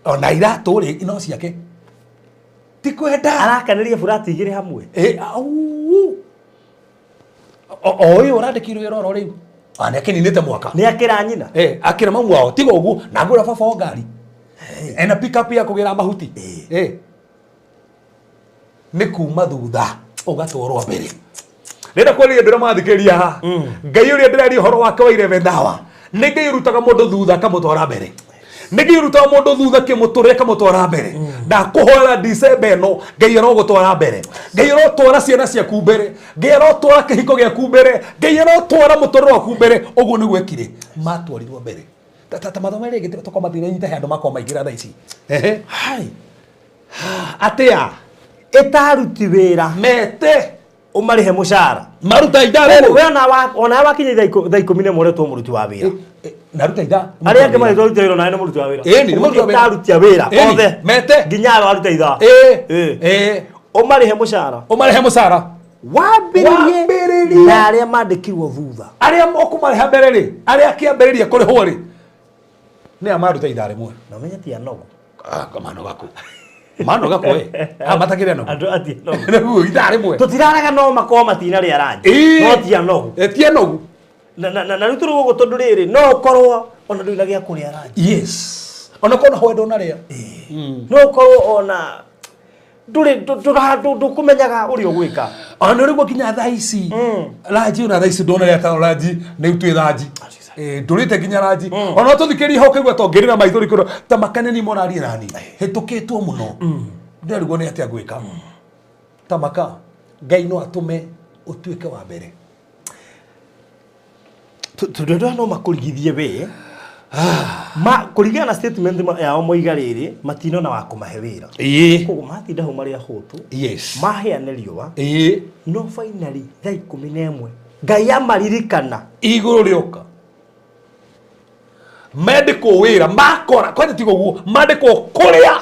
Speaker 7: Ona iratũ rĩ no ciake. Ti kwenda.
Speaker 2: Arakanĩria burati igĩrĩ hamwe.
Speaker 7: Au. O ũyũ ũrandĩkirwo wĩra oro rĩu. Nĩ akĩninĩte mwaka.
Speaker 2: Nĩ akĩra nyina.
Speaker 7: Akĩra mamu wao tiga ũguo na ngũra baba o ngari. Ena pick up ya kũgĩra mahuti. Nĩ kuma thutha ũgatwarwo mbere. Ndĩrenda kwarĩria andũ arĩa mathikĩrĩria haha. Ngai ũrĩa ndĩraria ũhoro wake wa 11 hour. Nĩ Ngai ũrutaga mũndũ thutha akamũtwara mbere. Nĩ Ngai ũrutaga mũndũ thutha kĩmũtũrĩre akamũtwara mbere. Ndakũhoera December ĩno Ngai arogũtwara mbere. Ngai arotwara ciana ciaku mbere. Ngai arotwara kĩhiko gĩaku mbere. Ngai arotwara mũtũrĩre waku mbere. Ũguo nĩguo ekire. Matwarirwo mbere. Ta mathomo rĩngĩ tũkorwo matiranyita he andũ makorwo maingĩra thaa ici. Ehe.
Speaker 2: Hai.
Speaker 7: Atĩa?
Speaker 2: Ĩta aruti wĩra.
Speaker 7: Mete.
Speaker 2: Ũmarĩhe mũcara.
Speaker 7: Maruta ithaa rĩrĩ.
Speaker 2: We ona wakinya thaa 11 ũretwo mũruti wa wĩra.
Speaker 7: Naruta ithaa.
Speaker 2: Arĩa angĩ marĩtwo aruti a wĩra onawe nĩ mũruti wa wĩra.
Speaker 7: Ĩni, nĩ mũruti wa wĩra.
Speaker 2: Ĩta aruti a wĩra
Speaker 7: Ĩni,
Speaker 2: othe.
Speaker 7: Mete.
Speaker 2: Nginya arĩa aruta ithaa. Ũmarĩhe mũcara.
Speaker 7: Ũmarĩhe mũcara.
Speaker 2: Wambĩrĩrie na arĩa mandĩkirwo thutha.
Speaker 7: Arĩa ũkũmarĩha mbere rĩ, arĩa kĩambĩrĩria kũrĩhwo rĩ, nĩ a maruta ithaa rĩmwe.
Speaker 2: Na ũmenye ti anogu.
Speaker 7: Manoga kũ? Manoga kũ we? Matakĩrĩ anogu.
Speaker 2: Andũ ati anogu.
Speaker 7: Nĩguo ithaa rĩmwe.
Speaker 2: Tũtiraraga no makorwo matinarĩa ranji. No ti anogu.
Speaker 7: Ti anogu.
Speaker 2: Na rĩu tũrĩ gũkũ tondũ rĩrĩ no ũkorwo ona ndũrĩ na gĩa kũrĩa ranji.
Speaker 7: Yes. Ona korwo na hwe ndũnarĩa.
Speaker 2: No ũkorwo ona Ndũrĩ ndũkũmenyaga ũrĩa ũgwĩka.
Speaker 7: Ona nĩ ũrĩguo nginya thaa ici ranji, ona thaa ici ndona rĩa tano ranji nĩ twĩ ranji. Ndũrĩte nginya ranji, ona tũthikĩrĩrie ho ũkaigua ta ũngĩrĩra maithori kũrĩa ta makaneni morarie nani hĩtũkĩtwo mũno, ndĩrarigwo nĩ atĩa ngwĩka. Ta maka Ngai no atũme ũtuĩke wa mbere.
Speaker 2: Tondũ andũ aya no makũrigithie we ma kũringana na statement yao moiga rĩrĩ matinona wa kũmahe wĩra. Koguo matinda hau marĩ ahũtu, mahĩa nĩ riũa, no finally thaa 11 Ngai amaririkana.
Speaker 7: Igũrũ rĩoka mendĩkwo wĩra makora kwani tiga ũguo mandĩkwo kũrĩa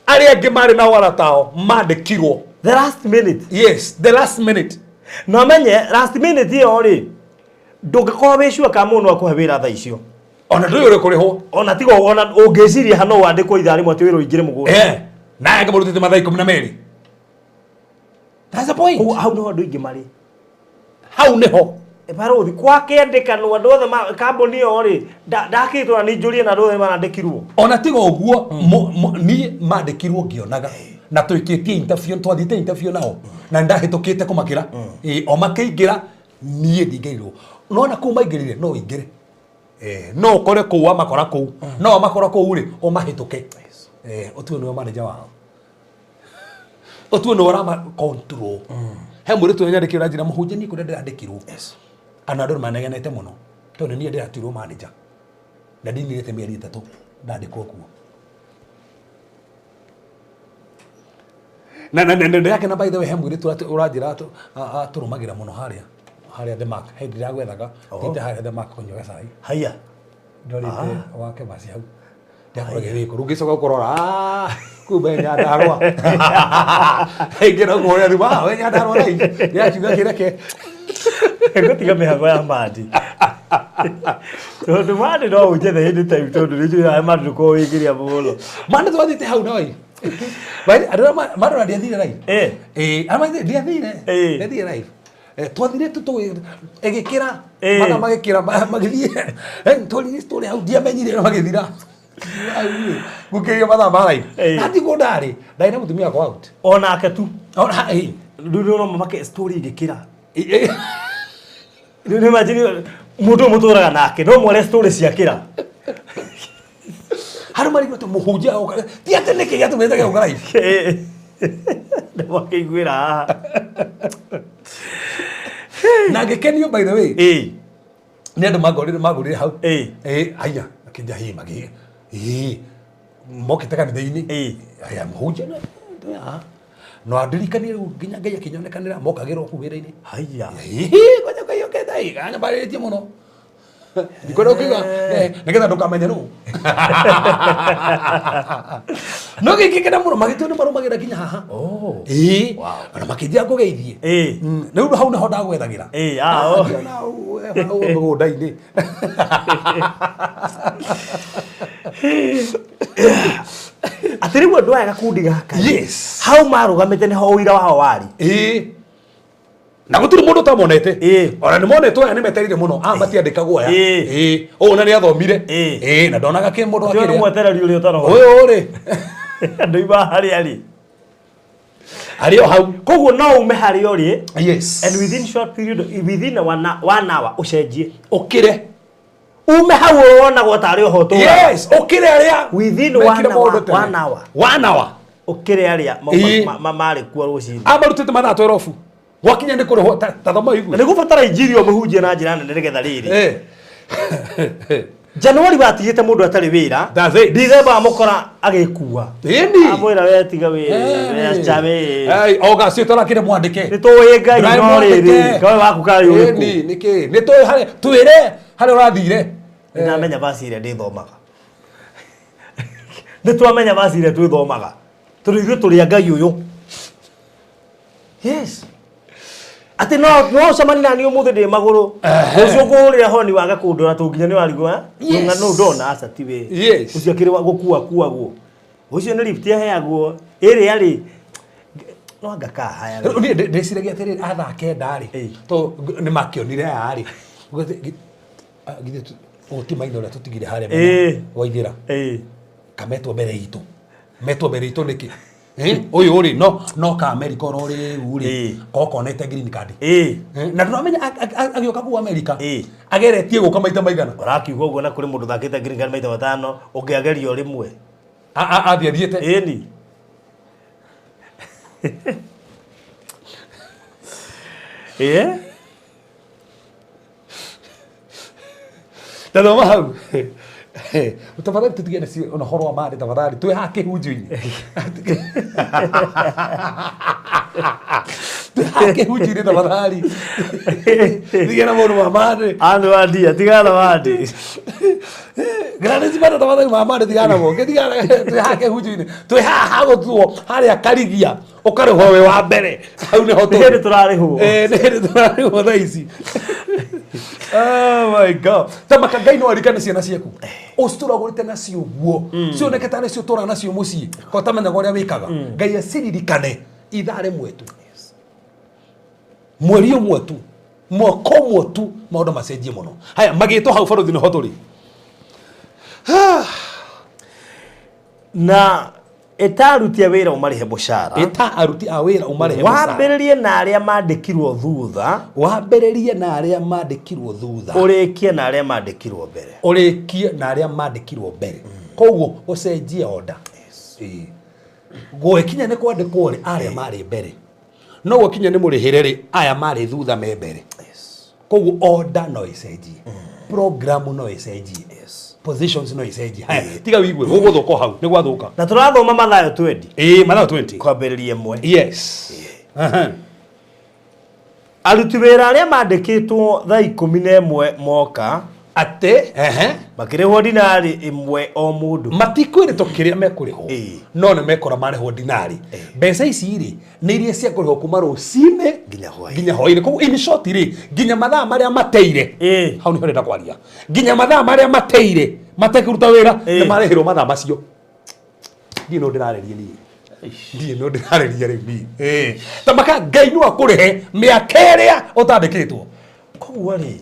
Speaker 7: arĩa angĩ marĩ nao aratao mandĩkirwo.
Speaker 2: The last minute.
Speaker 7: Yes, the last minute.
Speaker 2: Na menye last minute ĩyo rĩ, ndũngĩkorwo wĩ sure kana mũndũ no akũhe wĩra thaa icio.
Speaker 7: Ona ndũĩ ũrĩa ũkũrĩhwo.
Speaker 2: Ona tiga ona ũngĩciria hano wandĩkwo ithaa rĩmwe atĩ wĩra ũingĩre mũgũnda.
Speaker 7: Na angĩ marutĩte mathaa 12. That's the point.
Speaker 2: Koguo hau nĩho andũ aingĩ marĩ.
Speaker 7: Hau nĩho.
Speaker 2: Barũthi kwakĩandĩkanwo andũ othe kambuni ĩyo rĩ, ndakĩtwo na nĩ njũrie na andũ othe marandĩkirwo.
Speaker 7: Ona tiga ũguo, niĩ mandĩkirwo ngĩonaga na twĩkĩtie interview, twathiĩte interview nao na nĩndahĩtũkĩte kũmakĩra. O makĩingĩra niĩ ndingĩrirwo, no na kũu maingĩrire no ingĩre. No ũkore kũu wamakora kũu, no wamakora kũu rĩ ũmahĩtũke. Ũtue nĩwe manager wao, ũtue nĩwe ũrama control. He mũirĩtu ũrĩa nyandĩkĩrwo njĩra mũhunjia niĩ kũrĩa ndĩrandĩkirwo, ana andũ nĩmanegenete mũno tondũ niĩ ndĩratuirwo manager na ndinirĩte mĩeri 3 ndandĩkwo kuo. Na na na ndĩrakena, by the way, he mũirĩtu ũranjĩra atũrũmagĩra mũno harĩa harĩa The Mark he ndĩragwethaga thiĩte harĩa The Mark kũnyua gacai.
Speaker 2: Haya.
Speaker 7: Ndorĩte wake basi hau ndakora gĩthĩko rĩu ngĩcoka kũrora kũu be Nyandarũa ingĩra kũrĩa thima we Nyandarũa rĩ ndĩrakiuga kĩreke.
Speaker 2: Ngũtiga mĩhango ya mandi tondũ mandi no ũnjethe hĩndĩ time tondũ nĩ njũĩ mandi ndũkorwo wĩngĩria mũno.
Speaker 7: Mandi twathiĩte hau noi andũ mandi ona ndiathire live. Arĩa ndiathire. Ndiathire live. Twathire tu ĩgĩkĩra mathaa magĩkĩra magĩthiĩ twarire story hau ndiamenyire magĩthira gũkĩria mathaa ma live. Natiguo ndarĩ na mũtumia wakwa out.
Speaker 2: Onake tu.
Speaker 7: Ona
Speaker 2: rĩu nĩ ũrona make story ĩgĩkĩra. Rĩu nĩ imagine mũndũ ũyũ mũtũraga nake no mware story ciakĩra.
Speaker 7: Harĩ marigwo atĩ mũhunjia oka ti atĩ nĩkĩ gĩatũmĩte gĩũka live.
Speaker 2: Nĩ makĩiguĩra haha.
Speaker 7: Na ngĩkenio, by the way, nĩ andũ mangorire hau. Haya akĩnja hi magĩ mokĩte kanitha-inĩ haya mũhunjia no andirikanie rĩu nginya Ngai akĩnyonekanĩra mokagĩrwo kũu wĩra-inĩ.
Speaker 2: Haya.
Speaker 7: Ngoja Ngai okĩte kanyambarĩtie mũno ndikwenda ũkiuga nĩgetha ndũkamenye nũ no gĩkĩkena mũno magĩtua nĩ marũmagĩra nginya haha. Ona makĩnjia ngũgeithie. Rĩu hau nĩho ndagwethagĩra. Ngĩona hau mũgũnda-inĩ.
Speaker 2: Atĩ rĩu andũ aya gakundi gaka
Speaker 7: Yes.
Speaker 2: hau marũgamĩte nĩho ũira wao warĩ.
Speaker 7: Na gũtirĩ mũndũ ũtamonete. Ona nĩ monetwo aya nĩ meterire mũno matiandĩkagwo aya. Ũyũ na nĩ athomire. Na ndonaga kĩ mũndũ
Speaker 2: Ũcio nĩ
Speaker 7: akĩrĩa.
Speaker 2: mwetereri ũrĩa ũtarona.
Speaker 7: Ũyũ rĩ
Speaker 2: andũ ima harĩa arĩ.
Speaker 7: Arĩ o hau.
Speaker 2: Koguo no ume harĩa ũrĩ.
Speaker 7: Yes.
Speaker 2: And within short period, within one hour ũcenjie.
Speaker 7: Ũkĩre.
Speaker 2: Ume hau wonagwo tarĩ oho ũtũraga.
Speaker 7: Yes, ũkĩre arĩa.
Speaker 2: Within
Speaker 7: Mekire
Speaker 2: one hour,
Speaker 7: maũndũ tene.
Speaker 2: 1 hour.
Speaker 7: 1 hour.
Speaker 2: Ũkĩre arĩa marĩ kuo rũcinĩ.
Speaker 7: Amarutĩte mathaa 12. Gwakinya nĩ kũrĩhwo ta thoma ũigue.
Speaker 2: Na nĩ gũbatara injiri ũmĩhunjie na njĩra nene nĩgetha rĩrĩ. January watigĩte mũndũ atarĩ wĩra.
Speaker 7: That's it.
Speaker 2: December amũkora agĩkua.
Speaker 7: Ĩni.
Speaker 2: Amwĩra we tiga wĩra. Acha we.
Speaker 7: Ei, oga cio tũrakĩrĩ mwandĩke.
Speaker 2: Nĩ tũĩ Ngai
Speaker 7: Ndũraĩ
Speaker 2: no rĩrĩ.
Speaker 7: mwandĩke.
Speaker 2: Kawe waku karĩ ũrĩkũ?
Speaker 7: Ĩni, nĩkĩ? Nĩ tũĩ harĩa, twĩre harĩa ũrathire.
Speaker 2: Nĩ ndamenya verse ĩrĩa ndĩthomaga. Nĩ twamenya verse ĩrĩa twĩthomaga. Tondũ ithuĩ tũrĩ a Ngai ũyũ. Yes. Atĩ no ũcemanie na niĩ ũmũthĩ ndĩ magũrũ. Rũciũ ngũhũrĩre honi wage kũndora tondũ nginya nĩ warigwo, eh?
Speaker 7: Yes.
Speaker 2: Ng'ano ndona aca ti we.
Speaker 7: Yes.
Speaker 2: Ũcio akĩrĩ wa gũkua akuagwo. Ũcio nĩ lift aheagwo. Ĩrĩa rĩ no anga kahaya.
Speaker 7: Rĩu niĩ ndĩciragia atĩrĩrĩ, a thaa kenda rĩ, to nĩ makĩonire aya rĩ. Githĩ ũyũ ti maitho ũrĩa tũtigire harĩa mwena wa ithĩra. Kametwo mbere itũ. Metwo mbere itũ nĩkĩ? Ũyũ rĩ no no ka America oro rĩu rĩ kokonete green card. Na ndũramenya agĩũka kuu America ageretie gũka maita maigana.
Speaker 2: Ũrakiuga ũguo na kũrĩ mũndũ ũthakĩte green card maita matano ũngĩageria o rĩmwe.
Speaker 7: Athiĩ athiĩte.
Speaker 2: Ĩni. Ĩĩ.
Speaker 7: Na thoma hau. Tafadhali tutige na na ũhoro wa marĩ tafadhali twĩ haha kĩhunjio-inĩ. Twĩ haha kĩhunjio-inĩ tafadhali. Tige na maũndũ ma marĩ.
Speaker 2: Andũ andia tigana na wandi.
Speaker 7: Gladys bado tafadhali ma marĩ tigana namo. Tigana twĩ haha kĩhunjio-inĩ. Twĩ haha hagũtuo harĩa Karigia ũkarĩhwo wĩ wa mbere. Hau nĩho
Speaker 2: Nĩ hĩndĩ tũrarĩhwo.
Speaker 7: Nĩ hĩndĩ tũrarĩhwo thaa ici. Oh my God. Ta maka Ngai no aririkane ciana ciaku. Ũcitũragũrĩte nacio ũguo. Cioneke tarĩ cio ũtũraga nacio mũciĩ. Ko ũtamenyaga ũrĩa wĩkaga. Ngai aciririkane ithaa rĩmwe tu. Mweri ũmwe tu. Mwaka ũmwe tu maũndũ macenjie mũno. Haya magĩtwo hau barothi nĩho tũrĩ.
Speaker 2: Na ĩta aruti a wĩra ũmarĩhe mũcara.
Speaker 7: Ĩta aruti a wĩra ũmarĩhe mũcara.
Speaker 2: Wambĩrĩrie na arĩa mandĩkirwo thutha.
Speaker 7: Wambĩrĩrie na arĩa mandĩkirwo thutha.
Speaker 2: Ũrĩkie na arĩa mandĩkirwo mbere.
Speaker 7: Ũrĩkie na arĩa mandĩkirwo mbere. Koguo ũcenjie order. Ĩĩ. Gwĩkinya nĩ kwandĩkwo rĩ arĩa marĩ mbere. No gwakinya nĩ mũrĩhĩre rĩ aya marĩ thutha me mbere. Koguo order no ĩcenjie. Program no ĩcenjie. Positions no icenjie. Haya, tiga wigue gũgũthũka o hau nĩ gwathũka.
Speaker 2: Na tũrathoma Mathayo 20.
Speaker 7: Ĩĩ, Mathayo 20.
Speaker 2: Kwambĩrĩria ĩmwe.
Speaker 7: Yes. Aha.
Speaker 2: Aruti wĩra arĩa mandĩkĩtwo thaa 11 moka
Speaker 7: atĩ ehe
Speaker 2: makĩrĩhwo dinari ĩmwe o mũndũ.
Speaker 7: Matikwĩrĩtwo kĩrĩa mekũrĩhwo no nĩ mekora marĩhwo dinari. Mbeca ici rĩ nĩ iria cia kũrĩhwo kuma rũcinĩ
Speaker 2: nginya hwaĩ-inĩ.
Speaker 7: Nginya hwaĩ-inĩ. Koguo in short rĩ nginya mathaa marĩa mateire hau nĩho ndĩrenda kwaria. Nginya mathaa marĩa mateire matekũruta wĩra nĩ marĩhĩrwo mathaa macio. Ndiĩ no ndĩrarĩria niĩ. Ndiĩ no ndĩrarĩria rĩu niĩ. Ta maka Ngai no akũrĩhe mĩaka ĩrĩa ũtandĩkĩtwo.
Speaker 2: Koguo rĩ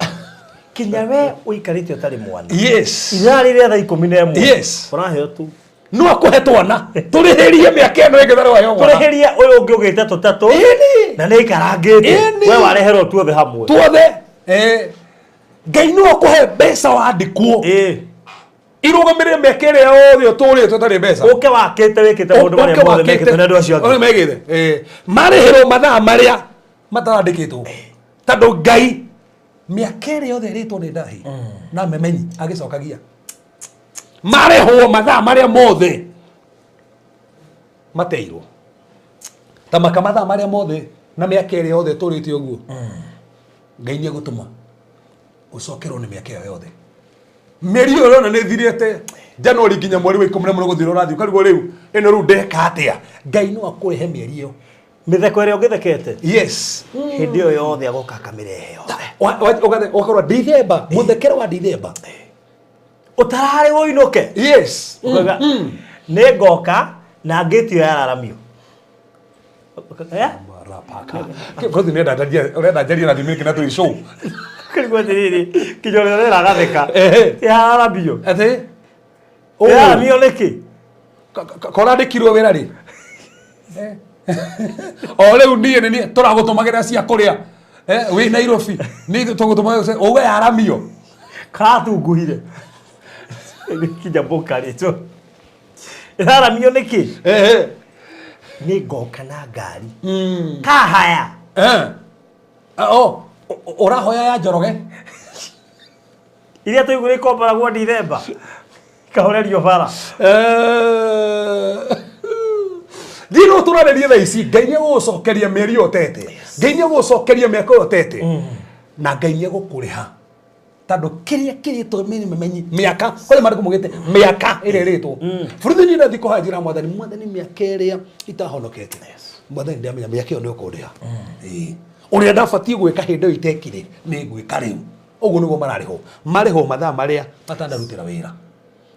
Speaker 2: kinya we ũikarĩte ũtarĩ mwana.
Speaker 7: Yes.
Speaker 2: Ithaa rĩrĩa thaa 11.
Speaker 7: Yes.
Speaker 2: Ũraheo tu.
Speaker 7: No akũhe twana tũrĩhĩrie mĩaka ĩno ĩngĩ tharĩ waheo mwana.
Speaker 2: Tũrĩhĩrie ũyũ ũngĩ ũgĩte tũtatũ. Na nĩ aikarangĩte. We wareherwo tuothe hamwe.
Speaker 7: Tuothe. Ngai no akũhe mbeca wandĩkwo. Irũgamĩrĩre mĩaka ĩrĩa yothe ũtũrĩte ũtarĩ mbeca.
Speaker 2: Ũke wakĩte wĩkĩte maũndũ marĩa mothe mekĩtwo nĩ andũ acio angĩ.
Speaker 7: Ũrĩa mekĩte. Marĩhĩrwo mathaa marĩa matarandĩkĩtwo. Tondũ Ngai mĩaka ĩrĩa yothe ĩrĩtwo nĩ ndahi na memenyi agĩcokagia. Marĩhwo mathaa marĩa mothe mateirwo. Ta maka mathaa marĩa mothe na mĩaka ĩrĩa yothe ĩtũrĩte ũguo. Ngai nĩ egũtũma ũcokerwo nĩ mĩaka ĩyo yothe. Mĩeri ĩyo ũrona nĩ ĩthirĩte January nginya mweri wa 11 gũthira ũrathiĩ ũkarigwo rĩu ĩno rĩu ndeka atĩa. Ngai no akũrĩhe mĩeri ĩyo.
Speaker 2: Mĩtheko ĩrĩa ũngĩthekete.
Speaker 7: Yes.
Speaker 2: Hĩndĩ ĩyo yothe agoka akamĩrehe yothe.
Speaker 7: Ũgakorwo Dithemba, mũthekere wa Dithemba.
Speaker 2: Ũtararĩ ũinũke.
Speaker 7: Yes.
Speaker 2: Ũkauga, nĩ ngoka na ngĩti ĩyo yararamio.
Speaker 7: Kothi nĩ ũrenda njarie na thimũ ĩngĩ na twĩ show.
Speaker 2: Kũrigwo atĩrĩrĩ, kinya ũrĩa ũrera agatheka. Yararamio.
Speaker 7: Atĩ?
Speaker 2: Yararamio nĩkĩ?
Speaker 7: Korandĩkirwo wĩra rĩ? O rĩu niĩ nĩ niĩ tũragũtũmagĩra cia kũrĩa. Wĩ Nairobi. Nĩ tũgũtũmagĩra uge yaramio.
Speaker 2: Karatunguhire. Kinya mũkarĩtwo. Ĩraramio nĩkĩ? Nĩ ngoka na ngari. Kahaya.
Speaker 7: Ũrahoya ya Njoroge?
Speaker 2: Iria tũiguire ikomboragwo Dithemba. Ikahorerio bara.
Speaker 7: Thiĩ no tũrarĩrie thaa ici Ngai nĩ egũgũcokeria mĩeri ĩyo ũtete. Ngai nĩ egũgũcokeria mĩaka ĩyo ũtete. Na Ngai nĩ egũkũrĩha. Tondũ kĩrĩa kĩrĩtwo mĩmenyi mĩaka kũrĩ marĩkũ mugĩte mĩaka ĩrĩa ĩrĩtwo. Bũrũri niĩ ndathiĩ kũhoya njĩra mwathani mwathani mĩaka ĩrĩa itahonokete. Mwathani ndamenya mĩaka ĩyo nĩ ũkũndĩha. Ĩĩ. Ũrĩa ndabatiĩ gwĩka hĩndĩ ĩyo itekire nĩ ngwĩka rĩu. Ũguo nĩguo mararĩhwo. Marĩhwo mathaa marĩa matanarutĩra wĩra.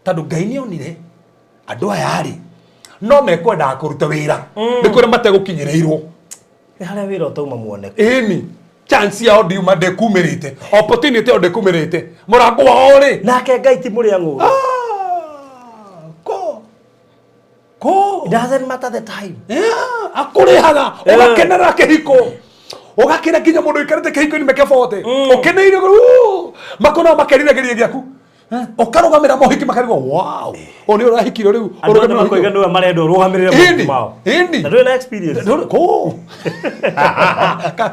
Speaker 7: Tondũ Ngai nĩ onire andũ aya rĩ no mekwendaga kũruta wĩra. Nĩ kũrĩa mategũkinyĩrĩirwo.
Speaker 2: Nĩ harĩa wĩra ũtauma muoneke.
Speaker 7: Ĩni. Chance yao ndiuma ndĩkumĩrĩte. Opportunity yao ndĩkumĩrĩte. Mũrango wao rĩ.
Speaker 2: Nake Ngai ti mũrĩa ng'ũũrũ.
Speaker 7: Ko. Ko. Oh.
Speaker 2: It doesn't matter the time.
Speaker 7: Yeah, akũrĩhaga ũgakenera kĩhiko ũgakena nginya mũndũ ũikarĩte kĩhiko-inĩ mĩaka 40 ũkeneire makona makeriragĩria gĩaku. Ũkarũgamĩra mohiki makarigwo wow, ũyũ nĩ ũrahikire rĩu.
Speaker 2: Andũ othe makoiga nĩwe marenda ũrũgamĩrĩre
Speaker 7: Ĩni,
Speaker 2: maũndũ mao.
Speaker 7: ĩni.
Speaker 2: Na ndũrĩ na experience.
Speaker 7: Ndũrĩ- kũ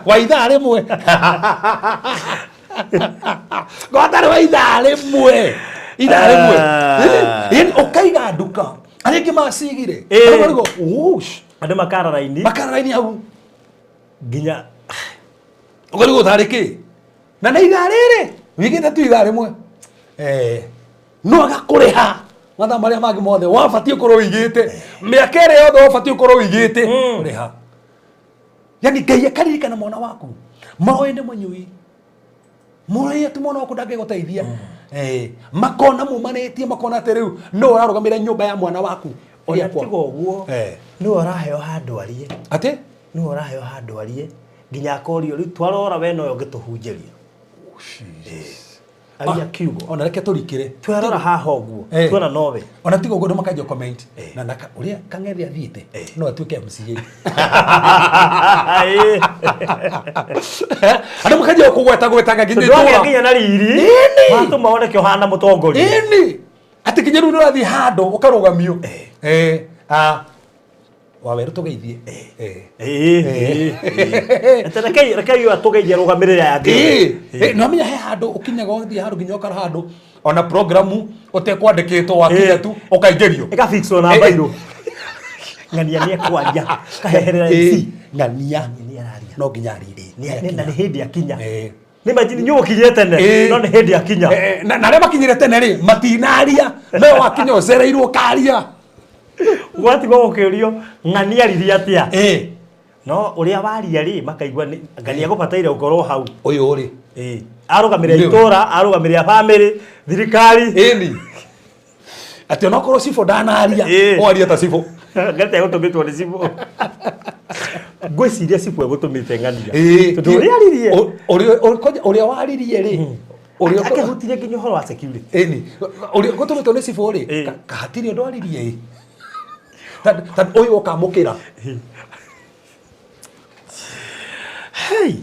Speaker 7: wa ithaa rĩmwe gwatarĩ wa ithaa rĩmwe ithaa rĩmwe.
Speaker 2: Ah.
Speaker 7: Ĩni, ũkaiga nduka arĩa angĩ macigire.
Speaker 2: Ĩĩ.
Speaker 7: Arĩa marigwo, "Whoosh."
Speaker 2: Andũ makara raini
Speaker 7: Makara raini hau
Speaker 2: nginya
Speaker 7: ũkarigwo tarĩ kĩ na nĩ ithaa rĩrĩ wigĩte tu ithaa rĩmwe. Eh, no agakũrĩha mathaa marĩa mangĩ mothe wabatiĩ ũkorwo wĩigĩte mĩaka ĩrĩa yothe wabatiĩ ũkorwo wĩigĩte ũrĩha. Yani Ngai akaririkana mwana waku moĩ nĩ mũnyui moĩ atĩ mwana waku ndangĩgũteithia. Eh, makona mumanĩtie makona atĩ rĩu no ũrarũgamĩra nyũmba ya mwana waku.
Speaker 2: Ona
Speaker 7: Ĩrĩa kwa-
Speaker 2: tiga ũguo
Speaker 7: Eh.
Speaker 2: nĩwe ũraheo handũ arie.
Speaker 7: Atĩ
Speaker 2: Nĩwe ũraheo handũ arie nginya akorio rĩu twarora we nowe ũngĩtũhunjĩria aria kiugo.
Speaker 7: Ona reke tũrikĩre.
Speaker 2: Twarora haha ũguo
Speaker 7: Eh.
Speaker 2: tuona nowe.
Speaker 7: Ona tiga ũguo andũ makanjia comment na naka ũrĩa kang'ethe athiĩte no atuĩke MCA. Andũ makanjia kũgweta gwetaga nginya
Speaker 2: Tondũ wagĩa
Speaker 7: itũũra.
Speaker 2: nginya na riri
Speaker 7: Ĩni.
Speaker 2: watũma woneke ũhana mũtongoria.
Speaker 7: Ĩni atĩ nginya rĩu nĩũrathiĩ handũ ũkarũgamio. Eh, ah, wawerũ tũgeithie. Eh.
Speaker 2: Ĩĩ, ĩĩ, ĩĩ. Atĩ rekei rekei ũyũ atũgeithie arũgamĩrĩre aya angĩ.
Speaker 7: Ĩĩ, ĩĩ, nĩwamenya he handũ ũkinyaga ũgathiĩ handũ nginya ũkara handũ ona programu ũtekwandĩkĩtwo wakinya
Speaker 2: Ĩĩ.
Speaker 7: tu ũkaingĩrio.
Speaker 2: Ĩgafixwo na
Speaker 7: Ĩĩ.
Speaker 2: mbairũ. Ng'ania nĩ ekwaria kaheherera
Speaker 7: Ĩĩ,
Speaker 2: MC.
Speaker 7: ng'ania
Speaker 2: Nĩ araria.
Speaker 7: no nginya arie.
Speaker 2: Na nĩ hĩndĩ akinya.
Speaker 7: Ĩĩ.
Speaker 2: Nĩ imagine inyuĩ mũkinyire tene
Speaker 7: Ĩĩ.
Speaker 2: no nĩ hĩndĩ akinya.
Speaker 7: Eh, na arĩa makinyire tene rĩ matinaria no wakinya ũcereirwo ũkaria.
Speaker 2: Gwatigwo gũkĩũrio ng'ania aririe atĩa.
Speaker 7: Ĩĩ.
Speaker 2: No ũrĩa waria rĩ makaigua nĩ ng'ania gũbataire gũkorwo hau.
Speaker 7: Ũyũ rĩ
Speaker 2: Ĩĩ. Arũgamĩrĩra
Speaker 7: Nĩwe.
Speaker 2: itũra, arũgamĩrĩra bamĩrĩ, thirikari.
Speaker 7: Ĩni atĩ onokorwo cibũ ndanaria
Speaker 2: Ĩĩ.
Speaker 7: waria ta cibũ.
Speaker 2: Ngati egũtũmĩtwo nĩ cibũ. Ngwĩciria cibũ egũtũmĩte ng'ania.
Speaker 7: Ĩĩ.
Speaker 2: Tondũ ũrĩa aririe
Speaker 7: Kwanja ũrĩa waririe rĩ ũrĩa
Speaker 2: akĩhutirie nginya ũhoro wa security.
Speaker 7: Ĩni ũrĩa gũtũmĩtwo nĩ cibũ rĩ
Speaker 2: Ĩĩ.
Speaker 7: kahatirĩ ũndũ aririe ĩ tondũ ũyũ ũkamũkĩra.
Speaker 2: Hey.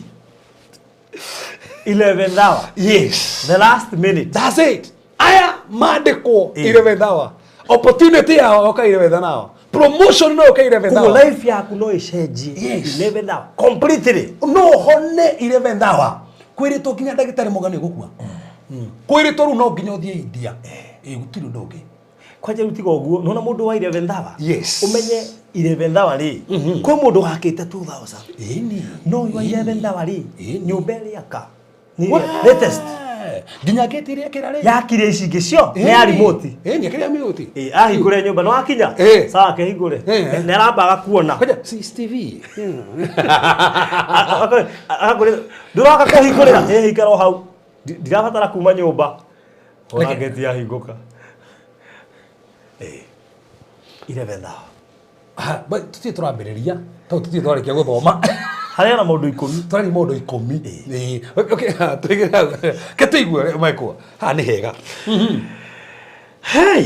Speaker 2: 11th hour.
Speaker 7: Yes.
Speaker 2: The last minute.
Speaker 7: That's it. Aya mandĩkwo
Speaker 2: Ĩĩ.
Speaker 7: 11th hour. Opportunity yao yoka 11th hour. Promotion no yoka 11th
Speaker 2: Koguo
Speaker 7: hour.
Speaker 2: life yaku no ĩcenjie
Speaker 7: Yes.
Speaker 2: 11th hour completely.
Speaker 7: No hone 11th hour. Kwĩrĩtwo nginya ndagĩtarĩ moga nĩ ũgũkua. Kwĩrĩtwo rĩu no nginya ũthiĩ India. Ĩĩ gũtirĩ ũndũ ũngĩ.
Speaker 2: Kwanja rĩu tiga ũguo nona mũndũ wa 11th hour.
Speaker 7: Yes.
Speaker 2: Ũmenye 11th hour rĩ kwĩ mũndũ wakĩte 2000
Speaker 7: Ĩni.
Speaker 2: no ũyũ wa 11th hour rĩ
Speaker 7: Ĩni.
Speaker 2: nyũmba ĩrĩa aka nĩ ĩrĩa latest
Speaker 7: Nginya ngĩti ĩrĩa ĩkĩra rĩ.
Speaker 2: yakire ici ingĩ cio nĩ ya remote.
Speaker 7: Ĩni ĩkĩra remote.
Speaker 2: Ĩĩ, ahingũre nyũmba nĩ wakinya
Speaker 7: Ĩĩ.
Speaker 2: sawa akĩhingũre
Speaker 7: Ĩĩ.
Speaker 2: nĩ aramba agakuona.
Speaker 7: Kwanja CCTV.
Speaker 2: Ndũroka kũhingũrĩra ĩ ikara o hau ndirabatara kuma nyũmba ona
Speaker 7: Reke-
Speaker 2: ngeti yahingũka. Ĩĩ. 11th hour.
Speaker 7: Ah, but tũtirĩ tũrambĩrĩria tondũ tũtirĩ twarĩkia gũthoma.
Speaker 2: Harĩ na maũndũ 10.
Speaker 7: Tũraria maũndũ 10. Ĩĩ. Okay, ha, tũigĩre hau. Ke tũigue ũrĩa mekwo. Haha nĩ hega.
Speaker 2: Hey.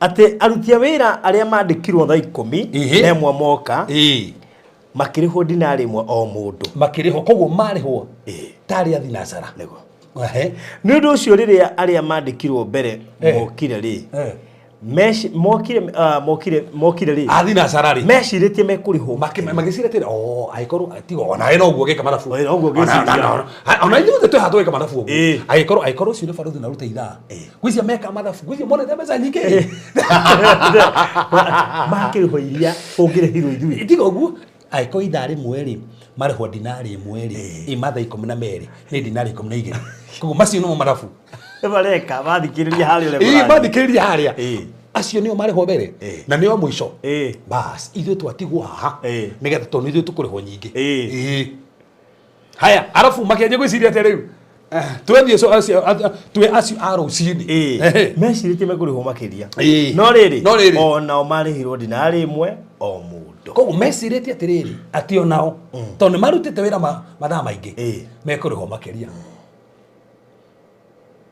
Speaker 2: Atĩ aruti a wĩra arĩa mandĩkirwo thaa 10
Speaker 7: Ĩhĩ.
Speaker 2: na ĩmwe moka
Speaker 7: Ĩĩ.
Speaker 2: makĩrĩhwo dinari ĩmwe o mũndũ.
Speaker 7: Makĩrĩhwo koguo marĩhwo
Speaker 2: Ĩĩ.
Speaker 7: tarĩ athinasara.
Speaker 2: Nĩguo.
Speaker 7: Ehe.
Speaker 2: Nĩ ũndũ ũcio rĩrĩa arĩa mandĩkirwo mbere
Speaker 7: Eh.
Speaker 2: mokire rĩ
Speaker 7: Eh.
Speaker 2: mokire ah, mokire mokire rĩ
Speaker 7: Athinasara rĩ
Speaker 2: mecirĩtie mekũrĩhwo
Speaker 7: magĩciria atĩrĩ o angĩkorwo tiga onawe noguo ũgĩka mathabu.
Speaker 2: Oĩ, noguo ngĩciria.
Speaker 7: Ona ithuothe twĩ haha tũgĩka mathabu ũguo.
Speaker 2: Ĩĩ.
Speaker 7: Angĩkorwo angĩkorwo ũcio nĩ barũthi na arute ithaa ngwĩciria meka mathabu ngwĩciria monete mbeca nyingĩ.
Speaker 2: Makĩrĩhwo iria ũngĩrĩhirwo ithuĩ.
Speaker 7: Tiga ũguo angĩkorwo ithaa rĩmwe rĩ marĩhwo dinari ĩmwe rĩ ĩ mathaa 12 nĩ dinari 12 koguo macio nĩmo mathabu.
Speaker 2: Mareka mathikĩrĩria harĩa ũrĩa
Speaker 7: Ĩĩ
Speaker 2: mũrathiĩ.
Speaker 7: mathikĩrĩria harĩa
Speaker 2: Ĩĩ.
Speaker 7: acio nĩo marĩhwo mbere
Speaker 2: Ĩĩ.
Speaker 7: na nĩo a mũico.
Speaker 2: Ĩĩ.
Speaker 7: Bas ithuĩ twatigwo haha
Speaker 2: Ĩĩ.
Speaker 7: nĩgetha tondũ ithuĩ tũkũrĩhwo nyingĩ.
Speaker 2: Ĩĩ.
Speaker 7: Ĩĩ. Haya arabu makĩanjia gwĩciria atĩa rĩu twethiĩ twĩ acio a rũcinĩ.
Speaker 2: Ĩĩ.
Speaker 7: Ehe.
Speaker 2: Mecirĩtie mekũrĩhwo makĩria.
Speaker 7: Ĩĩ.
Speaker 2: No rĩrĩ
Speaker 7: No rĩrĩ.
Speaker 2: onao marĩhirwo dinari ĩmwe o mũndũ.
Speaker 7: Koguo mecirĩtie atĩrĩrĩ atĩ onao tondũ nĩ marutĩte wĩra mathaa maingĩ
Speaker 2: Ĩĩ.
Speaker 7: mekũrĩhwo makĩria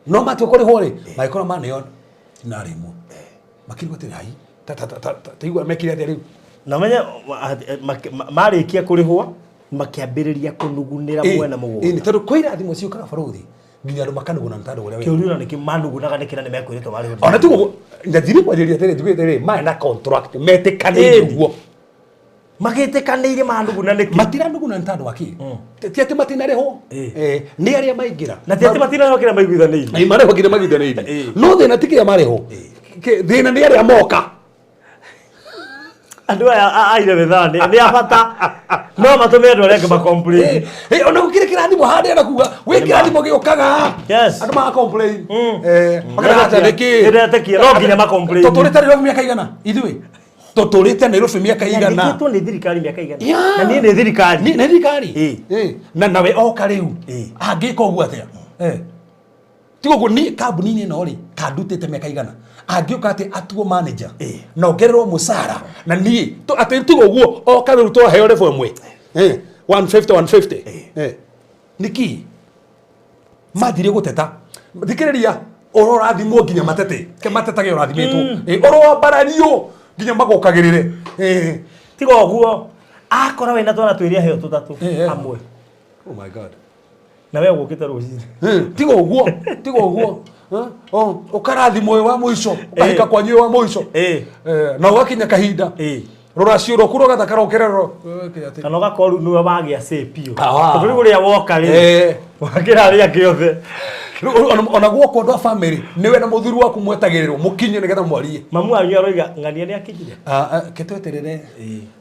Speaker 7: no matua kũrĩhwo rĩ magĩkorwo maneo dinari ĩmwe. Makĩrigwo atĩrĩ, "Ai, ta ta ta ta ta- taigua mekire atĩa rĩu?"
Speaker 2: Na menye marĩkia kũrĩhwo makĩambĩrĩria kũnugunĩra mwena
Speaker 7: Ĩĩ,
Speaker 2: mũgũnda.
Speaker 7: tondũ kwĩ irathimo ciũkaga barũthi nginya andũ makanuguna nĩ tondũ ũrĩa wĩ
Speaker 2: Kĩũria nĩkĩ manugunaga nĩkĩ na nĩmekwĩrĩtwo marĩhwo.
Speaker 7: Ona tiguo njanjirie kwanjĩrĩria atĩrĩ, njugĩte rĩ marĩ na contract metĩkanĩire
Speaker 2: Ĩĩ.
Speaker 7: ũguo.
Speaker 2: Magĩtĩkanĩire manuguna nĩkĩ?
Speaker 7: Matiranuguna nĩ tondũ wa kĩ? Ti atĩ matinarĩhwo.
Speaker 2: Ĩĩ.
Speaker 7: Nĩ arĩa maingĩra.
Speaker 2: Na ti atĩ matinarĩhwo kĩrĩa maiguithanĩirie.
Speaker 7: Ĩĩ, marĩhwo kĩrĩa maiguithanĩirie.
Speaker 2: Ĩĩ.
Speaker 7: No thĩna ti kĩrĩa marĩhwo. Thĩna nĩ arĩa moka.
Speaker 2: Andũ aya a irebethaa nĩ a bata no matũme andũ arĩa angĩ macomplain.
Speaker 7: Eh, ona gũkĩrĩ kĩrathimo harĩa na kuga gwĩ kĩrathimo gĩũkaga.
Speaker 2: Yes.
Speaker 7: Andũ maka complain. Makauga atĩ nĩkĩ?
Speaker 2: Nĩndetĩkia, no nginya ma-complain.
Speaker 7: Tũtũrĩte Nairobi mĩaka igana ithuĩ? Tũtũrĩte Nairobi mĩaka igana?
Speaker 2: Yandĩkĩtwo nĩ thirikari mĩaka igana?
Speaker 7: Yeah.
Speaker 2: Na niĩ nĩ thirikari.
Speaker 7: Nĩ thirikari.
Speaker 2: Ĩĩ.
Speaker 7: Ĩĩ. Na nawe oka rĩu
Speaker 2: Ĩĩ.
Speaker 7: angĩka ũguo atĩa? Tiga ũguo niĩ kambuni-inĩ ĩno rĩ kandutĩte mĩaka igana angĩũka atĩ atuo manager
Speaker 2: Ĩĩ.
Speaker 7: na ongererwo mũcara na niĩ atĩ tiga ũguo oka rĩu twaheo level ĩmwe. 150 150. Nĩkĩ mathiire gũteta? Thikĩrĩria, ũrorathimwo nginya matete ke matetage ũrathimĩtwo. Ũroambarario nginya magokagĩrĩre.
Speaker 2: Tiga ũguo akora wĩna twana twĩrĩ aheo tũtatũ
Speaker 7: Ĩĩ.
Speaker 2: hamwe.
Speaker 7: Oh my God.
Speaker 2: Na we ũgũkĩte rũcinĩ.
Speaker 7: Tiga ũguo, tiga ũguo. Ũkarathimwo wĩ wa mũico, ũkahika
Speaker 2: Ĩĩ.
Speaker 7: kwanyu wĩ wa mũico.
Speaker 2: Ĩĩ.
Speaker 7: Na ũgakinya kahinda
Speaker 2: Ĩĩ.
Speaker 7: rũracio rwaku rũgatha karokererwo.
Speaker 2: Kana ũgakorwo rĩu nĩwe wagĩa say biũ.
Speaker 7: Awa.
Speaker 2: Tondũ rĩu ũrĩa woka rĩ
Speaker 7: Ĩĩ.
Speaker 2: wakĩra arĩa angĩ othe.
Speaker 7: Rĩu ona guoko andũ a bamĩrĩ nĩwe na mũthuri waku mwetagĩrĩrwo mũkinye nĩgetha mwarie.
Speaker 2: Mamu wanyu aroiga ng'ania nĩ akinyire.
Speaker 7: Ke tweterere.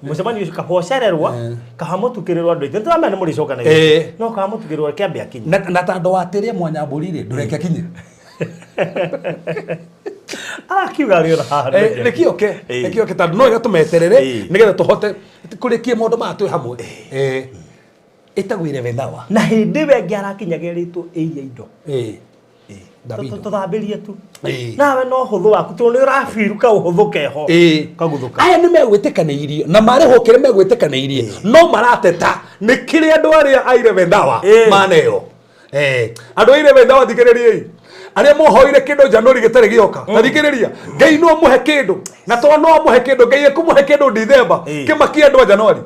Speaker 2: Mũcemanio ũcio kaba ũcererwo kaba mũtukĩrĩrwo andũ aingĩ nĩtũramenya nĩ mũrĩcokanagĩrĩra
Speaker 7: Ĩĩ.
Speaker 2: no kaba mũtukĩrĩrwo kĩambe akinye.
Speaker 7: Na tondũ watĩrĩa mwanyambũri rĩ ndũreke akinye.
Speaker 2: Arakiuga arĩ ona haha.
Speaker 7: Nĩkĩoke.
Speaker 2: Ĩĩ.
Speaker 7: Nĩkĩoke tondũ no wega tũmeterere
Speaker 2: Ĩĩ.
Speaker 7: nĩgetha tũhote kũrĩkia maũndũ maya twĩ hamwe. Ĩtagwo irevethawa.
Speaker 2: Na hĩndĩ ĩyo ĩngĩ arakinya gerĩtwo ĩiya indo.
Speaker 7: Davido.
Speaker 2: Tũthambĩrie tu.
Speaker 7: Ĩĩ.
Speaker 2: Nawe no ũhũthũ waku tondũ nĩ ũrabiru kaũhũthũ keho.
Speaker 7: Ĩĩ.
Speaker 2: Kaguthũka.
Speaker 7: Aya nĩ megwĩtĩkanĩirie na marĩhwo kĩrĩa megwĩtĩkanĩirie no marateta nĩ kĩrĩa andũ arĩa a irevethawa
Speaker 2: Ĩĩ.
Speaker 7: maneo. Andũ a irevethawa thikĩrĩriai arĩa mohoire kĩndũ January gĩtarĩ gĩoka ta thikĩrĩria Ngai no amũhe kĩndũ na to no amũhe kĩndũ Ngai ekũmũhe kĩndũ Dithemba
Speaker 2: Ĩĩ.
Speaker 7: kĩmakie andũ a January.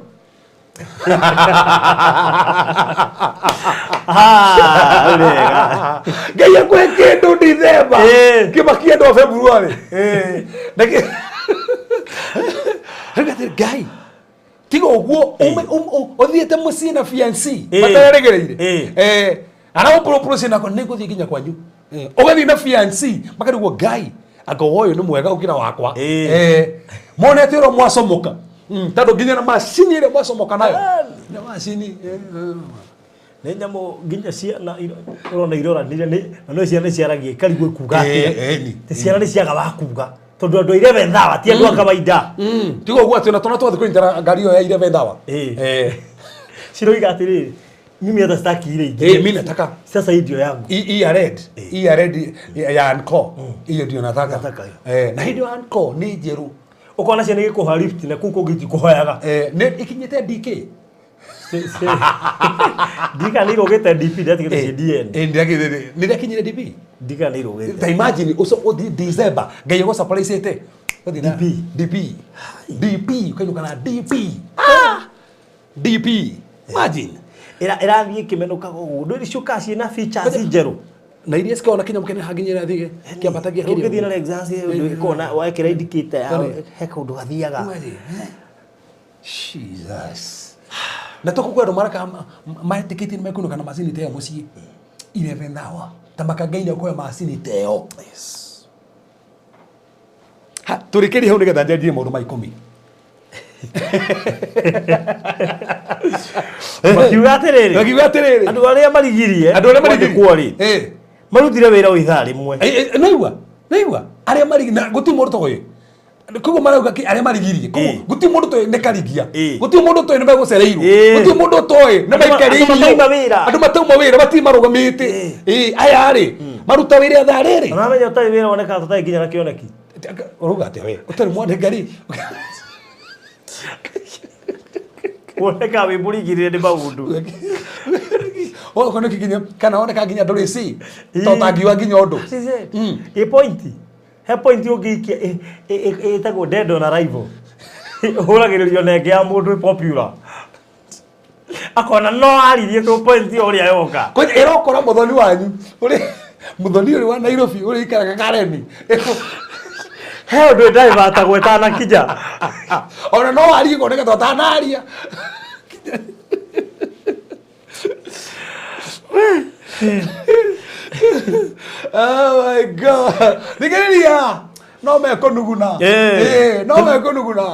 Speaker 2: Ah, wega.
Speaker 7: Ngai akũhe kĩndũ Dithemba
Speaker 2: Ĩĩ.
Speaker 7: kĩmakie andũ a February. Na Rĩu atĩrĩ, Ngai tiga ũguo ũthiĩte mũciĩ na fiancé
Speaker 2: Ĩĩ.
Speaker 7: materĩgĩrĩire.
Speaker 2: Ĩĩ.
Speaker 7: Araũpũrũpũrũ nako nĩngũthiĩ nginya kwanyu. Ũgathiĩ na fiancé makarigwo Ngai anga ũyũ nĩ mwega gũkĩra wakwa.
Speaker 2: Ĩĩ.
Speaker 7: Monete ũrĩa mwacomoka. Tondũ nginya na macini ĩrĩa mwacomoka nayo na macini
Speaker 2: Nĩ nyamũ nginya ciana ũrona iroranire nĩ na no ciana ciaragia ikarigwo ikuga
Speaker 7: Ĩĩ,
Speaker 2: atĩa.
Speaker 7: ĩĩ, ni.
Speaker 2: Ti ciana nĩ ciaga wa kuga tondũ andũ a irevethawa ti andũ a kawaida.
Speaker 7: Tiga ũguo atĩ ona twana twathiĩ kũnyitana ngari ĩyo ya irevethawa.
Speaker 2: Ĩĩ. Ciroiga atĩrĩrĩ, mimi hata sitaki ile ingine.
Speaker 7: Mimi nataka
Speaker 2: Sasa hii ndio yangu.
Speaker 7: Hii ya red, hii ya red ya Anko hiyo ndio nataka.
Speaker 2: Nataka hiyo.
Speaker 7: Na hii ndio Anko nĩ njerũ.
Speaker 2: Ũkona ciana igĩkũha lift na kũu kũngĩ itikũhoyaga.
Speaker 7: Nĩ ikinyĩte DK.
Speaker 2: Ndika nĩ irũgĩte DP ndatigĩte ciĩ DN.
Speaker 7: Nĩ rĩakinyire DP.
Speaker 2: Ndika nĩ irũgĩte.
Speaker 7: Ta imagine ũcio ũthiĩ December Ngai egũsurprise-ĩte. Ũthiĩ na
Speaker 2: DP.
Speaker 7: DP. DP ũkainũka na DP. DP. Imagine.
Speaker 2: Ĩrathiĩ ĩkĩmenũkaga ũguo. Ndũĩ ciũkaga ciĩna features njerũ.
Speaker 7: Na iria cikoragwo na kĩnyamũ kĩnene hanginya ĩrathiĩ kĩambatagia kĩrĩa.
Speaker 2: Ũngĩthiĩ na Lexus ĩyo ĩkoragwo na wekĩra indicator ya
Speaker 7: Sorry.
Speaker 2: he kaũndũ gathiaga.
Speaker 7: Imagine, eh? Jesus. Na to kũkwĩ andũ maraka metĩkĩtie nĩ mekũinũka na macini ta ĩyo mũciĩ 11 hour ta maka Ngai nĩekũhe macini ta ĩyo. Ha, tũrĩkĩrie hau nĩgetha njanjie maũndũ ma ikũmi.
Speaker 2: Makiuga atĩrĩrĩ.
Speaker 7: Makiuga atĩrĩrĩ.
Speaker 2: Andũ arĩa marigirie.
Speaker 7: Andũ arĩa marigirie.
Speaker 2: kwandĩkwo rĩ. Marutire wĩra o ithaa rĩmwe.
Speaker 7: Naigua, naigua. Arĩa marigirie, na gũtirĩ mũndũ toĩ. Koguo marauga kĩ arĩa marigirie. Koguo gũtirĩ mũndũ toĩ nĩ karigia. Gũtirĩ mũndũ toĩ nĩ megũcereirwo. Gũtirĩ mũndũ toĩ nĩ maikarĩirio.
Speaker 2: Andũ matauma wĩra.
Speaker 7: Andũ matauma wĩra matirĩ marũgamĩte. Aya rĩ maruta wĩra ithaa rĩrĩ.
Speaker 2: Ũramenya ũtarĩ wĩra wonekaga tũtarĩ nginya na kĩoneki.
Speaker 7: Ũrauga atĩa we? Ũtarĩ mwandĩke rĩ.
Speaker 2: Wonekaga wĩ mũringĩrĩre nĩ maũndũ.
Speaker 7: Okorwo nĩ nginya kana woneka nginya ndũrĩ C. To ũtangiuga nginya ũndũ.
Speaker 2: Ĩ point. He point ũngĩikia ĩtagwo dead on arrival. Ũhũragĩrĩrio na ĩngĩ ya mũndũ popular. Akona no aririe tũ point ũrĩa yoka.
Speaker 7: Kwanja ĩrokora mũthoni wanyu ũrĩ mũthoni ũrĩ wa Nairobi ũrĩ ikaraga Kareni.
Speaker 2: He ũndũ ĩndaivatagwo ĩtanakinya.
Speaker 7: Ona no arie koneka to atanaria. Oh my God. Thikĩrĩria no mekũnuguna. No mekũnuguna.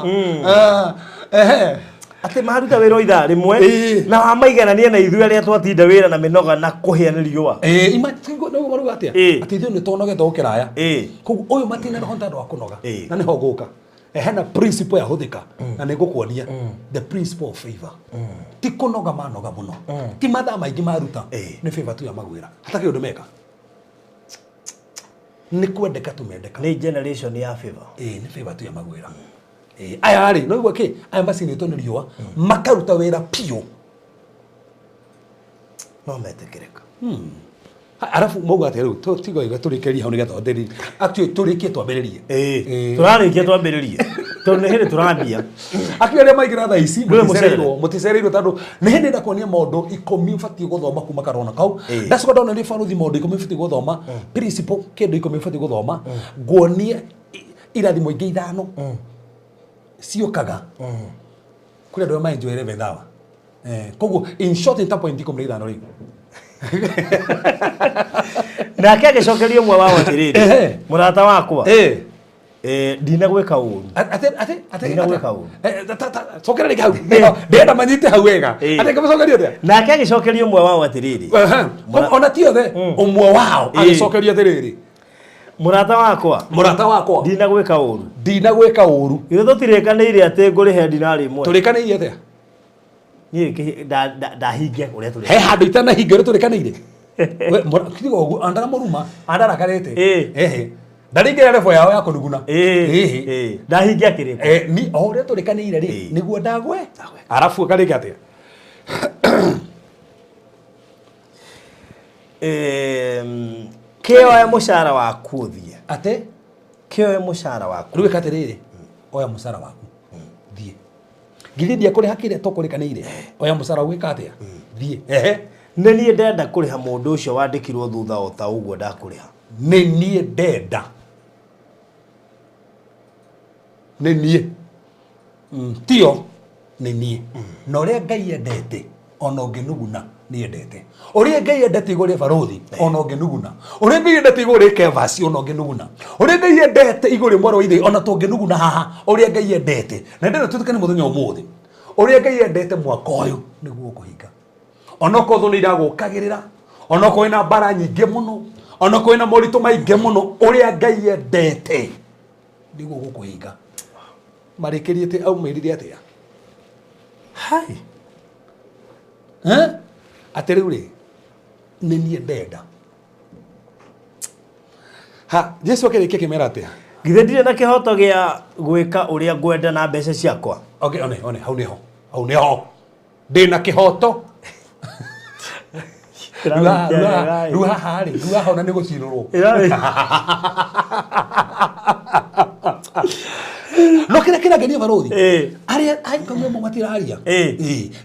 Speaker 7: Ah, ehe.
Speaker 2: Atĩ maruta wĩra o ithaa rĩmwe na wamaiganania na ithuĩ arĩa twatinda wĩra na mĩnoga na kũhĩa nĩ riũa.
Speaker 7: Nĩguo maruga atĩa? Atĩ ithuĩ nĩ tũnogete gũkĩraya. Koguo ũyũ matinarahota andũ a kũnoga. Na nĩho ngũka. Hena principle yahũthĩka na nĩ ngũkuonia the principle of favor. Ti kũnoga manoga mũno. Ti mathaa maingĩ maruta. Nĩ favor tu yamagwĩra. Hatakĩrĩ ũndũ meka. Nĩ kwendeka tu mendeka.
Speaker 2: Nĩ generation ya favor.
Speaker 7: Nĩ favor tu yamagwĩra. Aya rĩ, no igua kĩ? Aya macinĩtwo nĩ riũa makaruta wĩra piũ.
Speaker 2: No metĩkĩrĩka.
Speaker 7: Arabu mauga atĩ rĩu tiga iga tũrĩkĩrie hau nĩgetha ũtheri. Actually tũrĩkie twambĩrĩrie.
Speaker 2: Tũrarĩkia twambĩrĩrie. Tondũ nĩ hĩndĩ tũrambia.
Speaker 7: Actually arĩa maingĩra thaa ici
Speaker 2: Ndũrĩ mũcerere.
Speaker 7: mũticereirwo tondũ nĩ hĩndĩ ndenda kuonia maũndũ 10 ũbatiĩ gũthoma kuma karona kau. Ndacoka ndona nĩ baruthi maũndũ 10 ũbatiĩ gũthoma, principle kĩndũ 10 ũbatiĩ gũthoma, nguonie irathimo ingĩ 5 ciũkaga. Kũrĩ andũ arĩa maenjoy 11 hour. Koguo in short in point 15 rĩ.
Speaker 2: Nake agĩcokeria ũmwe wao atĩrĩrĩ, mũrata wakwa, ndinagwĩka ũru. Ndinagwĩka ũru.
Speaker 7: Cokera rĩngĩ hau. Ndĩrenda manyite hau wega. Atĩ ngĩmũcokeria atĩa?
Speaker 2: Nake agĩcokeria ũmwe wao atĩrĩrĩ.
Speaker 7: Ona ti othe, ũmwe wao agĩcokeria atĩrĩrĩ.
Speaker 2: Mũrata wakwa.
Speaker 7: Mũrata wakwa.
Speaker 2: Ndinagwĩka ũru.
Speaker 7: Ndinagwĩka ũru.
Speaker 2: Ithuĩ tũtirĩkanĩire atĩ ngũrĩhe dinari ĩmwe.
Speaker 7: Tũrĩkanĩire atĩa?
Speaker 2: Niĩ ndahingia ũrĩa tũrĩ.
Speaker 7: He handũ itanahingia ũrĩa tũrĩkanĩire. Tiga ũguo, andaramũruma, andarakarĩte. Ehe. Ndaringĩra level yao ya kũnuguna.
Speaker 2: Ndahingia kĩrĩko.
Speaker 7: Ni o ũrĩa tũrĩkanĩire rĩ, nĩguo ndagwe. Arabu akarĩka atĩa?
Speaker 2: Kĩoe mũcara waku ũthiĩ.
Speaker 7: Atĩ?
Speaker 2: Kĩoe mũcara waku.
Speaker 7: Rĩu ĩka atĩrĩrĩ, oya mũcara waku thiĩ. Githĩ ndiakũrĩha kĩrĩa tũkũrĩkanĩire? Oya mũcara ũgwĩka atĩa? Thiĩ. Ehe.
Speaker 2: Nĩ niĩ ndenda kũrĩha mũndũ ũcio wandĩkirwo thutha o ta ũguo ndakũrĩha.
Speaker 7: Nĩ niĩ ndenda. Nĩ niĩ. Tio nĩ niĩ. Na ũrĩa Ngai endete ona ũngĩnuguna nĩ endete. Ũrĩa Ngai endete igũrũ rĩa barũthi ona ũngĩnuguna. Ũrĩa Ngai endete igũrũ rĩa Kevasi ona ũngĩnuguna. Ũrĩa Ngai endete igũrũ rĩa mwarĩ wa ithe ona tũngĩnuguna haha ũrĩa Ngai endete. Na ndĩrenda tũtukane mũthenya ũmũthĩ. Ũrĩa Ngai endete mwaka ũyũ nĩguo ũkũhinga. Onokorwo thũ nĩ iragũkagĩrĩra, onokorwo wĩna mbara nyingĩ mũno, onokorwo wĩna moritũ maingĩ mũno, ũrĩa Ngai endete nĩguo gũkũhinga. Marĩkĩrie aumĩrire atĩa?
Speaker 2: Hai.
Speaker 7: Atĩ rĩu rĩ, nĩ niĩ ndenda. Ha, Jesu akĩrĩkia kĩmera atĩa?
Speaker 2: Githĩ ndirĩ na kĩhoto gĩa gwĩka ũrĩa ngwenda na mbeca ciakwa?
Speaker 7: Okay, one, one, hau nĩho. Hau nĩho. Ndĩ na kĩhoto. Rĩu haha rĩ, rĩu haha ona nĩ gũcinũrwo. No kĩrĩa kĩrangenia barũthi, arĩa angĩkorwo amwe matiraria.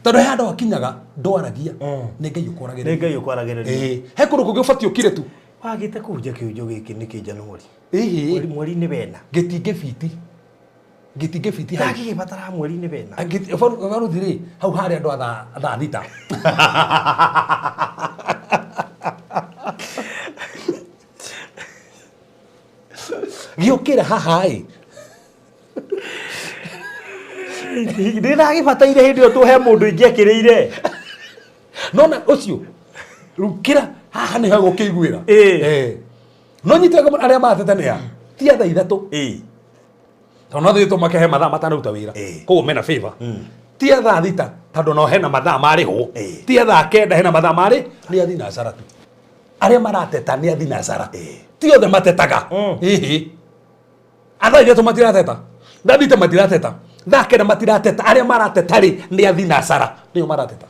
Speaker 7: Tondũ he handũ hakinyaga ndwaragia, nĩ Ngai ũkwaragĩrĩria.
Speaker 2: Nĩ Ngai ũkwaragĩrĩria.
Speaker 7: He kũndũ kũngĩ ũbatiĩ ũkire tu.
Speaker 2: Wagĩte kũhunjia kĩhunjio gĩkĩ nĩkĩ Januari? Mweri-inĩ wena.
Speaker 7: Gĩtingĩ biti. Gĩtingĩ biti hau.
Speaker 2: Ndagĩgĩbatara mweri-inĩ wena.
Speaker 7: Barũthi rĩ, hau harĩ andũ a thaa 6. Gĩũkĩra haha ĩ.
Speaker 2: Ndĩragĩbataire hĩndĩ ĩyo tũhe mũndũ ingĩekĩrĩire.
Speaker 7: Nona ũcio rukĩra haha nĩ hagũkĩiguĩra. No nyite arĩa matete nĩ a ti a thaa 3. Tondũ no thĩ tũmakehe mathaa matanaruta wĩra. Koguo mena favor. Ti a thaa 6 tondũ no hena mathaa marĩhwo. Ti a thaa 9 hena mathaa marĩ nĩ a thinacara tu. Arĩa marateta nĩ a thinacara. Ti othe matetaga. Ĩhĩ. A thaa 3 matirateta. Thaa 6 matirateta. Thaa 9 matirateta. Arĩa marateta rĩ nĩ a thinacara nĩo marateta.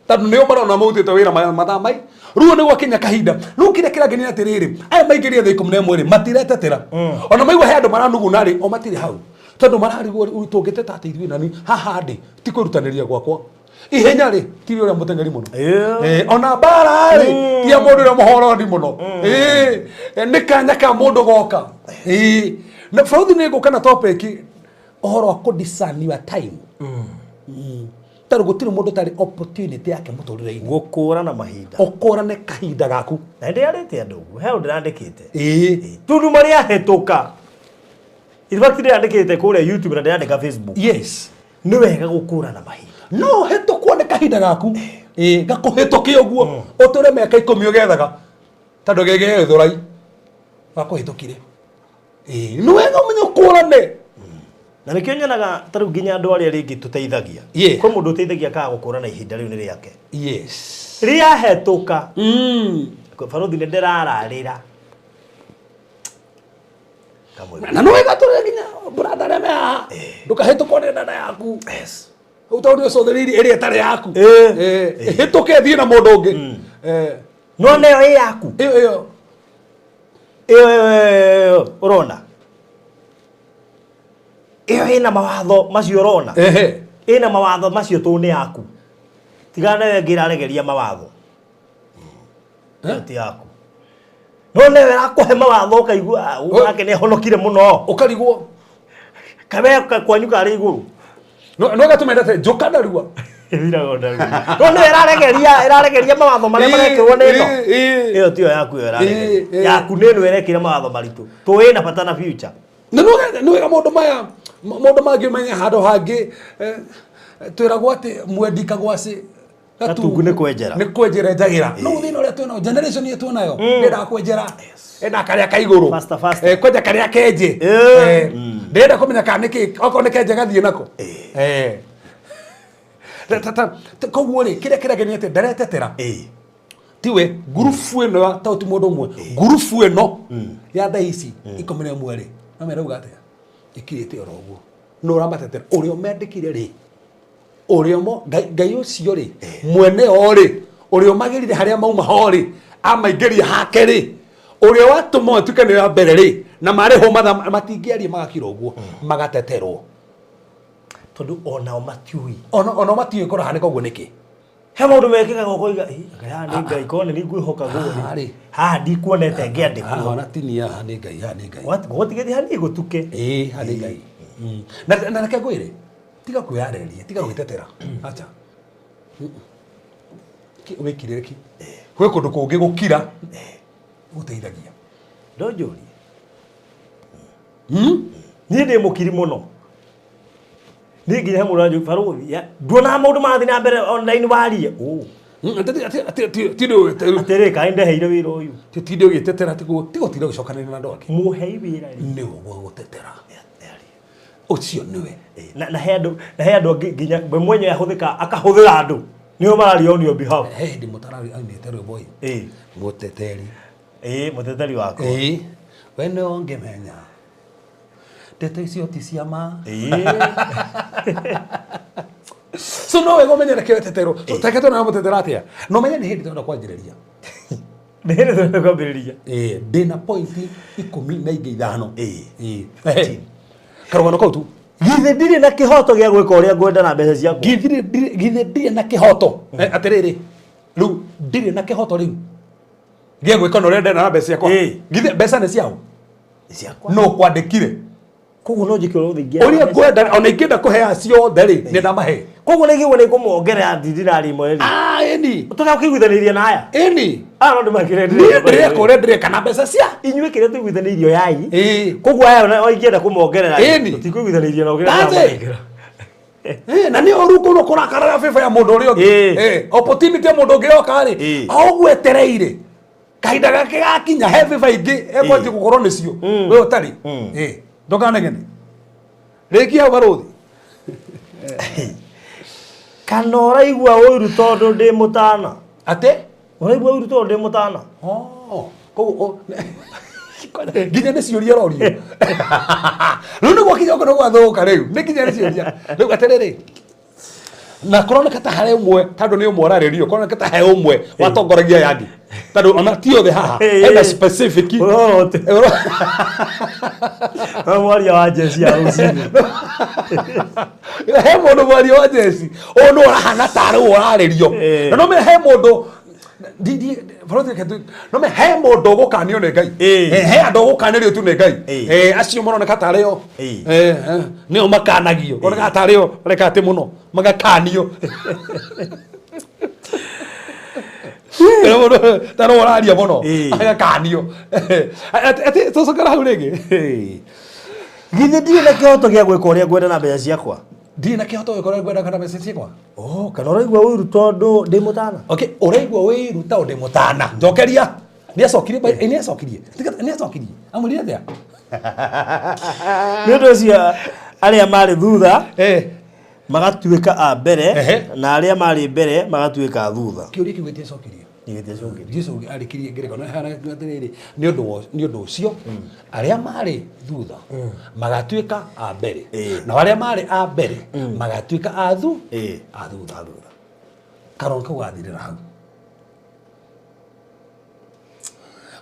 Speaker 7: Tondũ nĩo marona mautĩte wĩra mathaa mai rĩu nĩ gwakinya kahinda. Rĩu kĩrĩa kĩrangenia atĩrĩrĩ, aya maingĩrire 11:00 rĩ, matiretetera. Ona maigua he andũ maranuguna rĩ, o matirĩ hau, tondũ mararigwo rĩu tũngĩteta atĩ ithuĩ nani haha ndĩ ti kwĩrutanĩria gwakwa. Ihenya rĩ, ti ũrĩa mũteng'eri mũno. Ona mbara rĩ, ti ya mũndũ ũrĩa mũhoroni mũno. Nĩ kanya ka mũndũ goka. Na bũrũri nĩ ngũka na topic ũhoro wa kũ discern your time. Tondũ gũtirĩ mũndũ ũtarĩ opportunity yake mũtũrĩre-inĩ.
Speaker 2: Gũkũrana mahinda.
Speaker 7: Ũkũrane kahinda gaku.
Speaker 2: Na ndĩrarĩte andũ ũguo, he ũndũ ndĩrandĩkĩte. Tondũ marĩa hetũka. In fact ndĩrandĩkĩte kũrĩa YouTube na ndĩrandĩka Facebook.
Speaker 7: Yes.
Speaker 2: Nĩ wega gũkũrana mahinda.
Speaker 7: No ũhĩtũkwo nĩ kahinda gaku. Gakũhĩtũke ũguo. Ũtũre mĩaka 10 ũgethaga. Tondũ gĩgĩ gĩthũrai. Gakũhĩtũkire. Nĩ wega ũmenye ũkũrane.
Speaker 2: Na nĩkĩo nyonaga ta rĩu nginya andũ arĩa rĩngĩ tũteithagia. Kwĩ mũndũ ũteithagia akaga gũkũrana ihinda rĩu nĩ rĩake. Rĩahĩtũka. Barothi nĩ ndĩrararĩra.
Speaker 7: Na nĩ wega tũrĩ nginya brother arĩa me haha. Ndũkahĩtũkwo nĩ dada yaku. Rĩu tondũ nĩ ũcũthĩrĩirie ĩrĩa ĩtarĩ yaku. Ĩhĩtũke ĩthiĩ na mũndũ ũngĩ.
Speaker 2: No nayo ĩ yaku.
Speaker 7: Ĩyo ĩyo.
Speaker 2: Ĩyo ĩyo ũrona. Ĩyo ĩna mawatho macio ũrona. Ĩna mawatho macio tũ nĩ yaku. Tigana nayo ĩngĩ ĩraregeria mawatho. Ĩyo ti yaku. No nayo ĩrakũhe mawatho ũkaigua ũyũ nake nĩ ahonokire mũno.
Speaker 7: Ũkarigwo.
Speaker 2: Kawe kwanyu karĩ igũrũ.
Speaker 7: No no gatũmendete njoka ndarua.
Speaker 2: Ĩthiraga ndarua. No nayo ĩraregeria mawatho marĩa marekĩrwo nĩ ĩno. Ĩyo tiyo yaku ĩyo ĩraregeria. Yaku nĩ ĩno ĩrekĩra mawatho maritũ. Tũ ĩna bata na future.
Speaker 7: Na nĩ wega maũndũ maya, maũndũ mangĩ ũmenye handũ hangĩ, twĩragwo atĩ mwendi kagwacĩ
Speaker 2: Gatungu nĩ kwenjera.
Speaker 7: Nĩ kwenjera enjagĩra. No thĩna ũrĩa twĩnayo, generation ĩyo twĩnayo, ndĩendaga kwenjera. Endaga karĩa ka igũrũ.
Speaker 2: Faster, faster.
Speaker 7: Kwenja karĩa kenje. Ndĩrenda kũmenya kana nĩkĩ, okorwo nĩ kenje gathiĩ nako. Koguo rĩ, kĩrĩa kĩragenia atĩ ndaretetera. Tiwe ngurubu ĩno ya tondũ ti mũndũ ũmwe, ngurubu ĩno ya thaa ici 11 rĩ, no merauga atĩa? Ĩkirĩte oro ũguo. Nũ ũramatetera? Ũrĩa ũmendĩkire rĩ, ũrĩa Ngai ũcio rĩ, mwene o rĩ, ũrĩa ũmagĩrire harĩa mauma ho rĩ, amaingĩria hake rĩ, ũrĩa watũma atuĩke nĩ wa mbere rĩ, na marĩhwo mathaa matingĩaria magakira ũguo, magateterwo.
Speaker 2: Tondũ onao matiũĩ.
Speaker 7: Onao matiũĩ kũrahanĩka ũguo nĩkĩ?
Speaker 2: He maũndũ mekĩkaga ũkoiga, ĩ, anga haha nĩ Ngai, korwo nĩ niĩ ngwĩhoka
Speaker 7: Haha rĩ.
Speaker 2: Haha ndikuonete ngĩandĩkwo.
Speaker 7: Haha ona ti niĩ, haha nĩ Ngai, haha nĩ Ngai.
Speaker 2: Gwatigĩte haha niĩ gũtuke.
Speaker 7: Ĩĩ, haha nĩ Ngai. Na reke ngwĩre, tiga kwĩyarĩrĩria, tiga gwĩtetera. Acha. Wĩkirĩre ki. Gwĩ kũndũ kũngĩ gũkira gũteithagia.
Speaker 2: Ndonjũrie. Niĩ ndĩ mũkiri mũno. Niĩ nginya he mũndũ aranjũria, barũthi, nduonaga maũndũ marathiĩ na mbere online warie. Atĩrĩ, kaĩ ndeheire wĩra ũyũ?
Speaker 7: Tinde ũgĩtetera, tiga ũtinde ũgĩcokanĩrĩria na andũ angĩ.
Speaker 2: Mũhei wĩra rĩ.
Speaker 7: Nĩwe wa gũtetera. Ũcio nĩwe.
Speaker 2: Na he andũ, na he andũ angĩ nginya we mwenyewe ahũthĩka, akahũthĩra andũ. Nĩo mararia on your behalf.
Speaker 7: He hĩndĩ mũtarari ainĩte rwĩmbo ĩ. Mũteteri.
Speaker 2: Mũteteri wakwa.
Speaker 7: We nĩwe ũngĩmenya. Ndeto icio ti cia ma. So no wega ũmenye nĩkĩo eteterwo. So take tũna mũtetera atĩa? No menye nĩ hĩndĩ tũrenda kwanjĩrĩria.
Speaker 2: Nĩ hĩndĩ tũrenda kwambĩrĩria.
Speaker 7: Ndĩna pointi ikũmi na ingĩ ithano. Karũgano kau tu.
Speaker 2: Githĩ ndirĩ na kĩhoto gĩa gwĩka ũrĩa ngwenda na mbeca ciakwa?
Speaker 7: Githĩ ndirĩ na kĩhoto. Atĩrĩrĩ, rĩu ndirĩ na kĩhoto rĩu gĩa gwĩka na ũrĩa ndenda na mbeca ciakwa. Githĩ mbeca nĩ ciao?
Speaker 2: Ciakwa.
Speaker 7: No kwandĩkire.
Speaker 2: Koguo no njĩke ũrĩa ingĩenda.
Speaker 7: Ũrĩa ngwenda, ona ingĩenda kũhea ciothe rĩ, nĩ ndamahe.
Speaker 2: Koguo nĩ ngĩgua nĩ ngũmongerera dinari ĩmwe rĩ.
Speaker 7: Ĩni.
Speaker 2: Tũgakĩiguithanĩria na aya.
Speaker 7: Ĩni.
Speaker 2: Aya no ndĩmakĩre
Speaker 7: Niĩ ndĩreka ũrĩa ndĩreka na mbeca cia.
Speaker 2: Inyuĩ kĩrĩa tũiguithanĩirio yai. Koguo aya ona ingĩenda kũmongerera rĩ,
Speaker 7: Ĩni.
Speaker 2: tũtikũiguithanĩirio na ũkĩrĩa
Speaker 7: That's it.
Speaker 2: ndĩramanengera.
Speaker 7: Na nĩ ũru kũrũ kũrakarara favor ya mũndũ ũrĩa ũngĩ. Opportunity ya mũndũ ũngĩ yoka rĩ, o ũguo etereire. Kahinda gake gakinya he favor ingĩ ekwanjia gũkorwo nĩcio. We ũtarĩ. Ndũkanegene. Rĩkia hau barũthi.
Speaker 2: Kana ũraigua ũiru tondũ ndĩ mũtana?
Speaker 7: Atĩ?
Speaker 2: Ũraigua ũiru tondũ ndĩ mũtana?
Speaker 7: Oh, koguo, nginya nĩ ciũria ũrorio. Rĩu nĩ gwakinya ũguo nĩ gwathũka rĩu. Nĩ nginya nĩ ciũria. Rĩu atĩrĩrĩ. Na kũroneka ta harĩ ũmwe, tondũ nĩ ũmwe ũrarĩrio, kũroneka ta he ũmwe watongoragia aya angĩ, tondũ ona ti othe haha. Hena specific.
Speaker 2: Ũrorote. No mwaria wa njeci ya rũcinĩ.
Speaker 7: He mũndũ mwaria wa njeci ũyũ nĩ ũrahana tarĩ we ũrarĩrio. Na no he mũndũ balothi, reke no me he mũndũ ũgũkanio nĩ Ngai. He andũ ũgũkanĩrio tu nĩ Ngai. Acio maroneka tarĩ o nĩo makanagio, maroneka tarĩ o mareka atĩ mũno magakanio. Tarĩ ũraria mũno agakanio. Atĩ tũcokera hau rĩngĩ.
Speaker 2: Githĩ ndirĩ na kĩhoto gĩa gwĩka ũrĩa ngwenda na mbeca ciakwa?
Speaker 7: Ndirĩ na kĩhoto gĩa ũrĩa ngwenda kana mbeca ciakwa.
Speaker 2: Oh, kana ũraigua ũiru tondũ ndĩ mũtana?
Speaker 7: Okay, ũraigua wĩiru tondũ ndĩ mũtana? Njokeria. Nĩ acokirie, nĩ acokirie. Nĩ acokirie, amwĩrire atĩa?
Speaker 2: Nĩ ũndũ ũcio arĩa marĩ thutha magatuĩka a mbere, na arĩa marĩ mbere magatuĩka a thutha.
Speaker 7: Kĩũria kĩu gĩtiacokirio.
Speaker 2: Gĩtiacokirio.
Speaker 7: Jesu arĩkirie ngerekano ĩhana atĩrĩrĩ, nĩ ũndũ ũcio arĩa marĩ thutha magatuĩka a mbere, nao arĩa marĩ a mbere magatuĩka a thutha. Karoro kau gathirĩra hau.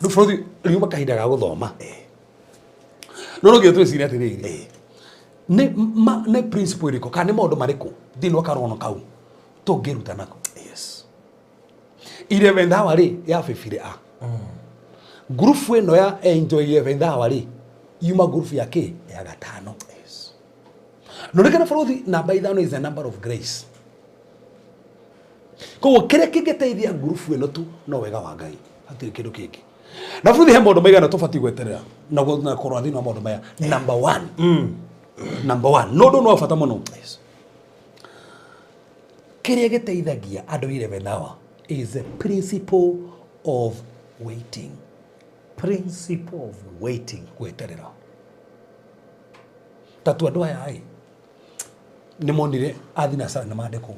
Speaker 7: Rĩu bũrũri riuma kahinda ga gũthoma, no no nginya twĩcirie atĩrĩrĩ, nĩ principle ĩrĩkũ kana nĩ maũndũ marĩkũ thĩinĩ wa karũgano kau tũngĩruta nako? 11th hour rĩ, yabĩbire a ngurubu ĩno ya enjoy 11th hour rĩ, yuma ngurubu ya kĩ ya gatano. No rĩngĩ na bũrũthi, namba 5 is a number of grace. Koguo kĩrĩa kĩngĩteithia ngurubu ĩno tu no wega wa Ngai, hatirĩ kĩndũ kĩngĩ. Na bũrũthi, he maũndũ maigana tũbatiĩ gweterera na na kũrora thĩinĩ wa maũndũ maya. Number one, number one, no ũndũ nĩ wa bata mũno. Kĩrĩa gĩteithagia andũ 11 hour is the principle of waiting.
Speaker 2: Principle of waiting.
Speaker 7: Gweterera. Tatu andũ aya ĩ nĩ monire athinacara nĩ mandĩkwo,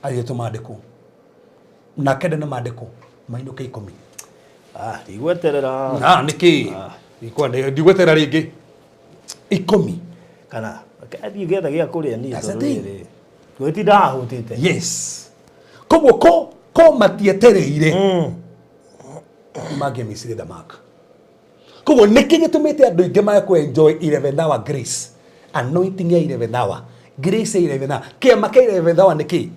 Speaker 7: airĩtu mandĩkwo na kenda nĩ mandĩkwo mainũke 10.
Speaker 2: Ah, ndigweterera.
Speaker 7: Ah, nĩkĩ? Ndigweterera rĩngĩ 10.
Speaker 2: Kana athiĩ getha gĩa kũrĩa niĩ.
Speaker 7: That's the
Speaker 2: Tondũ
Speaker 7: thing.
Speaker 2: rĩrĩ gwĩtinda hahũtĩte.
Speaker 7: Yes, koguo ko matietereire nĩmangĩamicire the mark. Koguo nĩkĩ gĩtũmĩte andũ aingĩ mage kũ enjoy 11 hour grace, anointing ya 11 hour grace, ya 11 hour, kĩama kĩa 11 hour? Nĩkĩ?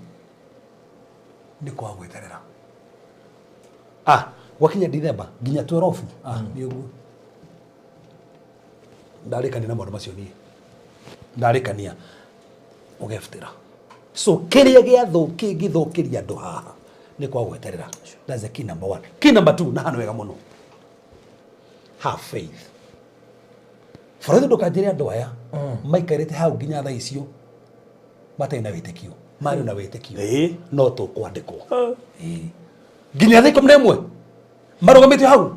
Speaker 7: Nĩ kwaga gweterera. Ah, gwakinya Dithemba nginya 12, ah, nĩ ũguo ndarĩkania na maũndũ macio, niĩ ndarĩkania ũgebutĩra. So kĩrĩa gĩathũkĩngĩthũkĩria andũ haha nĩ kwaga gweterera. That's the key number one. Key number two, na hano wega mũno, have faith. Bũrũri, ndũkanjĩre andũ aya maikarĩte hau nginya thaa icio matarĩ na wĩtĩkio. Marĩ na wĩtĩkio no tũkwandĩkwo. Ĩĩ. Nginya thaa 11 marũgamĩte hau.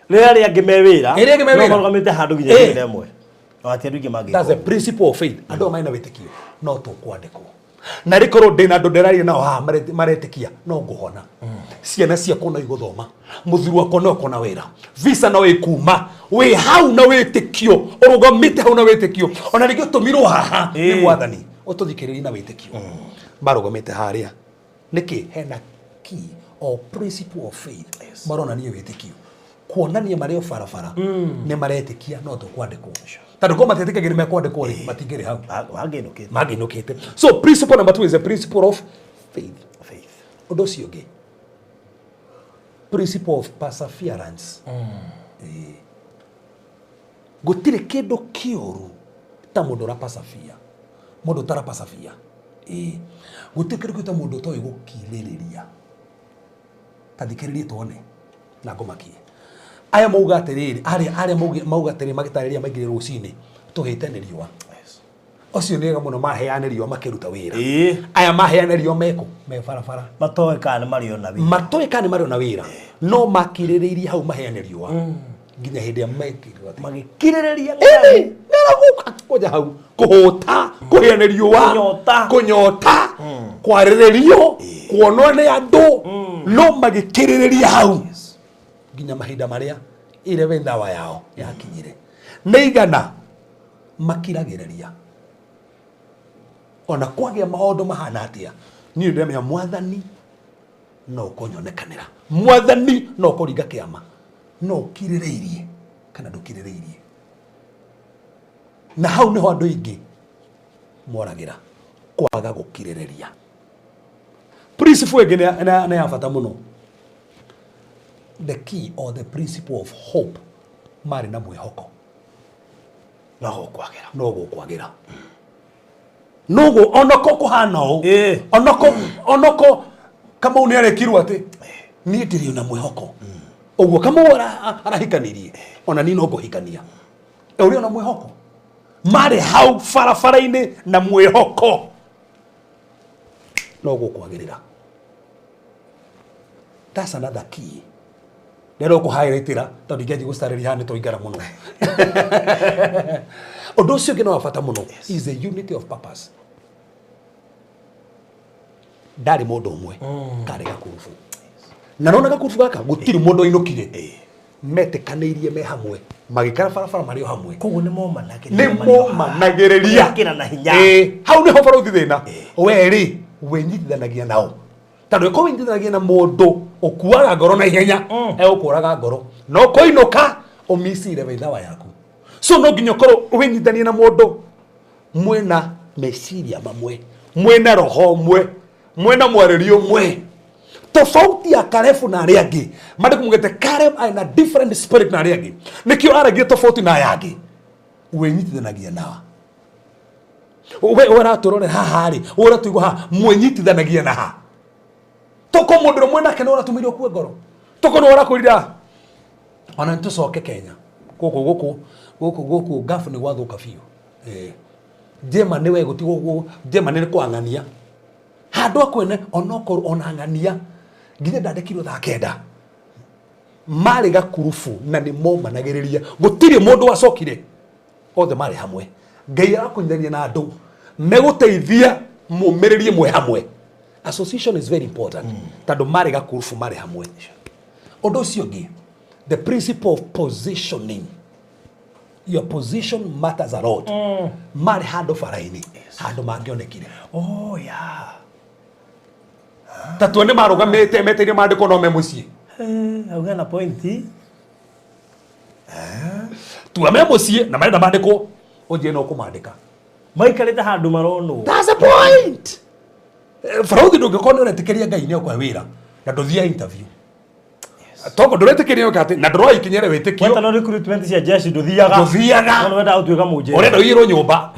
Speaker 2: Rĩrĩa arĩa angĩ me wĩra.
Speaker 7: Ĩrĩa angĩ me
Speaker 2: no
Speaker 7: wĩra.
Speaker 2: Marũgamĩte handũ nginya 11. No ati andũ aingĩ mangĩka
Speaker 7: That's the
Speaker 2: ũguo.
Speaker 7: principle of faith. Andũ aya marĩ na wĩtĩkio no tũkwandĩkwo, na rĩkorwo ndĩna andũ ndĩraria nao haha maretĩkia no ngũhona, ciana ciakwa no igũthoma, mũthuri wakwa no ekona wĩra, visa no ĩkuma. Wĩ hau na wĩtĩkio, ũrũgamĩte hau na wĩtĩkio, ona rĩngĩ ũtũmirwo haha nĩ Mwathani ũtũthikĩrĩrie na wĩtĩkio. Marũgamĩte harĩa nĩkĩ? Hena key or principle of faith maronania wĩtĩkio, kuonania marĩ o barabara nĩ maretĩkia no tũkwandĩkwo, tondũ korwo matiĩtĩkagia nĩ mekwandĩkwo rĩ, matingĩrĩ hau.
Speaker 2: Mangĩinũkĩte.
Speaker 7: Mangĩinũkĩte. So principle number two is the principle of faith.
Speaker 2: Faith.
Speaker 7: Ũndũ ũcio ũngĩ, principle of perseverance. Ĩĩ. Gũtirĩ kĩndũ kĩũru ta mũndũ ũra persevere, mũndũ ũtara persevere. Ĩĩ, gũtirĩ kĩndũ kĩũru ta mũndũ ũtoĩ gũkirĩrĩria. Ta thikĩrĩrie tuone na ngũmakie. Aya mauga atĩrĩrĩ, arĩa mauga atĩrĩrĩ, magĩtarĩria maingĩre rũcinĩ tũhĩte nĩ riũa. Ũcio nĩ wega mũno, maheane riũa makĩruta wĩra. Aya maheane riũa mekũ me barabara.
Speaker 2: Matoĩ kana nĩ marĩona wĩra.
Speaker 7: Matoĩ kana nĩ marĩona wĩra, no makirĩrĩirie hau maheane riũa nginya hĩndĩ ĩrĩa mekirwo atĩ
Speaker 2: magĩkirĩrĩria.
Speaker 7: Ĩni ng'aragu kwanja hau, kũhũta, kũhĩa nĩ riũa,
Speaker 2: Kũnyota.
Speaker 7: Kũnyota, kwarĩrĩrio, kuonwo nĩ andũ, no magĩkĩrĩrĩria hau nginya mahinda marĩa 11 hour yao yakinyire. Nĩ igana makiragĩrĩria. Ona kwagĩa maũndũ mahana atĩa, niĩ ndĩramenya Mwathani no ũkũnyonekanĩra, Mwathani no ũkũringa kĩama, no ũkirĩrĩirie kana ndũkirĩrĩirie. Na hau nĩho andũ aingĩ moragĩra, kwaga gũkirĩrĩria. Principle ĩngĩ nĩ ya bata mũno, the key or the principle of hope. Marĩ na mwĩhoko
Speaker 2: no gũkwagĩra,
Speaker 7: no gũkwagĩra, noguo onako kũhana ũũ, onako Kamau nĩ arekirwo atĩ niĩ ndĩrĩ na mwĩhoko ũguo Kamau arahikanirie, ona niĩ no ngũhikania. Ũrĩ ona mwĩhoko, marĩ hau barabara-inĩ na mwĩhoko no gũkwagĩrĩra. That's another key. Rĩrĩa ũkũhighlightĩra tondũ ingĩanjia gũcarĩria haha nĩ tũingara mũno. Ũndũ ũcio ũngĩ nĩ wa bata mũno is the unity of purpose. Ndarĩ mũndũ ũmwe, karĩ gakurubu, na nona gakurubu gaka gũtirĩ mũndũ wainũkire, metĩkanĩirie me hamwe, magĩkara barabara marĩ o hamwe.
Speaker 2: Koguo nĩ momanagĩrĩria.
Speaker 7: Nĩ momanagĩrĩria.
Speaker 2: Gwĩkĩra na hinya.
Speaker 7: Ĩĩ, hau nĩho barũthi thĩna we rĩ wĩnyitithanagia nao, tondũ ĩkorwo wĩnyitithanagia na mũndũ ũkuaga ngoro na ihenya, egũkũraga ngoro no kũinũka ũmicire wĩthawa yaku. So no nginya ũkorwo wĩnyitithanie na mũndũ mwĩna meciria mamwe, mwĩna roho ũmwe, mwĩna mwarĩrio ũmwe. Tofauti ya Karebu na arĩa angĩ, mandĩko mugĩte Caleb arĩ na different spirit na arĩa angĩ, nĩkĩo aragia tofauti na aya angĩ. Wĩnyitithanagia na we ũratũrore haha rĩ, ũratũigua haha, mwĩnyitithanagia na ha toko mũndũ ũrĩa mwĩnake nĩ ũratũmire ũkue ngoro, toko nĩ ũrakwĩrira ona nĩ tũcoke Kenya gũkũ gũkũ gũkũ gũkũ ngabu nĩ gwathũka biũ. Njema nĩ we gũtigwo gũ njema nĩ kwang'ania handũ akwene onokorwo ona ng'ania nginya ndandĩkirwo thaa 9 marĩ gakurubu na nĩ momanagĩrĩria, gũtirĩ mũndũ wacokire, othe marĩ hamwe. Ngai arakũnyithania na andũ megũteithia mũmĩrĩrie mwe hamwe. Association is very important, tondũ marĩ gakurubu, marĩ hamwe. Ũndũ ũcio ũngĩ, the principle of positioning. Your position matters a lot. Marĩ handũ bara-inĩ, handũ mangĩonekire.
Speaker 2: Oh yeah.
Speaker 7: Ta tuone marũgamĩte meteire mandĩkwo no me mũciĩ.
Speaker 2: Hau hena point.
Speaker 7: Tua me mũciĩ na marenda mandĩkwo, ũnjie no kũmandĩka.
Speaker 2: Maikarĩte handũ maronwo.
Speaker 7: That's the point. Barũthi, ndũngĩkorwo nĩ ũretĩkĩria Ngai nĩ ũkũhe wĩra na ndũthiaga interview, toko ndũretĩkĩria ũka atĩ na ndũroya ikinya rĩa wĩtĩkio.
Speaker 2: Wetano recruitment cia jeshi ndũthiaga.
Speaker 7: Ndũthiaga.
Speaker 2: No nĩwendaga gũtuĩka mũjeshi.
Speaker 7: Ũrenda ũiyĩrwo nyũmba.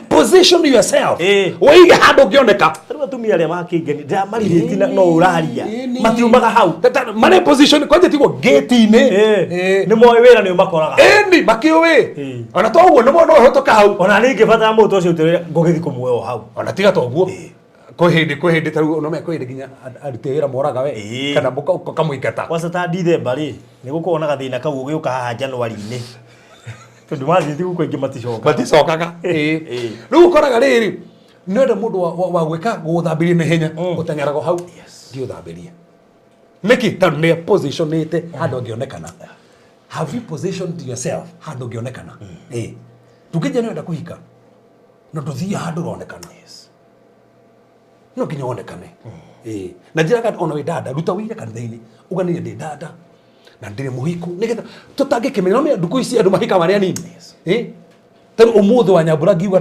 Speaker 7: Position yourself, ũige handũ ũngĩoneka.
Speaker 2: Rĩu atumia arĩa makĩngeni ndĩramarirĩti na no ũraria matiumaga hau.
Speaker 7: Marĩ position kwanja tigwo gate-inĩ.
Speaker 2: Nĩ moĩ wĩra nĩ ũmakoraga.
Speaker 7: Ĩni makĩũĩ ona to ũguo nĩ mona ũhĩtũka hau.
Speaker 2: Ona niĩ ingĩbatara mũndũ ũcio ũtĩrĩre ngũgĩthiĩ kũmuoya o hau.
Speaker 7: Ona tiga to ũguo, kwĩ hĩndĩ ta rĩu no kwĩ hĩndĩ nginya aruti a wĩra moraga we kana ũkamũingata.
Speaker 2: Kwanza ta Dithemba rĩ, nĩ gũkorwo na gathĩna kau ũgĩũka haha January-inĩ, tondũ mathiĩ thigũkũ aingĩ maticokaga.
Speaker 7: Maticokaga. Rĩu ũkoraga rĩrĩ nĩwenda mũndũ wa gwĩka gũgũthambĩria na ihenya, ũteng'eraga o hau thiĩ ũthambĩrie. Nĩkĩ? Tondũ nĩ positionĩte handũ angĩonekana. Have you positioned yourself handũ ũngĩonekana? Ndũngĩnjia nĩwenda kũhika no ndũthiĩ handũ ũronekana, no nginya wonekane. Na njĩraga ona wĩ dada, ruta wĩira kanitha-inĩ uganĩrie ndĩ dada na ndĩrĩ mũhiku, nĩgetha tũtangĩkĩmenya. No ndukũ ici andũ mahika marĩ anini. Tarĩu ũmũthĩ wa Nyambura ngiuga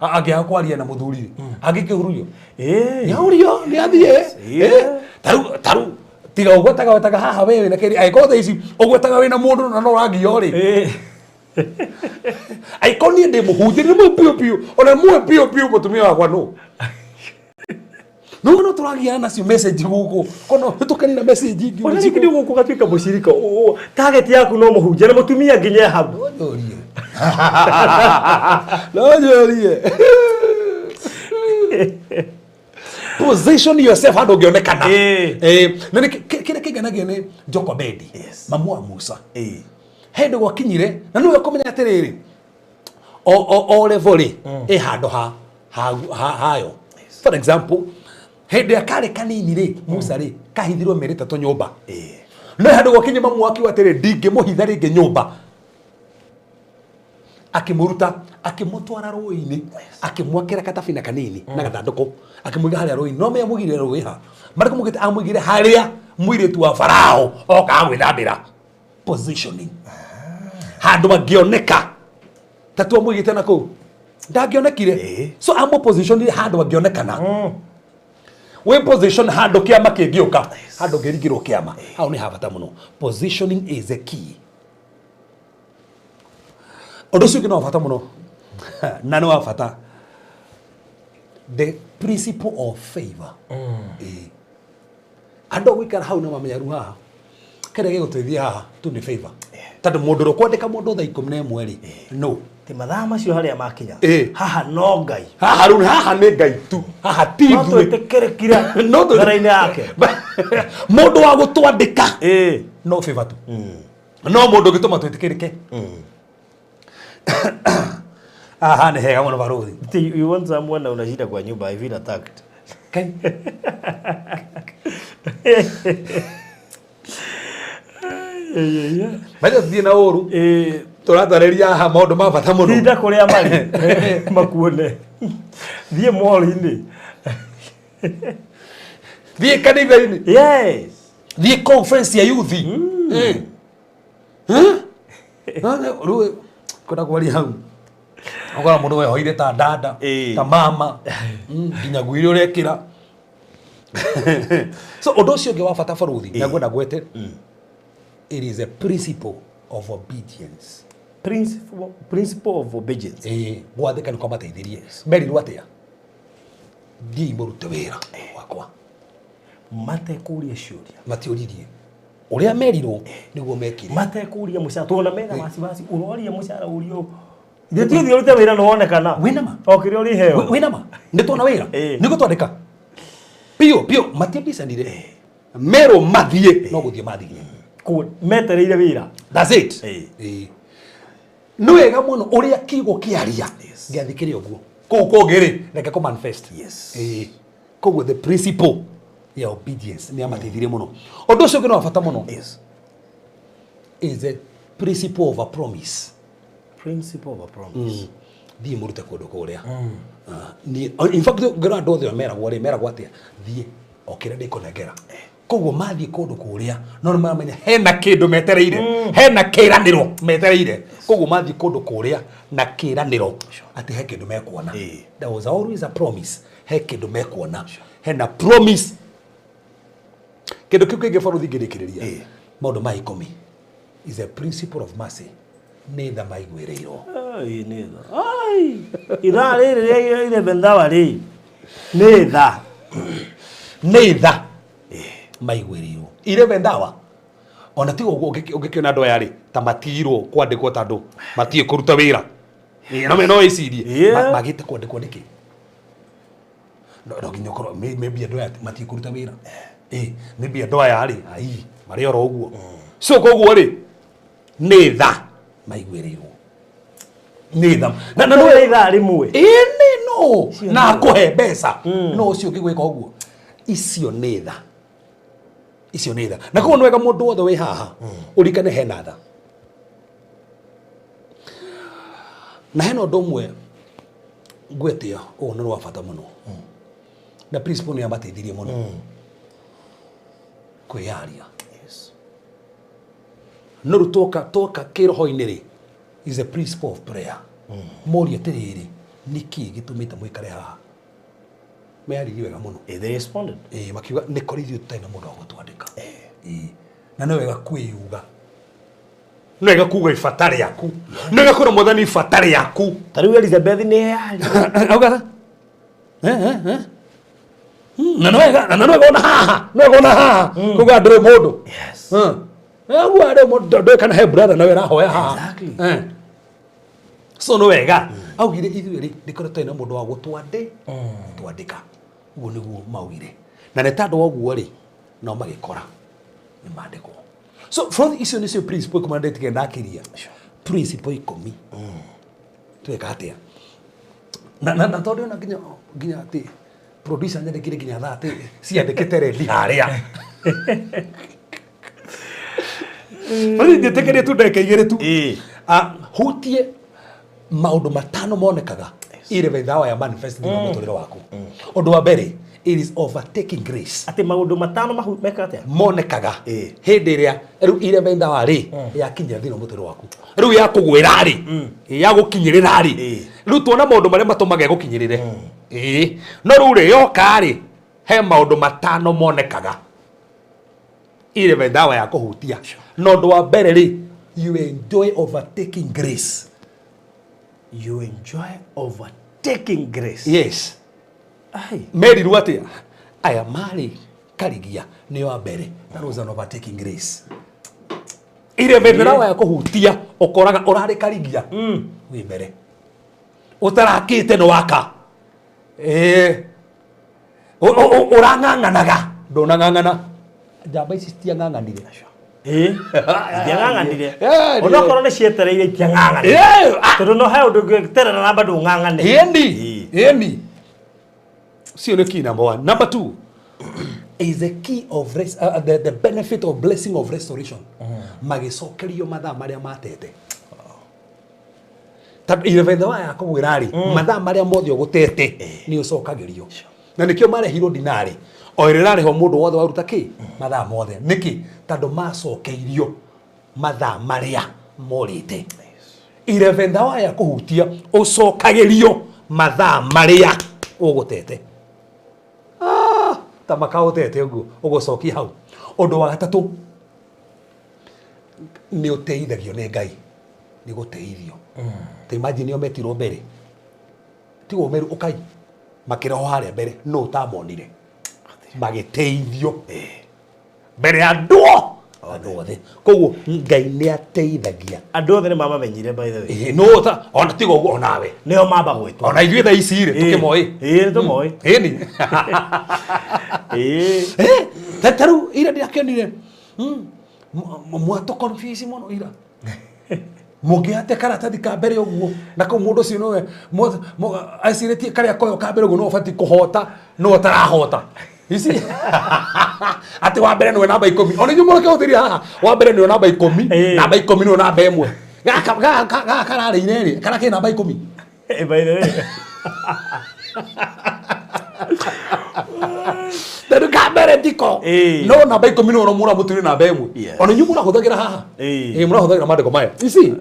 Speaker 7: angĩaga kwaria na mũthuri angĩkĩhururio, nĩahurio, nĩathiĩ. Tarĩu tiga ũgwetaga wetaga haha we wĩna kĩrĩ, angĩkorwo thaa ici ũgwetaga wĩna mũndũ na no ũrangio rĩ, angĩkorwo niĩ ndĩ mũhunjia nĩ mũĩ biũ biũ, ona mũĩ biũ biũ mũtumia wakwa nũ no no tũragiana nacio message gũkũ kono hĩtũkani na message ingĩ.
Speaker 2: Ona rĩngĩ nĩ gũkũ gatuĩka mũcirika, target yaku no mũhunjia na mũtumia nginya hau.
Speaker 7: No njũrie, no njũrie. Position yourself handũ ũngĩonekana. Na nĩ kĩrĩa kĩngenagia nĩ Jokobedi, mamu wa Musa, hĩndĩ gwakinyire na nĩwe kũmenya atĩrĩrĩ, o level rĩ ĩ handũ ha hayo. For example, hĩndĩ ya karĩ kanini rĩ, Musa rĩ kahithirwo mĩeri 3 nyũmba, no handũ gwakinya mamu wakiuga atĩrĩ, ndingĩmũhitha rĩngĩ nyũmba. Akĩmũruta, akĩmũtwara rũĩ-inĩ, akĩmwakĩra katabina kanini na gathandũkũ, akĩmũiga harĩa rũĩ-inĩ. No menya amũigire rũĩ ha? Marĩkũ mũgĩte amũigire harĩa mũirĩtu wa Farao okaga gwĩthambĩra. Positioning. Handũ angĩoneka. Ta tu amũigĩte na kũu. Ndangĩonekire. So amũpositionire handũ angĩonekana. Wĩ position handũ kĩama kĩngĩũka, handũ ũngĩringĩrwo kĩama. Hau nĩ ha bata mũno. Positioning is a key. Ũndũ ũcio ũngĩ nĩ wa bata mũno na nĩ wa bata, the principle of favor. Ĩĩ. Andũ a gũikara hau na mamenya rĩu haha kĩrĩa gĩgũteithia haha tu nĩ favor, tondũ mũndũ ũrĩa ũkwandĩka mũndũ thaa 11 rĩ, no
Speaker 2: Ti mathaa macio harĩa makinya.
Speaker 7: Ĩĩ.
Speaker 2: Haha no Ngai.
Speaker 7: Haha rĩu haha nĩ Ngai tu, haha ti
Speaker 2: No
Speaker 7: ithuĩ.
Speaker 2: Twĩtĩkĩrĩkire
Speaker 7: No
Speaker 2: mbere-inĩ yake.
Speaker 7: Mũndũ wa gũtwandĩka no favor tu, no mũndũ ũngĩtũma twĩtĩkĩrĩke aha nĩ hega mũno barũthi.
Speaker 2: Ti, you want someone na unashinda kwa nyumba, I feel attacked.
Speaker 7: Kai. Maitho tuthiĩ na ũru tũratarĩria haha maũndũ ma bata mũno.
Speaker 2: Tinda kũrĩa marĩ makuone. Thiĩ mall-inĩ.
Speaker 7: Thiĩ kanitha-inĩ.
Speaker 2: Yes.
Speaker 7: Thiĩ conference ya youth. Eh. Huh? Rĩu kwenda kwaria hau ũkora mũndũ wehoire ta dada, ta mama, nginya nguo iria ũrekĩra. So ũndũ ũcio ũngĩ wa bata barũthi na ngwenda ngwete, it is a principle of obedience.
Speaker 2: Principle of obedience.
Speaker 7: Ĩĩ, gwathĩka nĩ kwamateithirie. Merirwo atĩa? Thiĩi mũrute wĩra wakwa.
Speaker 2: Matekũria ciũria.
Speaker 7: Matiũririe, ũrĩa merirwo nĩguo mekire.
Speaker 2: Matekũria mũcara, tuona mena wasiwasi, ũroria mũcara ũrio. Ithuĩ ti ũthiĩ ũrute wĩra nĩ wonekana.
Speaker 7: Wĩna ma?
Speaker 2: O kĩrĩa ũrĩheo.
Speaker 7: Wĩna ma nĩ tuona wĩra nĩ gũtwandĩka biũ biũ. Matiambicanire, merwo mathiĩ no gũthiĩ mathire.
Speaker 2: Metereire wĩra.
Speaker 7: That's it. Ĩĩ. Nĩ wega mũno ũrĩa kiugo kĩaria gĩathikĩre ũguo kũu kũngĩ rĩ, reke kũ manifest. Ĩĩ. Koguo the principle ya obedience nĩ amateithirie mũno. Ũndũ ũcio ũngĩ nĩ wa bata mũno is the principle of a promise.
Speaker 2: Principle of a promise.
Speaker 7: Thiĩ mũrute kũndũ kũrĩa. Ah, in fact ngĩrora andũ othe meragwo rĩ, meragwo atĩa? Thiĩ o kĩrĩa ndĩkũnengera. Koguo mathiĩ kũndũ kũrĩa no nĩ maramenya hena kĩndũ metereire, hena kĩranĩro metereire. Koguo mathiĩ kũndũ kũrĩa na kĩranĩro atĩ he kĩndũ mekuona. There was always a promise, he kĩndũ mekuona, hena promise. Kĩndũ kĩu kĩngĩ barũthi ngĩrĩkĩrĩria maũndũ ma 10 is a principle of mercy, nĩ tha maiguĩrĩirwo.
Speaker 2: Ai, nĩ tha. Ai, ithaa rĩrĩ rĩa 11 hour rĩ, nĩ tha.
Speaker 7: Nĩ tha maiguĩrĩirwo 11 hour. Ona tiga ũguo, ũngĩkĩona andũ aya rĩ ta matigirwo kwandĩkwo tondũ matiĩ kũruta wĩra. Ĩĩ, no wĩcirie. Magĩte kwandĩkwo nĩkĩ? No nginya ũkorwo maybe andũ aya matiĩ kũruta wĩra. Ĩĩ, maybe andũ aya rĩ ai marĩ oro ũguo. So koguo rĩ nĩ tha maiguĩrĩirwo, nĩ tha na
Speaker 2: Nĩ ithaa rĩmwe.
Speaker 7: Ĩĩ, nĩ no na akũhe mbeca no ũcio ũngĩgwĩka ũguo. Icio nĩ tha, icio nĩ tha. Na koguo nĩ wega mũndũ wothe wĩ haha ũrikane hena tha na hena ũndũ ũmwe ngwetia ũũ nĩ rwa bata mũno na principle nĩ yamateithirie mũno kwĩyaria. No rĩu twoka kĩroho-inĩ rĩ, is a principle of prayer. Moria atĩrĩrĩ, nĩkĩ gĩtũmĩte mũikare haha? Meyaririe wega mũno.
Speaker 2: They responded.
Speaker 7: Ĩĩ, makiuga nĩ kũrĩ ithuĩ tũtarĩ na mũndũ wa gũtwandĩka. Ĩĩ. Na nĩ wega kwĩyuga, nĩ wega kuga ibata rĩaku, nĩ wega kwĩra Mwathani ibata rĩaku.
Speaker 2: Ta rĩu Elizabeth nĩ yaria.
Speaker 7: Auga eh, eh, eh. Na nĩ wega, na nĩ wega ona haha, nĩ wega ona haha kuga ndũrĩ mũndũ. Ũguo arĩ mũndũ ndũĩ kana he brother nawe ĩrahoya haha. So nĩ wega augire ithuĩ rĩ ndĩkorwo tũtarĩ na mũndũ wa gũtwandĩka. Ũguo nĩguo maugire, na nĩ tondũ wa ũguo rĩ nao magĩkora nĩ mandĩkwo. So from icio nĩcio principle 10 na ndĩtige ndakĩria principle 10. Tweka atĩa na tondũ ona nginya atĩ producer nyandĩkire nginya thaa atĩ ciandĩkĩte rendi harĩa. Basi njĩtĩkĩrie tu ndagĩka 2 tu. Ah, hutie Maũndũ matano monekaga 11th hour ya manifest thĩinĩ wa mũtũrĩre waku. Ũndũ wa mbere, it is overtaking grace.
Speaker 2: Atĩ maũndũ matano mekaga atĩa?
Speaker 7: Monekaga hĩndĩ ĩrĩa rĩu 11th hour rĩ yakinyĩra thĩinĩ wa mũtũrĩre waku, rĩu yakũgwĩra rĩ, yagũkinyĩrĩra rĩ, rĩu tuona maũndũ marĩa matũmaga ĩgũkinyĩrĩre. Ĩĩ, no rĩu rĩ yoka rĩ, he maũndũ matano monekaga 11th hour ya kũhutia. Na ũndũ wa mbere rĩ, you enjoy overtaking grace.
Speaker 2: You enjoy overtaking grace.
Speaker 7: Yes.
Speaker 2: Ai.
Speaker 7: Merirwo atĩa? Aya marĩ karigia nĩo a mbere. That was an overtaking grace. 11th hour ya kũhutia, ũkoraga ũrarĩ karigia wĩ mbere, ũtarakĩte nĩ waka. Ĩĩ. Ũrang'ang'anaga ndũnang'ang'ana, njamba ici citiang'ang'anire.
Speaker 2: Ĩĩ, itiang'ang'anire.
Speaker 7: Yeah,
Speaker 2: Onokorwo nĩ cietereire, itiang'ang'anire.
Speaker 7: Yeah, ah.
Speaker 2: Tondũ no he ũndũ ũngĩterera na bado ũng'ang'ane.
Speaker 7: Ĩni, ĩni, ũcio nĩ key number one. Number two is the key of the benefit of blessing of restoration. Magĩcokerio mathaa marĩa matete. Tondũ 11th hour ya kũgwĩra rĩ, mathaa marĩa mothe ũgũtete nĩ ũcokagĩrio. Na nĩkĩo marehirwo dinari o ĩrĩa ĩrarĩhwo mũndũ wothe waruta kĩ mathaa mothe. Nĩkĩ? Tondũ macokeirio mathaa marĩa morĩte. 11th hour ya kũhutia, ũcokagĩrio mathaa marĩa ũgũtete. Ah, ta makaũtete ũguo ũgũcokia hau. Ũndũ wa gatatũ, nĩ ũteithagio nĩ Ngai, nĩ gũteithio. Ta imagine, o metirwo mbere, tigo meru ũkai makĩreho harĩa mbere, no ũtamonire magĩteithio mbere ya andũ othe. Koguo Ngai nĩ ateithagia.
Speaker 2: Andũ othe nĩ mamamenyire, by the way.
Speaker 7: Ĩĩ, no ta ona tiga ũguo, onawe.
Speaker 2: Nĩo mamba gwĩtwo.
Speaker 7: Ona ithuĩ thaa ici rĩ, tũkĩmoĩ.
Speaker 2: Ĩĩ, nĩ tũmoĩ.
Speaker 7: Ĩni.
Speaker 2: Ĩĩ.
Speaker 7: Eh, ta rĩu ira ndĩrakĩonire mwatũ confuse mũno ira mũngĩate karatathi ka mbere ũguo, na kau mũndũ ũcio nowe acirĩtie karĩa koyo ka mbere ũguo, no ũbatiĩ kũhota, no ũtarahota ici atĩ wa mbere nĩwe namba 10. Ona inyuĩ mũrakĩhũthĩria haha, wa mbere nĩwe namba 10. Namba 10 nĩwe namba 1. Gaka kararĩire rĩ, karakĩ namba 10.
Speaker 2: Eh, by the way.
Speaker 7: Tondũ ka mbere tiko no namba 10 nĩwe mũra mũtwire namba 1. Ona inyuĩ mũrahũthagĩra haha. Ĩĩ, mũrahũthagĩra mandĩko maya ici.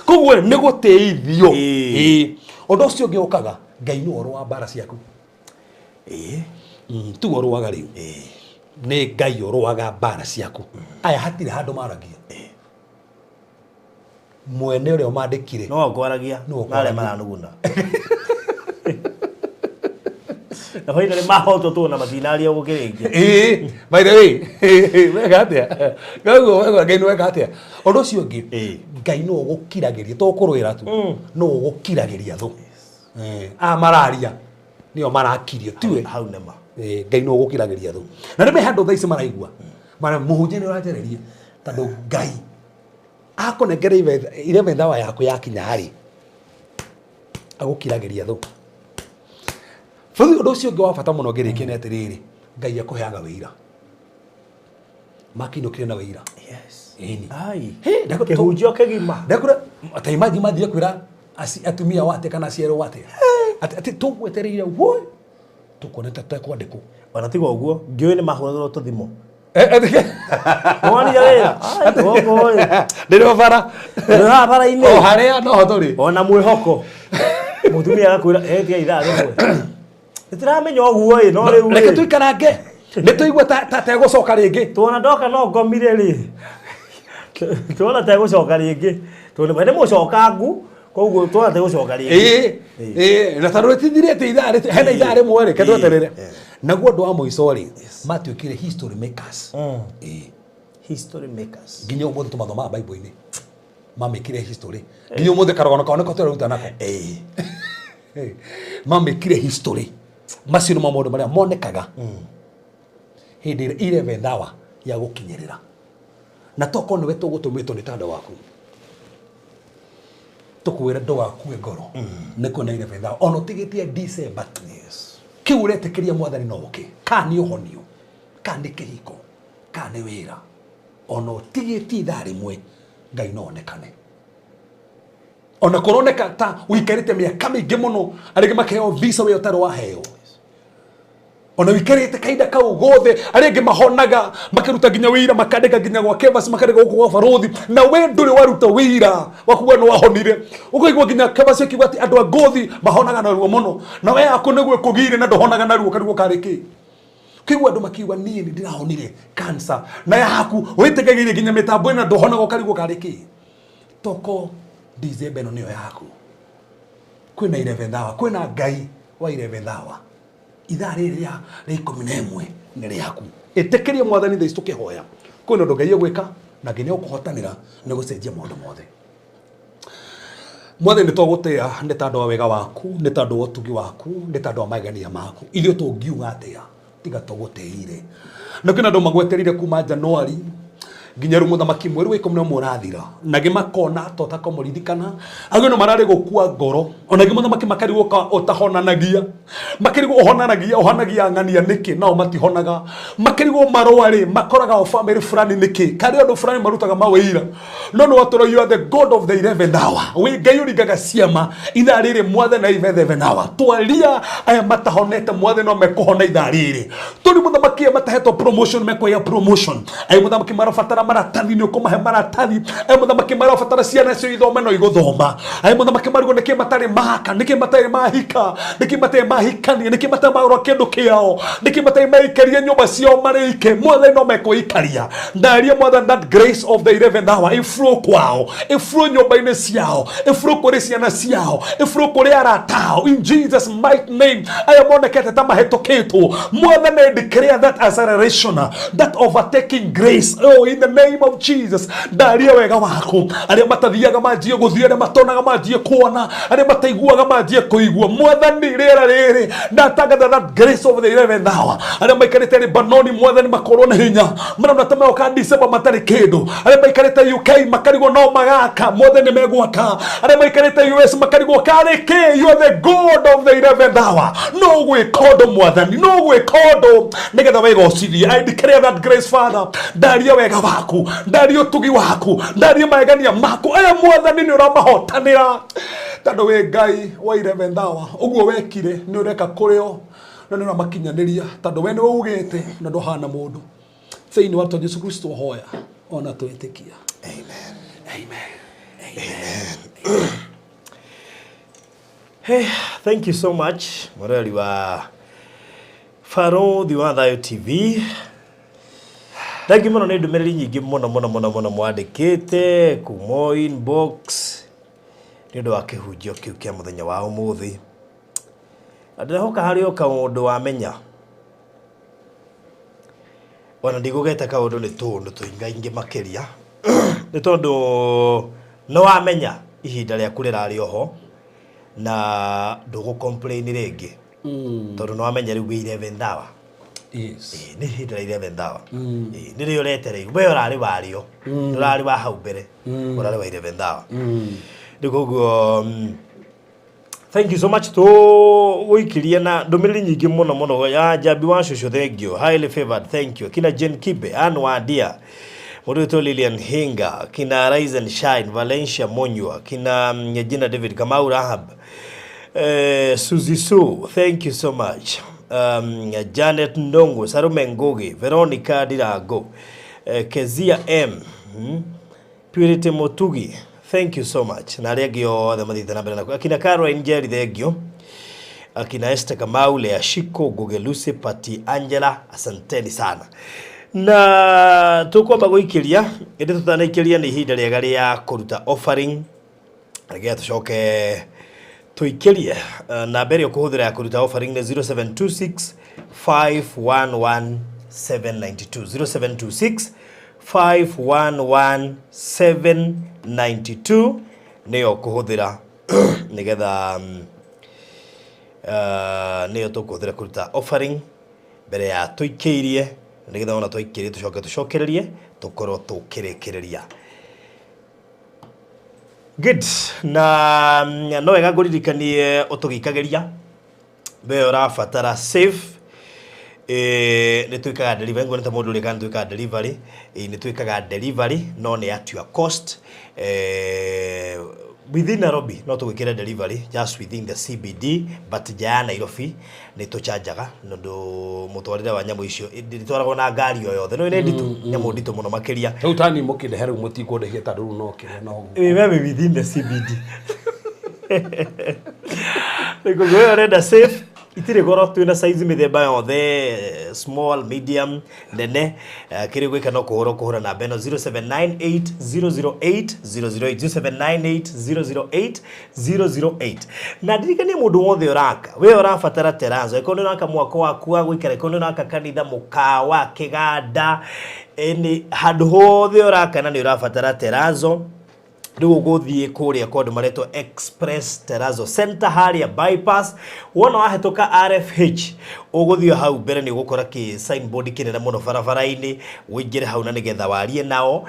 Speaker 7: Koguo nĩ gũtĩithio. Ĩĩ. Ũndũ ũcio ũngĩ ũkaga, Ngai nĩwe ũrũaga mbara ciaku. Tiwe ũrũaga rĩu, nĩ Ngai ũrũaga mbara ciaku. Aya hatirĩ handũ maragia, mwene ũrĩa ũmandĩkire.
Speaker 2: No ũkwaragia
Speaker 7: No
Speaker 2: na arĩa
Speaker 7: ũkwaragia.
Speaker 2: Maranuguna na hwainĩ nĩ mahotwo tu na matinaria gũkĩrĩkia.
Speaker 7: Ĩĩ, by the way, wega atĩa? Koguo wega, Ngai nĩ wega atĩa? Ũndũ ũcio ũngĩ, Ngai no ũgũkiragĩria, to kũrũĩra tu, no ũgũkiragĩria thũ. Aya mararia nĩo marakirio, tiwe.
Speaker 2: Hau nĩma.
Speaker 7: Ngai no ũgũkiragĩria thũ. Na nĩ me handũ thaa ici maraigua mara mũhunjia nĩ ũranjarĩria, tondũ Ngai akũnengera 11th hour yaku yakinya rĩ, agũkiragĩria thũ. Bũrũri, ũndũ ũcio ũngĩ wa bata mũno ngĩrĩkia nĩ atĩrĩrĩ, Ngai akũheaga wĩira. Makinyũkire na wĩira. Ĩni.
Speaker 2: Ai.
Speaker 7: Hĩ,
Speaker 2: Kĩhunjio kĩgima.
Speaker 7: Ndakũra ta imagine mathiĩ kwĩra atumia ao atĩa kana aciari ao atĩa, atĩ tũgwetereire woi tũkuonete tũtekwandĩkwo.
Speaker 2: Ona tiga ũguo, ngĩũĩ nĩ mahũragĩrwo tũthimo. Wonire wĩra? Ai, gũkũ ĩ.
Speaker 7: Ndĩrĩ o bara.
Speaker 2: Ndĩrĩ haha bara-inĩ.
Speaker 7: O harĩa noho tũrĩ.
Speaker 2: Ona mwĩhoko. Mũtumia agakwĩra, "Eh, tiga ithaa rĩmwe." Nĩtũramenya ũguo ĩ, no rĩu
Speaker 7: Reke
Speaker 2: ĩ.
Speaker 7: tũikarange nĩ tũigue ta tegũcoka rĩngĩ.
Speaker 2: Tuona ndoka no ngomire rĩ. Tuona tegũcoka rĩngĩ. Tondũ nĩ mũcokangu, koguo tuona tegũcoka rĩngĩ.
Speaker 7: Ĩĩ, ĩĩ, na tondũ rĩtithirĩte ithaa hena ithaa rĩmwe rĩ, ketweterere. Naguo ũndũ wa mũico rĩ, matuĩkire history makers. Ĩĩ.
Speaker 2: History makers.
Speaker 7: Nginya ũmũthĩ tũmathomaga Bible-inĩ, mamĩkire history. Nginya ũmũthĩ karũgano kao nĩko tũreruta nako. Ĩĩ. Mamĩkire history. Macio nĩmo maũndũ marĩa monekaga hĩndĩ ĩrĩa 11th hour ya gũkinyĩrĩra. Na tokorwo nĩwe tũgũtũmĩtwo nĩ tanda waku, tũkwĩre ndũgakue ngoro, nĩ kwĩna 11th hour ona ũtigĩtie December tu. Kĩu ũretĩkĩria Mwathani no ũke, kana nĩ ũhonio, kana nĩ kĩhiko, kana nĩ wĩra, ona ũtigĩtie ithaa rĩmwe, Ngai no onekane. Ona kũroneka ta ũikarĩte mĩaka mĩingĩ mũno, arĩa angĩ makaheo visa we ũtarĩ waheo. Ona ũikarĩte kahinda kau gothe, arĩa angĩ mahonaga makĩruta nginya wĩira, makandĩka nginya gwa Kevas, makandĩka gũkũ gwa barothi, na we ndũrĩ waruta wĩira wa kuga nĩ wahonire. Ũkaigua nginya Kevas akiuga atĩ andũ a ngothi mahonaga narua mũno, na we yaku nĩguo ĩkũgire na ndũhonaga narua, ũkarigwo karĩ kĩ. Ũkaigua andũ makiuga niĩ nĩ ndĩrahonire cancer, na yaku wĩtĩkagĩria nginya mĩtambo ĩno ndũhonaga, ũkarigwo karĩ kĩ. Toko December ĩno nĩyo yaku. Kwĩna 11th hour, kwĩna Ngai wa 11th hour. Ithaa rĩrĩ rĩa 11 nĩ rĩaku. Ĩtĩkĩria Mwathani thaa ici tũkĩhoya. Kwĩna ũndũ Ngai egwĩka na Ngai nĩegũkũhotanĩra nĩ gũcenjia maũndũ mothe. Mwathani nĩ twagũtĩa nĩ tondũ wa wega waku, nĩ tondũ wa ũtugi waku, nĩ tondũ wa magegania maku. Ithuĩ tũngiuga atĩa tiga tũgũtĩire. Na kwĩna andũ magweterire kuma Januari nginya rĩu mũthamaki mweri wa 11 ũrathira, na angĩ makona ta ũtakamũririkana, angĩ no mararĩ gũkua ngoro, ona angĩ mũthamaki makarigwo ka ũtahonanagia, makarigwo ũhonanagia ũhonagia ng'ania nĩkĩ nao matihonaga, makarigwo marũa rĩ makoraga o family fulani nĩkĩ, karĩ andũ fulani marutaga mawĩira, no nĩ watũra you are the God of the 11th hour, wĩ Ngai ũringaga ciama ithaa rĩrĩ Mwathani 11th hour, twaria aya matahonete Mwathani no mekũhona ithaa rĩrĩ, tũri mũthamaki aya matahetwo promotion mekũheo promotion, aya mũthamaki marabatara maratathi nĩ ũkũmahe maratathi, aya mũthamaki marabatara ciana cio ithome no igũthoma, aya mũthamaki marigwo nĩkĩ matarĩ maka, nĩkĩ matarĩ mahika, nĩkĩ matarĩ mahikania, nĩkĩ matarĩ magũra kĩndũ kĩao, nĩkĩ matarĩ maikaria nyũmba ciao marĩike, Mwathani no mekũikaria. Ndaria Mwathani that grace of the 11th hour ĩflow kwao, ĩflow nyũmba-inĩ ciao, ĩflow kũrĩ ciana ciao, ĩflow kũrĩ arata ao, in Jesus mighty name. Aya monekete ta mahĩtũkĩtwo, Mwathani I declare that acceleration, that overtaking grace, oh, in the name of Jesus. Ndaria wega waku, arĩa matathiaga manjie gũthiĩ, arĩa matonaga manjie kuona, arĩa mataiguaga manjie kũigua. Mwathani rĩera rĩrĩ ndatangatha that grace of the 11th hour. Arĩa maikarĩte Lebanoni Mwathani makorwo na hinya, marona ta megoka December matarĩ kĩndũ. Arĩa maikarĩte UK makarigwo no magaka, Mwathani megwaka. Arĩa maikarĩte US makarigwo karĩ kĩ, you are the God of the 11th hour. No gwĩka ũndũ Mwathani, no gwĩka ũndũ nĩgetha wĩgocithie. I declare that grace Father. Ndaria wega waku, ndaria ũtugi waku, ndaria magegania maku. Aya Mwathani nĩ ũramahotanĩra tondũ wĩ Ngai wa 11th hour. Ũguo wekire nĩ ũreka kũrĩ o na nĩ ũramakinyanĩria tondũ we nĩwe ugĩte na ndũhana mũndũ. Thĩinĩ wa Jesu Kristo hoya ona twĩtĩkia.
Speaker 2: Amen.
Speaker 7: Amen.
Speaker 2: Amen. Hey, thank you so much mũrori wa Barothi wa Thayũ TV. Thank you mũno nĩ ndũmĩrĩri nyingĩ mũno mũno mũno mũno mwandĩkĩte kuma inbox nĩ ũndũ wa kĩhunjio kĩu kĩa mũthenya wa ũmũthĩ. Na ndĩrehoka harĩ o kaũndũ wamenya. Ona ndigũgeta kaũndũ nĩ tũũndũ tũingaingĩ makĩria nĩ tondũ nĩ wamenya ihinda rĩaku rĩrarĩ oho na ndũgũ complain rĩngĩ tondũ nĩ wamenya rĩu wĩ 11th hour.
Speaker 7: Yes.
Speaker 2: Nĩ ihinda rĩa 11th hour. Nĩrĩo ũretereirwo, we ũrarĩ warĩo, ndũrarĩ wa hau mbere, ũrarĩ wa 11th hour. Rĩu koguo thank you so much tũgũikirie na ndũmĩrĩri nyingĩ mũno mũno ya Njambi wa Cũcũ, thank you, highly favored, thank you, kina Jane Kibe, Ann Wadia, mũndũ wĩtwo Lilian Hinga, kina Rise and Shine, Valencia Munyua, kina Jina David Kamau Rahab, Suzy Sue, thank you so much. Janet Ndongo, Sarume Ngugi, Veronica Dirango, Kezia M, Purity Mutugi, thank you so much. Na arĩa angĩ othe mathiĩte na mbere na akina Caroline Njeri, thank you. Akina Esther Kamau, Lea Shiko, Ngugi Lucy, Pati Angela, asanteni sana. Na tũkwamba gũikĩria, ĩndĩ tũtanaikĩria nĩ ihinda rĩega rĩa kũruta offering, reke tũcoke tũikĩrie. Namba ĩrĩa ũkũhũthĩra ya kũruta offering nĩ 0726 511 792, 0726 511 792 nĩyo ũkũhũthĩra nĩgetha nĩyo tũkũhũthĩra kũruta offering mbere ya tũikĩirie, nĩgetha ona twaikĩrie tũcoke tũcokererie tũkorwo tũkĩrĩkĩrĩria. Good. Na no wega ngũririkanie ũtũgĩikagĩria we ũrabatara safe, nĩ twĩkaga delivery, nguona ta mũndũ ũrĩa kana nĩ twĩkaga delivery, nĩ twĩkaga delivery no nĩ at your cost. Within Nairobi no tũgwĩkĩre delivery just within the CBD, but nja ya Nairobi nĩ tũchanjaga nĩ ũndũ mũtwarĩre wa nyamũ icio ndĩtwaragwo na ngari o yothe no nĩ nditũ, nyamũ nditũ mũno makĩria.
Speaker 7: Rĩu tani mũkĩndehe rĩu mũtikũndĩhia tondũ rĩu no kĩrĩa no gũkũ.
Speaker 2: We wĩ within the CBD. Rĩu we ũrenda safe, itirĩ goro, twĩna size mĩthemba yothe, small, medium, nene. Kĩrĩa gwĩka no kũhũra kũhũra namba ĩno 0798 008 008, 0798 008 008. Na ndirikanie mũndũ wothe ũraka, we ũrabatara terrazzo, ĩkorwo nĩ ũraka mwako waku wa gũikara, ĩkorwo nĩ ũraka kanitha, mũkawa, kĩganda, nĩ handũ hothe ũraka na nĩ ũrabatara terrazzo, rĩu ũgũthiĩ kũrĩa kwa andũ maretwo Express Terrazzo Center harĩa bypass. Wona wahĩtũka RFH, ũgũthiĩ hau mbere nĩ ũgũkora kĩ signboard kĩnene mũno barabara-inĩ, ũingĩre hau na nĩgetha warie nao.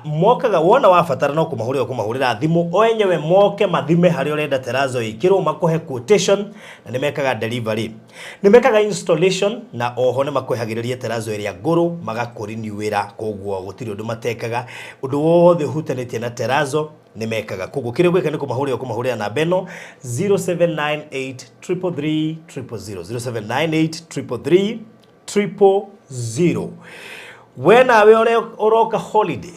Speaker 2: Mokaga wona wabatara no kũmahũrĩra kũmahũrĩra thimũ o enyewe moke mathime harĩa ũrenda terrazzo ĩkĩrwo, makũhe quotation, na nĩ mekaga delivery, nĩ mekaga installation, na oho nĩ makwehagĩrĩria terrazzo ĩrĩa ngũrũ magakũrinewĩra. Koguo gũtirĩ ũndũ matekaga, ũndũ wothe ũhutanĩtie na terrazzo nĩ mekaga. Koguo kĩrĩa ũgwĩka nĩ kũmahũrĩra kũmahũrĩra namba ĩno 0798 333 000, 0798 333 000. We nawe ũrĩa ũroka holiday,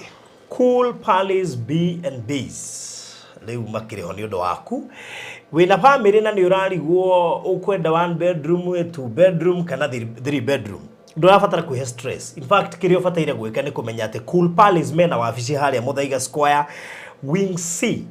Speaker 2: Cool Palace B&Bs rĩu makĩrĩ ho nĩ ũndũ waku. Wĩna famĩlĩ na nĩ ũrarigwo ũkwenda one bedroom, two bedroom kana three bedroom, ndũrabatara kwĩhe stress. In fact, kĩrĩa ũbataire gwĩka nĩ kũmenya atĩ Cool Palace mena wabici harĩa Muthaiga Square, Wing C,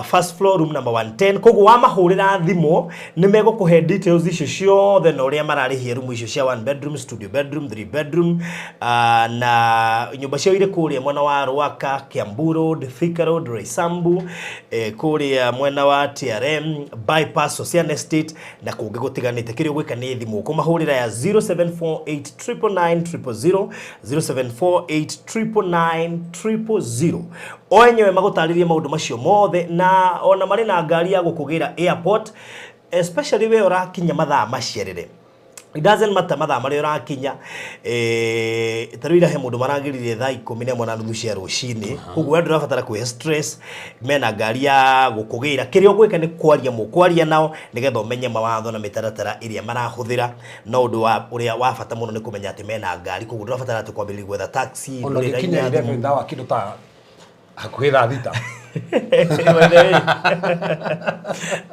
Speaker 2: first floor, room number 110. Koguo wamahũrĩra thimũ nĩ megũkũhe details icio ciothe na ũrĩa mararĩhia rumu icio cia one bedroom, studio bedroom, three bedroom, na nyũmba ciao irĩ kũrĩa mwena wa Ruaka, Kiambu Road, Thika Road, Roysambu, kũrĩa mwena wa TRM bypass, Ocean Estate na kũngĩ gũtiganĩte. Kĩrĩa ũgwĩka nĩ thimũ kũmahũrĩra ya 0748 999 000, 0748 999 000, o enyewe magũtarĩrie maũndũ macio mothe, na ona marĩ na ngari ya gũkũgĩra airport, especially we ũrakinya mathaa macerere. It doesn't matter mathaa marĩa ũrakinya, ta rĩu ira he mũndũ maragĩrire thaa 11:30 cia rũcinĩ. Koguo we ndũrabatara kwĩhe stress, mena ngari ya gũkũgĩra. Kĩrĩa ũgwĩka nĩ kwaria mũkwaria nao nĩgetha ũmenye mawatho na mĩtaratara ĩrĩa marahũthĩra. No ũndũ wa ũrĩa wa bata mũno nĩ kũmenya atĩ mena ngari, koguo ndũrabatara atĩ kwambĩrĩria gwetha taxi.
Speaker 7: Ona
Speaker 2: ndũrĩ
Speaker 7: ũngĩkinya
Speaker 2: raini ya thimũ.
Speaker 7: 11 hour kĩndũ ta hakuhĩ thaa 6.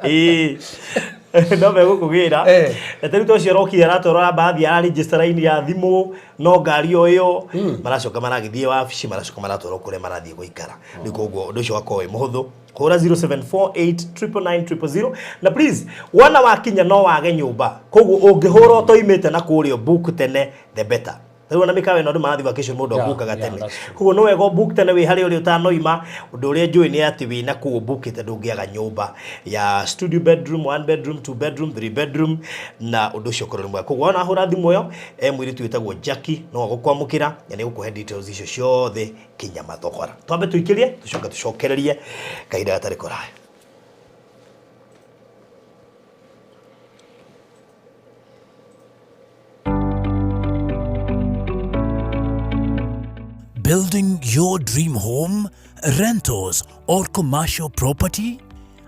Speaker 2: Ĩĩ, no megũkũgĩra. Na ta rĩu ta ũcio ũrokire aratwarora mbathi, araregister raini ya thimũ, no ngari o ĩyo maracoka maragĩthiĩ wabici, maracoka maratwarwo kũrĩa marathiĩ gũikara. Rĩu koguo ũndũ ũcio ũgakorwo wĩ mũhũthũ. Hũra 0748 999 000. Na please, wona wakinya no wage nyũmba, koguo ũngĩhũra ũtoimĩte na kũrĩa, book tene the better. Rĩu ona mĩkawa ĩno andũ marathiĩ vacation, mũndũ abukaga tene.
Speaker 7: That's true.
Speaker 2: Koguo no wega book tene wĩ harĩa ũrĩ ũtanoima. Ũndũ ũrĩa njũĩ nĩ atĩ wĩna kũu ũbukĩte ndũngĩaga nyũmba ya studio bedroom, one bedroom, two bedroom, three bedroom, na ũndũ ũcio ũkorwo nĩ mwega. Koguo wona hũra thimũ ĩyo, e mũirĩtu wĩtagwo Jackie no agũkwamũkĩra na nĩ egũkũhe details icio ciothe kinya mathogora. Twambe tũikĩrie, tũcoke tũcokererie kahinda gatarĩ kũraya.
Speaker 4: Building your dream home, rentals, or commercial property?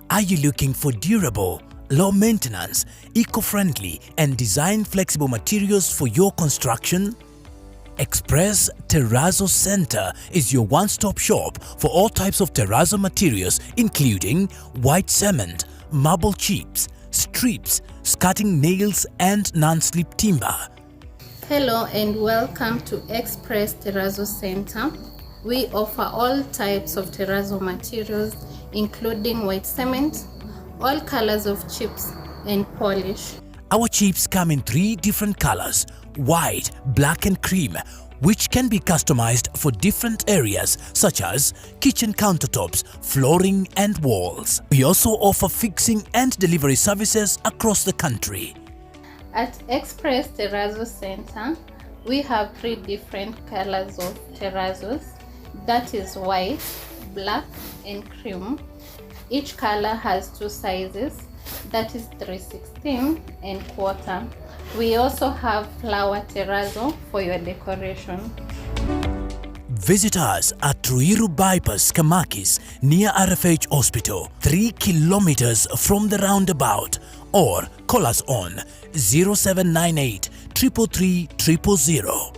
Speaker 4: Are you looking for durable, low maintenance, eco friendly, and design flexible materials for your construction? Express Terrazzo Center is your one stop shop for all types of terrazzo materials, including white cement, marble chips, strips, skirting nails, and non slip timber.
Speaker 5: Hello and welcome to Express Terrazzo Center. We offer all types of terrazzo materials, including white cement, all colors of chips, and polish.
Speaker 4: Our chips come in three different colors: white, black, and cream, which can be customized for different areas such as kitchen countertops, flooring, and walls. We also offer fixing and delivery services across the country.
Speaker 5: At Express Terrazzo Center, we have three different colors of terrazzos, that is white, black, and cream. Each color has two sizes, that is 3/16 and quarter. We also have flower terrazzo for your decoration.
Speaker 4: Visit us at Ruiru Bypass, Kamakis, near RFH Hospital, 3 kilometers from the roundabout, or call us on 0798 333 000.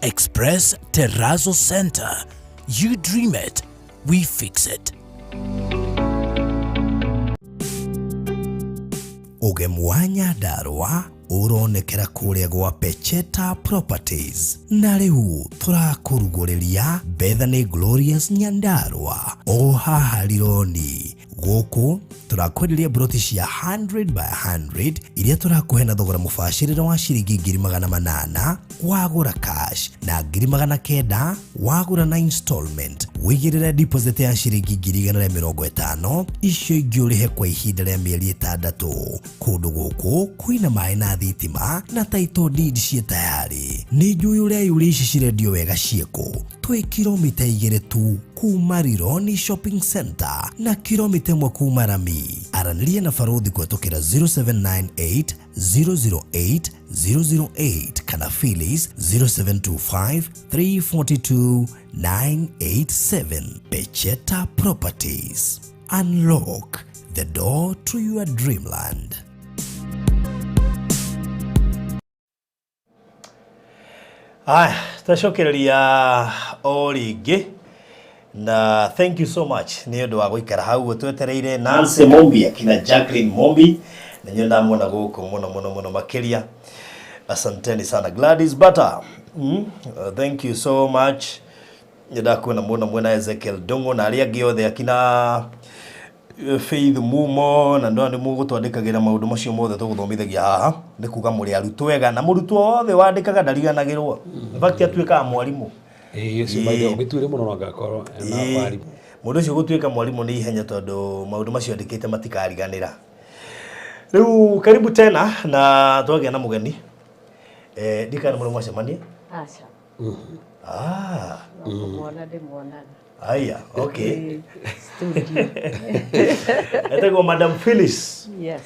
Speaker 4: Express Terrazzo Center. You dream it, we fix it.
Speaker 1: Ũgemu wa Nyandarũa ũronekera kũrĩa gwa Pecheta Properties, na rĩu tũrakũrugũrĩria Bethany Glorious Nyandarũa o haha Rironi. Gũkũ tũrakwenderia broti cia 100 by 100 iria tũrakũhe na thogora mũbacĩrĩre wa ciringi 800,000 wagũra cash na 900,000 wagũra na installment. Wĩigĩrĩre deposit ya ciringi 150,000, icio ingĩ ũrĩhe kwa ihinda rĩa mĩeri 6. Kũndũ gũkũ kwĩna maĩ na thitima na title deed ciĩ tayari. Nĩ njũĩ ũrĩa iũria ici cirendio wega ciĩkũ. Twĩ kilomita 2 tu kuma Rironi Shopping Center na kilomita 1 kuma Rami. Aranĩria na Barũthi kũhetũkĩra 0798 008 008 kana Phyllis 0725 342 987. Pecheta Properties. Unlock the door to your dreamland.
Speaker 2: Aya, twacokereria o rĩngĩ na thank you so much nĩ ũndũ wa gũikara hau twetereire Nancy Mombi akina Jacqueline Mombi, na nĩ ndamuona gũkũ mũno mũno mũno makĩria. Asanteni sana Gladys Bata. Thank you so much. Nĩ ndakuona mũno mwena Ezekiel Ndung'u na arĩa angĩ othe akina Faith Mumo, na ndo nĩ mũgũtwandĩkagĩra maũndũ macio mothe tũgũthomithagia haha. Nĩ kuga mũrĩ arutwo ega, na mũrutwo wothe wandĩkaga ndariganagĩrwo. In fact atuĩkaga mwarimũ.
Speaker 7: Ĩĩ, ũcio by the way, ũgĩtuire mũno no ngakorwo na mwarimũ.
Speaker 2: Mũndũ ũcio gũtuĩka mwarimũ nĩ ihenya tondũ maũndũ macio andĩkĩte matikariganĩra. Rĩu karibu tena na twagĩa na mũgeni. Ndikana mũrĩ mwacemania?
Speaker 8: Aca.
Speaker 2: Ah.
Speaker 8: No kũmuona ndĩmuonaga.
Speaker 2: Aya, okay.
Speaker 8: Studio.
Speaker 2: Etagwo Madam Phyllis.
Speaker 8: Yes.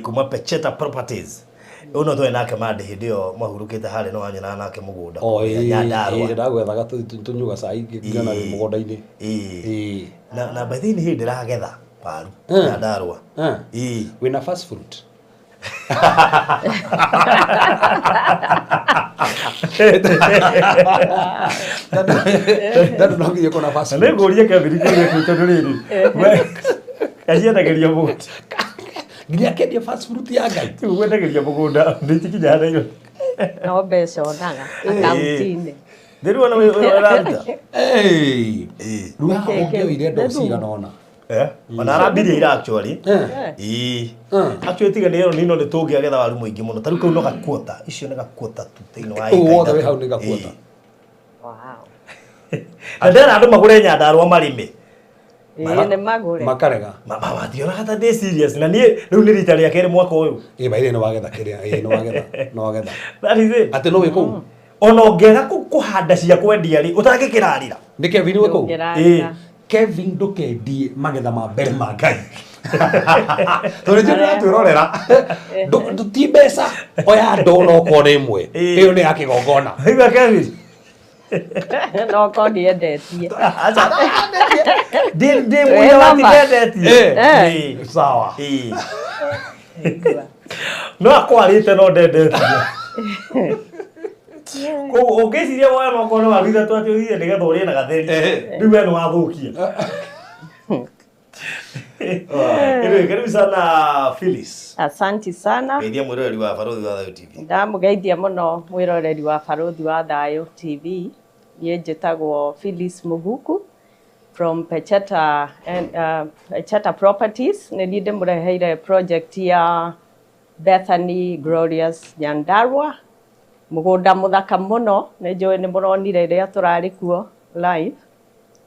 Speaker 2: Kuma Pecheta Properties. Ũyũ no twarĩ nake mande hĩndĩ ĩyo mwahurũkĩte harĩa, no wanyonaga nake mũgũnda
Speaker 7: O
Speaker 2: kũrĩa
Speaker 7: ĩĩ,
Speaker 2: Nyandarũa.
Speaker 7: ĩĩ, ndagwethaga tũnyuaga cai ngĩona wĩ mũgũnda-inĩ.
Speaker 2: Ĩĩ. Na by the way nĩ hĩndĩ ndĩragetha waru Nyandarũa. Ĩĩ.
Speaker 7: Wĩna first fruit. Tondũ no nginya ũkorwo na first
Speaker 2: Na
Speaker 7: fruit.
Speaker 2: nĩngũria Kevin kĩũria kĩu tondũ rĩrĩ, we kaciendagĩria mũgũnda.
Speaker 7: Nginya akĩendia first fruit ya Ngai.
Speaker 2: Tigu kwendagĩria mũgũnda nĩ itikinyaga Nairobi.
Speaker 8: No mbeca onaga akaunti-inĩ.
Speaker 2: Rĩu ona wĩ ũraruta.
Speaker 7: Ĩĩ. Rĩu haha ũngĩoire ndoo cigana ũna.
Speaker 2: Ona arambirie ira actually. Ĩĩ. Actually tiga nĩ nino nĩ tũngĩagetha waru mũingĩ mũno. Ta rĩu kau no gakuota. Icio nĩ gakuota tu thĩinĩ wa
Speaker 7: Ũũ
Speaker 2: ĩka
Speaker 7: wothe wĩ
Speaker 2: ithatũ.
Speaker 7: hau nĩ gakuota.
Speaker 8: Wow.
Speaker 2: Na ndĩrera andũ magũre Nyandarũa marĩme.
Speaker 8: Ĩĩ, nĩ magũre.
Speaker 7: Makarega.
Speaker 2: Mationaga ta ndĩ serious na niĩ rĩu nĩ rita rĩa kerĩ mwaka ũyũ.
Speaker 7: Ĩĩ, by the way, nĩ wagetha kĩrĩa. Ĩĩ, nĩ wagetha. Nĩ wagetha.
Speaker 2: That is it.
Speaker 7: Atĩ no wĩ kũu?
Speaker 2: Ona ũngĩaga kũhanda cia kwendia rĩ, ũtangĩkĩrarĩra.
Speaker 7: Nĩ Kevin wĩ kũu?
Speaker 8: Ndũngĩrarĩra.
Speaker 7: Kevin ndũkendie magetha ma mbere ma Ngai. Tondũ ithuĩ nĩratwĩrorera. Ti mbeca, oya ndoo no okorwo nĩ ĩmwe. Ĩyo nĩ ya kĩgongona.
Speaker 2: Waigua Kevin?
Speaker 8: No okorwo nĩendetie.
Speaker 2: Aca. Ndĩ mũira wa tindendetie.
Speaker 7: Ĩĩ. Sawa.
Speaker 2: Ĩĩ. No akwarĩte no ndendetie. Koguo ũngĩciria woya no okorwo nĩ waru ithatũ atĩ ũthiĩ nĩgetha ũrĩe na gatheri. Rĩu we nĩ wathũkia. Anyway, karibu sana Phyllis.
Speaker 8: Asanti sana.
Speaker 2: Geithia mwĩroreri wa Barũthi wa Thayũ TV.
Speaker 8: Ndamũgeithia mũno mwĩroreri wa Barũthi wa Thayũ TV. Niĩ njĩtagwo Phyllis Muguku from Pecheta and, Pecheta Properties. Nĩ niĩ ndĩmũreheire project ya Bethany Glorious Nyandarua. Mũgũnda mũthaka mũno, nĩ njũĩ nĩ mũronire rĩrĩa tũrarĩ kuo live.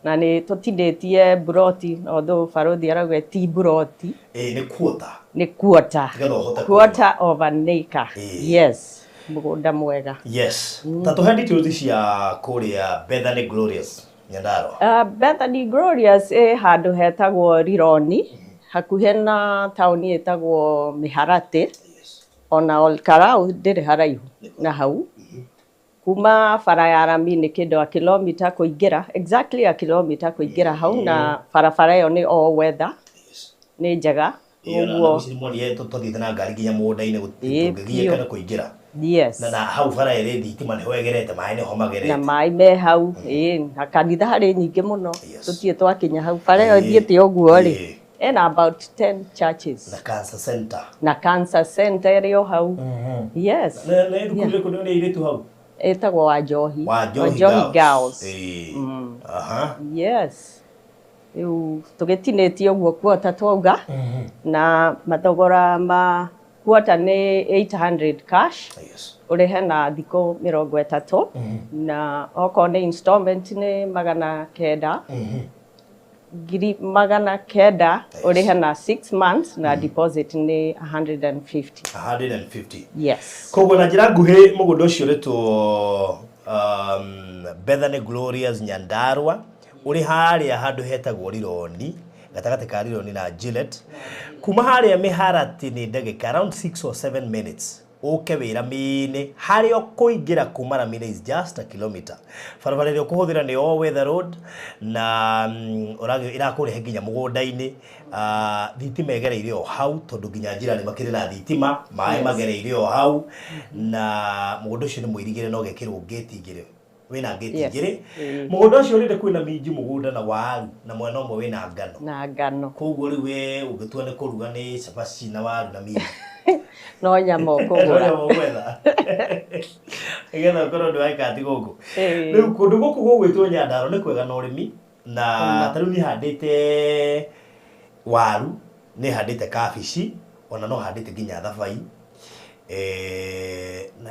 Speaker 8: Na nĩ tũtinĩtie mburoti, although Barũthi arauga ti mburoti.
Speaker 2: Ĩĩ, nĩ quarter.
Speaker 8: Nĩ quarter.
Speaker 2: Nĩgetha ũhote
Speaker 8: Quarter of an acre. Yes, mũgũnda mwega.
Speaker 2: Yes. Ta tũhe details cia kũrĩa Bethany Glorious Nyandarua.
Speaker 8: Bethany Glorious ĩ handũ hetagwo Rironi, Hakuhĩ na taũni ĩtagwo Mĩharatĩ, ona Olkarau ndĩrĩ haraihu na hau. Kuma bara ya rami nĩ kĩndũ a kilomita kũingĩra, exactly a kilomita kũingĩra hau, na barabara ĩyo nĩ all weather, nĩ njega.
Speaker 2: Ũguo mwonie tũthiĩte na ngari nginya mũgũnda-inĩ, tũngĩgiĩka nĩ kũingĩra.
Speaker 8: Yes.
Speaker 2: Na hau bara ĩrĩ thitima nĩho ĩgerete, maĩ nĩho
Speaker 8: na
Speaker 2: magerete.
Speaker 8: Maĩ me hau, ĩĩ, na kanitha harĩ nyingĩ mũno. Tũtirĩ twakinya hau, bara ĩyo ĩthiĩte ũguo rĩ, ĩna about 10 churches.
Speaker 2: Na cancer center.
Speaker 8: Na cancer center ĩrĩ o hau, yes.
Speaker 2: Na thukuru ĩrĩkũ nĩ airĩtu hau?
Speaker 8: Ĩtagwo Wanjohi.
Speaker 2: Wanjohi
Speaker 8: Girls.
Speaker 2: Ĩĩ. Aha.
Speaker 8: Yes, rĩu tũgĩtinĩtie ũguo quarter twauga, na mathogora ma quarter nĩ 800 cash, ũrĩhe na thikũ 30, na okorwo nĩ installment nĩ 900, 900,000, ũrĩhe na 6 months, na deposit nĩ 150.
Speaker 2: 150.
Speaker 8: Yes.
Speaker 2: Koguo na njĩra nguhĩ, mũgũnda ũcio ũrĩtwo Bethany Glorious Nyandarua, ũrĩ harĩa handũ hetagwo Rironi, gatagatĩ ka Rironi na Gillette. Kuma harĩa Mĩharatĩ nĩ ndagĩka around 6 or 7 minutes ũke wĩra mĩĩnĩ. Harĩa ũkũingĩra kuma rami-inĩ is just a kilometer. Barabara ĩrĩa ũkũhũthĩra nĩ all weather road na ĩrakũrehe nginya mũgũnda-inĩ. Thitima ĩgereire o hau, tondũ nginya njirani makĩrĩ na thitima, maĩ magereire o hau, na mũgũnda ũcio nĩ mũirigĩre na ũgekĩrwo ngĩti igĩrĩ, wĩna ngĩti igĩrĩ. Mũgũnda ũcio rĩrĩ kwĩna minji mũgũnda na waru, na mwena ũmwe wĩna ngano.
Speaker 8: Na ngano.
Speaker 2: Koguo rĩu we ũngĩtua nĩ kũruga, nĩ cabaci na waru na minji.
Speaker 8: No nyama ũkũgũra.
Speaker 2: Nyama ũgwetha nĩgetha ũkorwo ndũ waika ati gũkũ. Rĩu kũndũ gũkũ gũgwĩtwo Nyandarua nĩ kwega na ũrĩmi, na ta rĩu niĩ handĩte waru, nĩ handĩte kabici, ona no handĩte nginya thabai.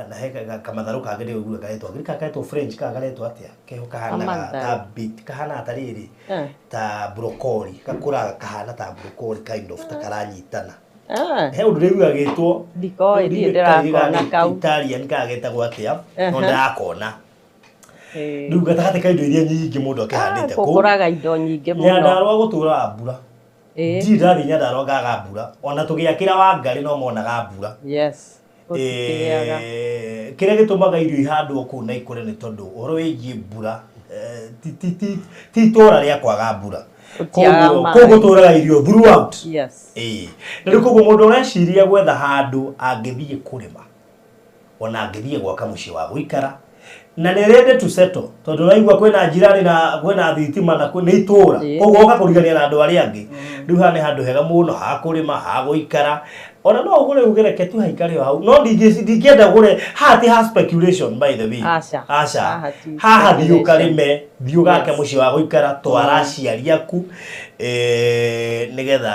Speaker 2: Na he kamatharũ kangĩ ndĩraigua karetwo, gaka karetwo French kana karetwo atĩa, keho kahanaga
Speaker 8: Kamatharũ.
Speaker 2: Ta bit kahanaga ta rĩrĩ, ta broccoli, gakũraga kahana ta broccoli kind of, ta karanyitana. He ũndũ ndĩraigua gĩtwo
Speaker 8: Ndikoĩ, ndirĩ ndĩrakona kau.
Speaker 2: Italian kana getagwo atĩa, no ndĩrakona. Rĩu gatagatĩ ka indo iria nyingĩ mũndũ akĩhandĩte kũu,
Speaker 8: Gũkũraga indo nyingĩ mũno.
Speaker 2: Nyandarua gũtũraga mbura. Ndirĩ ndathiĩ Nyandarua ngaga mbura. Ona tũgĩakĩra Wangarĩ no monaga mbura.
Speaker 8: Yes, gũtikĩgĩaga.
Speaker 2: Kĩrĩa gĩtũmaga irio ihandwo kũu na ikũre nĩ tondũ ũhoro wĩgiĩ mbura, ti itũra rĩa kwaga mbura.
Speaker 8: Gũtiagaga
Speaker 2: Koguo
Speaker 8: maĩ.
Speaker 2: kũu gũtũraga irio throughout.
Speaker 8: Yes.
Speaker 2: Ĩĩ, na rĩu koguo mũndũ ũreciria gwetha handũ angĩthiĩ kũrĩma, ona angĩthiĩ gwaka mũciĩ wa gũikara, na nĩ ready to settle, tondũ ũraigua kwĩna njirani na kwĩna thitima na nĩ itũra, koguo ũka kũrigania na andũ arĩa angĩ. Rĩu haha nĩ handũ hega mũno ha kũrĩma, ha gũikara. Ona no ũgũre uge reke tu haikare o hau, no ndingĩenda ũgũre haha. Ti ha speculation, by the way.
Speaker 8: Aca.
Speaker 2: Aca.
Speaker 8: Haha ti
Speaker 2: Haha thiĩ
Speaker 8: speculation.
Speaker 2: ũkarĩme, thiĩ ũgake mũciĩ wa gũikara, twara aciari aku, nĩgetha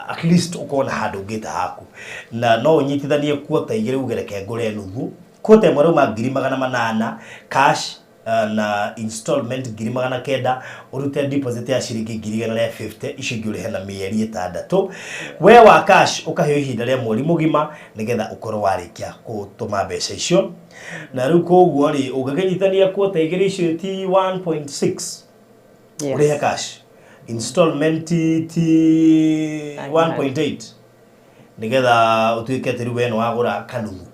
Speaker 2: at least ũkorwo na handũ ũngĩta haku. Na no ũnyitithanie quarter igĩrĩ, uge reke ngũre nuthu. Quarter ĩmwe rauma 800,000 cash, na installment 900,000, ũrute deposit ya ciringi 150,000, icio ingĩ ũrĩhe na mĩeri 6. We wa cash ũkaheo ihinda rĩa mweri mũgima nĩgetha ũkorwo warĩkia gũtũma mbeca icio. Na rĩu koguo rĩ, ũngĩkĩnyitania quarter igĩrĩ icio ti 1.6?
Speaker 8: Yes.
Speaker 2: Ũrĩhe cash, installment ti 1.8, nĩgetha ũtuĩke atĩ rĩu we nĩ wagũra kanuthu.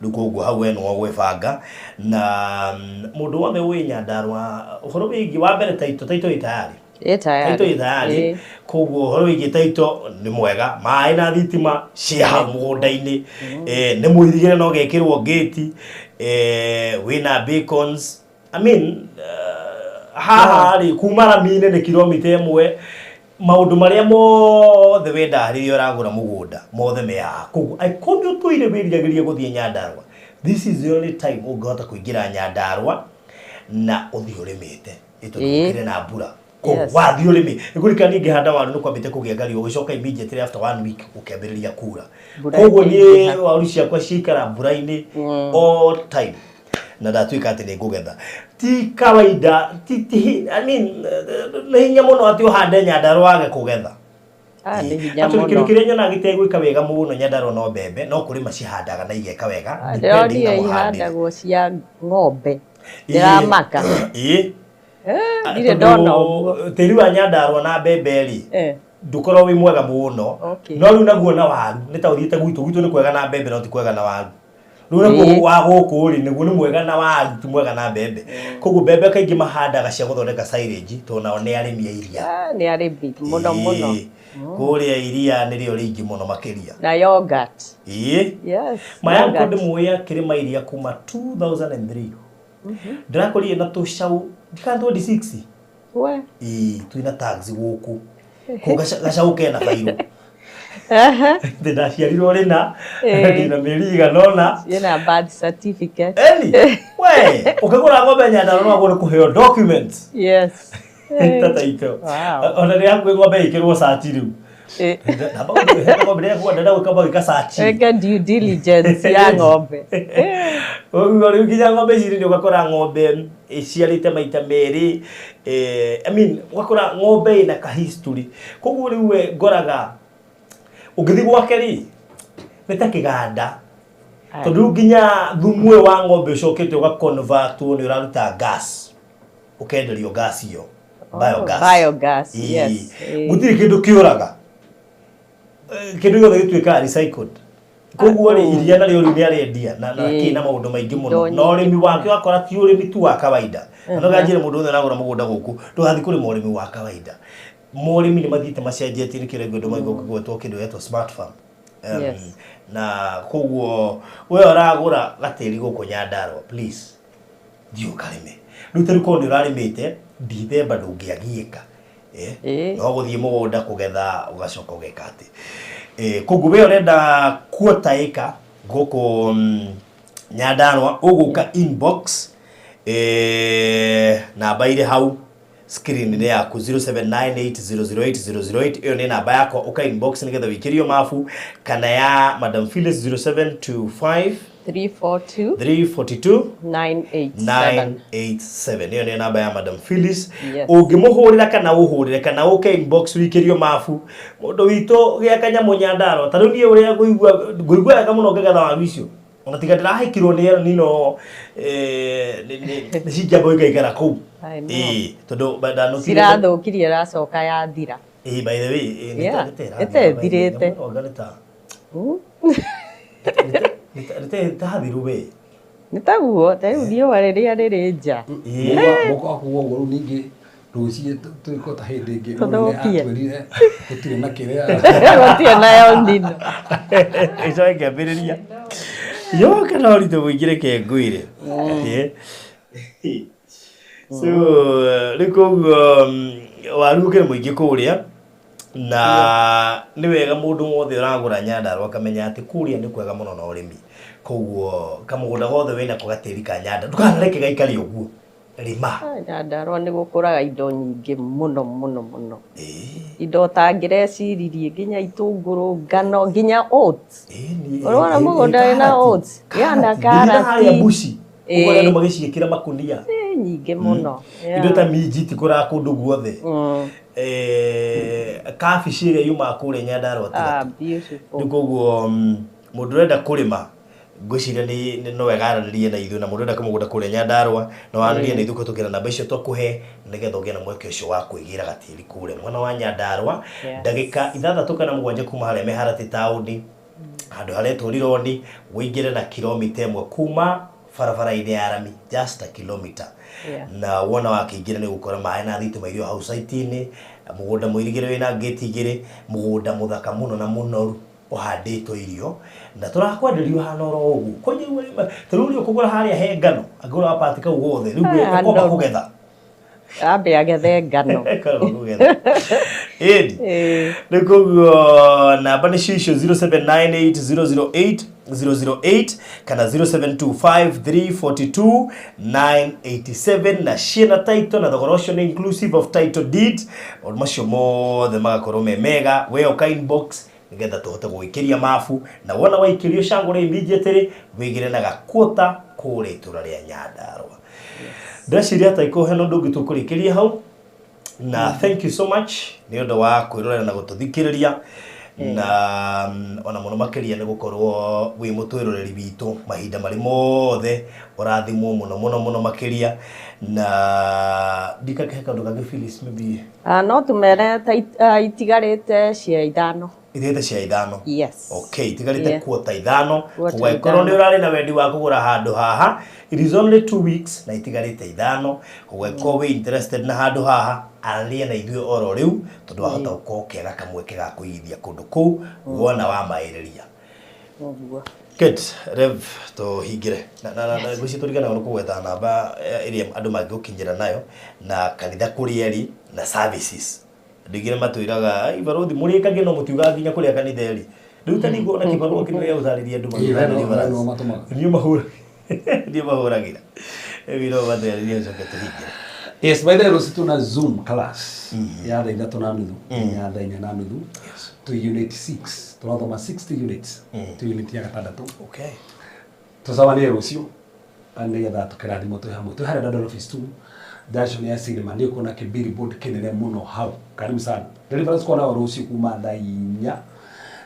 Speaker 2: Rĩu koguo hau we nĩ wagwĩbanga. Na mũndũ wothe wĩ Nyandarua, ũhoro wĩgiĩ wa mbere title, title ĩ tayari.
Speaker 8: Ĩ tayari.
Speaker 2: Title ĩ tayari. Koguo ũhoro wĩgiĩ title nĩ mwega, maĩ na thitima ciĩ hau mũgũnda-inĩ. Nĩ mũirigĩre na ũgekĩrwo ngĩti, wĩna beacons. I mean, haha rĩ, kuma rami-inĩ nĩ kilomita 1. Maũndũ marĩa mothe wendaga rĩrĩa ũragũra mũgũnda mothe me haha. Koguo angĩkorwo nĩ ũtũire wĩriragĩria gũthiĩ Nyandarua, this is the only time ũngĩhota kũingĩra Nyandarua na ũthiĩ ũrĩmĩte, nĩ tondũ gũkĩrĩ na mbura. Koguo wathiĩ ũrĩmi nĩkũririkana niĩ ngĩhanda waru nĩ kwambĩte kũgĩa ngari, ũgĩcoka immediately after one week ũkĩambĩrĩria kura.
Speaker 8: Mbura
Speaker 2: Koguo niĩ
Speaker 8: ĩkĩingĩha.
Speaker 2: waru ciakwa ciikara mbura-inĩ all time na ndatuĩka atĩ nĩ ngũgetha. Ti kawaida, ti, I mean, nĩ hinya mũno atĩ ũhande Nyandarua wage kũgetha.
Speaker 8: Ah, nĩ hinya
Speaker 2: Actually, kĩndũ
Speaker 8: mũno.
Speaker 2: kĩrĩa nyonaga gĩtegwĩka wega mũno Nyandarua no mbembe, no kũrĩma cihandaga na igeka wega, depending na
Speaker 8: Ndĩronire
Speaker 2: mũhandĩre.
Speaker 8: ihandagwo cia ng'ombe, ndĩramaka.
Speaker 2: Ĩĩ.
Speaker 8: Ndirĩ ndona ũguo.
Speaker 2: Tĩri wa Nyandarua na mbembe rĩ, Ndũkorwo wĩ mwega mũno.
Speaker 8: Okay.
Speaker 2: No rĩu naguo na waru nĩ ta ũthiĩte gwitũ, gwitũ nĩ kwega na mbembe no ti kwega na waru. Rĩu naguo wa gũkũ rĩ, nĩguo nĩ mwega na waru ti mwega na mbembe. Koguo mbembe kaingĩ mahandaga cia gũthondeka silage tondũ nao nĩ arĩmi a iria.
Speaker 8: Ah, nĩ arĩmi mũno mũno.
Speaker 2: Ĩĩ. Kũrĩa iria nĩrĩo rĩingĩ mũno makĩria.
Speaker 8: Na yogurt.
Speaker 2: Ĩĩ.
Speaker 8: Yes.
Speaker 2: Maya
Speaker 8: yogurt.
Speaker 2: ndĩmũĩ akĩrĩma iria kuma 2003. Ndĩrakorire na tũcaũ ndikana 26.
Speaker 8: We.
Speaker 2: Ĩĩ, twĩna tags gũkũ. Kũ gacaũ kena bairũ. Ndĩ ndaciarirwo rĩna, ndĩna mĩeri igana ũna.
Speaker 8: Ĩna birth certificate.
Speaker 2: Eni, we, ũkĩgũra ng'ombe Nyandarua no wagũre kũheo documents.
Speaker 8: Yes.
Speaker 2: Ta title.
Speaker 8: Wow.
Speaker 2: Ona rĩrĩa hakuhĩ ng'ombe ĩkĩrwo search rĩu. Namba kũhe ng'ombe rĩrĩa kuona ndĩrenda gwĩka gwĩka search.
Speaker 8: Wĩke due diligence ya ng'ombe.
Speaker 2: Ũguo rĩu nginya ng'ombe ici rĩ ũgakora ng'ombe ĩciarĩte maita merĩ, I mean ũgakora ng'ombe ĩna ka history. Koguo rĩu we ngoraga ũngĩthiĩ gwake rĩ nĩ ta kĩganda, tondũ rĩu nginya thumu ũyũ wa ng'ombe ũcokete ũgaconvertwo, nĩ ũraruta gas, ũkenderio gas ĩyo, biogas.
Speaker 8: Biogas,
Speaker 2: Ĩĩ.
Speaker 8: yes. Ĩĩ.
Speaker 2: Gũtirĩ kĩndũ kĩũraga. Kĩndũ gĩothe gĩtuĩkaga recycled. Koguo rĩ, iria narĩo rĩu nĩ arendia na kĩ na maũndũ maingĩ mũno.
Speaker 8: Indo
Speaker 2: Na ũrĩmi wake wakora ti ũrĩmi tu wa kawaida. Na no ganjĩre mũndũ wothe ũragũra mũgũnda gũkũ, ndũgathiĩ kũrĩma ũrĩmi wa kawaida. Morĩmi nĩ mathiĩte macenjetie, nĩkĩo rĩngĩ andũ maigua gũgwetwo kĩndũ gĩetwo smart farm. Na koguo we ũragũra gatĩri gũkũ Nyandarua, please thiĩ ũkarĩme. Rĩu ta rĩu korwo nĩ ũrarĩmĩte Dithemba, ndũngĩagiĩka. No gũthiĩ mũgũnda kũgetha, ũgacoka ũgeka atĩ. Koguo we ũrenda quarter acre gũkũ Nyandarua, ũgũka inbox, namba irĩ hau screen-inĩ yaku, 0798008008. Ĩyo nĩ namba yakwa, ũka inbox nĩgetha wĩikĩrio mabu, kana ya Madam Phyllis, 0725
Speaker 8: 342
Speaker 2: 342
Speaker 8: 987.
Speaker 2: 987. Ĩyo nĩyo namba ya Madam Phyllis.
Speaker 8: Yes.
Speaker 2: Ũngĩmũhũrĩra kana ũhũrĩre kana ũke inbox wikĩrio mabu, mũndũ witũ gĩa kanyamũ Nyandarua. Ta rĩu niĩ ũrĩa ngũigua, ngũigua wega mũno ngĩgetha waru icio, ona tiga ndĩrahĩkirwo nĩ El Nino, nĩ cingĩamba gũikaikara kũu.
Speaker 8: I know.
Speaker 2: Ĩĩ, tondũ ndanũkire.
Speaker 8: Cirathũkirie, ĩracoka yathira.
Speaker 2: Ĩĩ, by the way, ĩĩ, nĩ ta- nĩ ta ĩrathira, by the way.
Speaker 8: Nĩ ta ĩthirĩte.
Speaker 2: Nyamũ ĩno anga nĩ ta hathiru we.
Speaker 8: Nĩ taguo, ta rĩu riũa rĩrĩa rĩrĩ nja.
Speaker 7: Mũka wakuga ũguo, rĩu ningĩ rũciĩ tũgĩkorwo ta hĩndĩ ĩngĩ mũndũ nĩ
Speaker 8: Tũthũkie.
Speaker 7: atwĩrire gũtirĩ na kĩrĩa.
Speaker 8: Gũtirĩ nayo nino.
Speaker 2: Icoke kĩambĩrĩria yoka no ritũ mũingĩ, reke ngwĩre. So rĩu koguo waru ũkĩrĩ mũingĩ kũrĩa, na nĩ wega mũndũ wothe ũragũra Nyandarua akamenya atĩ kũrĩa nĩ kwega mũno na ũrĩmi. Koguo kamũgũnda gothe wĩnako gatĩri ka Nyandarua, ndũkanareke gaikare ũguo, rĩma.
Speaker 8: Ah, Nyandarua nĩ gũkũraga indo nyingĩ mũno mũno mũno. Indo ũtangĩreciririe, nginya itũngũrũ, ngano, nginya oats. Ũrona mũgũnda wĩna oats? Ya, na
Speaker 2: karati harĩa
Speaker 8: karati.
Speaker 2: buci ũguo andũ magĩciĩkĩra makunia.
Speaker 8: Ĩ, nyingĩ mũno.
Speaker 2: Indo ta minji itikũraga kũndũ guothe. Kabici ĩrĩa yumaga kũrĩa Nyandarua
Speaker 8: Ah,
Speaker 2: tiga
Speaker 8: beautiful.
Speaker 2: rĩu. Koguo mũndũ ũrenda kũrĩma, ngwĩciria nĩ no wega aranĩrie na ithuĩ, na mũndũ ũrenda kũmũgũnda kũrĩa Nyandarua no aranĩrie na ithuĩ kũhĩtũkĩra namba icio twakũhe, nĩgetha ũgĩe na mweke ũcio wa kwĩgĩra gatĩri kũrĩa mwena wa Nyandarua. Ndagĩka 6 kana 7 kuma harĩa Mĩharatĩ taũni, handũ haretwo Rironi, wĩingĩre na kilomita 1 kuma barabara-inĩ ya rami, just a kilometer. Na wona wakĩingĩra nĩ ũgũkora maĩ na thitima irio hau site-inĩ, mũgũnda mũirigĩre wĩna ngĩti igĩrĩ, mũgũnda mũthaka mũno na mũnoru ũhandĩtwo irio, na tũrakwenderia ũhana oro ũguo. Kwenye ta rĩu rĩ, ũkũgũra harĩa he ngano, angĩgũra gapati kau gothe rĩu
Speaker 8: Ah,
Speaker 2: ĩkwamba
Speaker 8: no.
Speaker 2: kũgetha.
Speaker 8: Ambe agethe ngano.
Speaker 2: Ĩkwamba kũgetha, ĩni. Rĩu koguo namba nĩcio icio, 0798 008 kana 0725 342 987, na ciĩna title, na thogora ũcio nĩ inclusive of title deed. Maũndũ macio mothe magakorwo me mega. We ũka inbox nĩgetha tũhote gũgĩkĩria mabu, na wona waikĩrio cangũra immediately, wĩgĩre na gakuota kũrĩa itũra rĩa Nyandarua. Ndĩreciria ta iko hena ũndũ ũngĩ tũkũrĩkĩria hau, na thank you so much nĩ ũndũ wa kwĩrorera na gũtũthikĩrĩria. Na ona mũno makĩria nĩ gũkorwo wĩ mũtwĩroreri witũ mahinda marĩ mothe, ũrathimwo mũno mũno mũno makĩria. Na ndikakĩhe kaũndũ kangĩ, Phyllis, maybe?
Speaker 8: Ah, no tũmere ta itigarĩte cia 5.
Speaker 2: Itigarĩte cia 5?
Speaker 8: Yes.
Speaker 2: Okay, itigarĩte kuota 5.
Speaker 8: Kuota
Speaker 2: Ũgagĩkorwo
Speaker 8: 5.
Speaker 2: nĩ ũrarĩ na wendi wa kũgũra handũ haha, it is only 2 weeks na itigarĩte 5. Ũgagĩkorwo wĩ interested na handũ haha, aranĩria na ithuĩ oro rĩu, tondũ wahota gũkorwo ũkĩaga kamweke ga kũigithia kũndũ kũu wona wamaĩrĩria.
Speaker 8: Ũguo.
Speaker 2: Good. Rev, tũhingĩre na ngwĩciria tũriganaga nĩ kũgweta namba ĩrĩa andũ mangĩgũkinyĩra nayo na kanitha kũrĩa ĩrĩ na services. Andũ aingĩ nĩ matwĩraga, "Ai, barothi mũrĩkagie no mũtiugaga nginya kũrĩa kanitha ĩrĩ." Rĩu ta niguo ona kĩbarũa kĩrĩa gĩa gũtarĩria andũ.
Speaker 7: Ĩĩ, we nĩo matũmaga.
Speaker 2: Niĩ mahũragĩra rĩu no matarĩrie, ũcoke tũhingĩre.
Speaker 7: Yes, by the way, rũciũ tuna Zoom class ya thaa 3:30 nginya thaa 4:30. Tũ unit 6, tũrathoma 60 units, tũ unit ya gatandatũ. Tũcemanie rũciũ nĩgetha tũkĩrathimwo twĩ hamwe. Twĩ harĩa Dandora Phase 2, junction ya cinema, nĩ ũkuona kĩbillboard kĩnene mũno hau. Karibu sana. Deliverance kwa nao rũciũ kuma thaa 4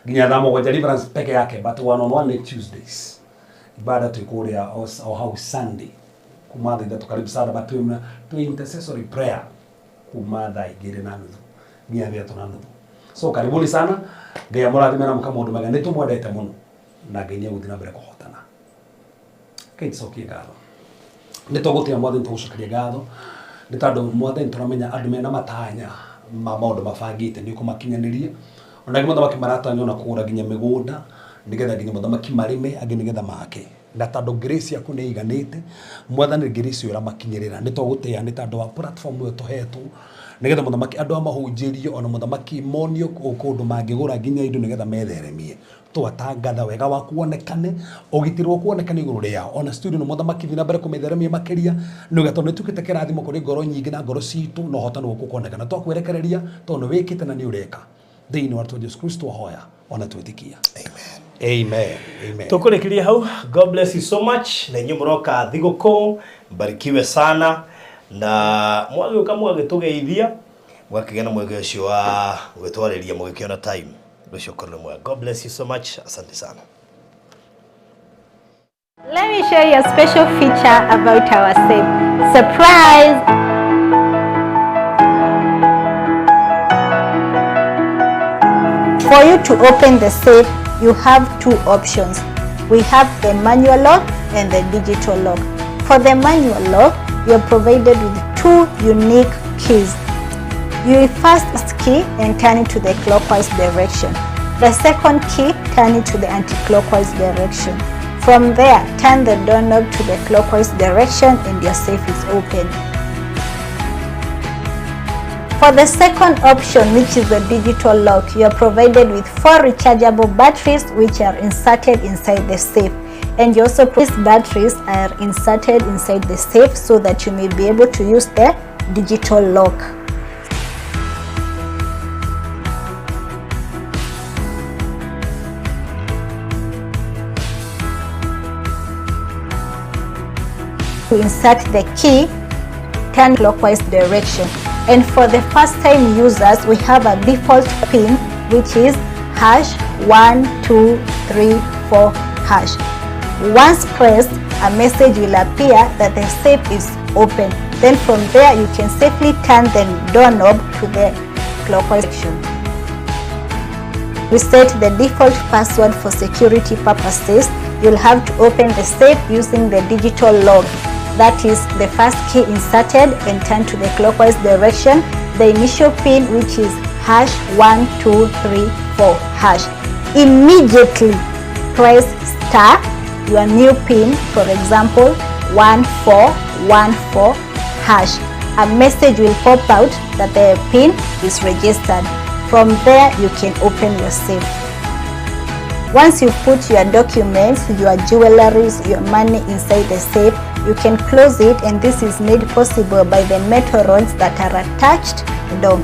Speaker 7: nginya thaa 7, deliverance peke yake, but one on one nĩ Tuesdays. Ibada twĩ kũrĩa o hau Sunday kuma thaa 3. Karibu sana, but twĩ intercessory prayer kuma thaa 2:30 nginya thaa 3:30. So karibuni sana. Ngai amũrathime na mũka maũndũ mega. Nĩ tũmwendete mũno na Ngai nĩ egũthiĩ na mbere kũhotana. Ngai, tũcokie ngatho. Nĩ tũgũtĩa Mwathani, tũgũcokeria ngatho nĩ tondũ Mwathani tũramenya andũ mena matanya ma maũndũ mabangĩte nĩ ũkũmakinyanĩria. Ona angĩ, mũthamaki, maratanya ona kũgũra nginya mĩgũnda nĩgetha nginya, mũthamaki, marĩme, angĩ nĩgetha make, na tondũ grace yaku nĩ iganĩte, Mwathani, grace ĩyo ĩramakinyĩrĩra. Nĩ tũgũtĩa nĩ tondũ wa platform ĩyo tũhetwo nĩgetha, mũthamaki, andũ a mahunjĩrio, ona, mũthamaki, monio kũndũ mangĩgũra nginya indo nĩgetha metheremie. Twatangatha wega waku wonekane, ũgitĩri waku wonekane igũrũ rĩao. Ona studio no, mũthamaki, thiĩ na mbere kũmĩtheremia makĩria nĩgetha tondũ nĩtuĩkĩte kĩrathimo kũrĩ ngoro nyingĩ na ngoro citũ, na ũhotani waku ũkonekana. Twakwerekereria tondũ nĩ wĩkĩte na nĩ ũreka. Thĩinĩ wa rĩtwa Jesu Kristo ahoya ona twĩtĩkia, amen, amen.
Speaker 2: Tũkũrĩkĩria hau. God bless you so much. Na inyuĩ mũroka thigũkũ, mbarikiwe sana, na mwagĩũka mwagĩtũgeithia, mũgakĩgĩa na mweke ũcio wa gwĩtwarĩria mũgĩkĩona time. Ũndũ ũcio ũkorwo nĩ mwega. God bless you so much. Asante sana.
Speaker 5: Let me show you a special feature about our safe. Surprise! For you to open the safe, you have two options. We have the manual lock and the digital lock. For the manual lock, you are provided with two unique keys. You first key and turn it to the clockwise direction. The second key, turn it to the anti-clockwise direction. From there, turn the doorknob to the clockwise direction and your safe is open. For the second option, which is the digital lock, you are provided with four rechargeable batteries which are inserted inside the safe. And you also, these batteries are inserted inside the safe so that you may be able to use the digital lock. To insert the key, turn clockwise direction. And for the first time users, we have a default PIN, which is #1234#. Once pressed, a message will appear that the safe is open. Then from there, you can safely turn the doorknob to the clockwise direction. We set the default password for security purposes. You'll have to open the safe using the digital lock. That is the first key inserted and turn to the clockwise direction. The initial PIN, which is #1234#. Immediately press star your new PIN, for example, 1414#. A message will pop out that the PIN is registered. From there, you can open your safe. Once you put your documents, your jewelries, your money inside the safe, you can close it, and this is made possible by the metal rods that are attached down.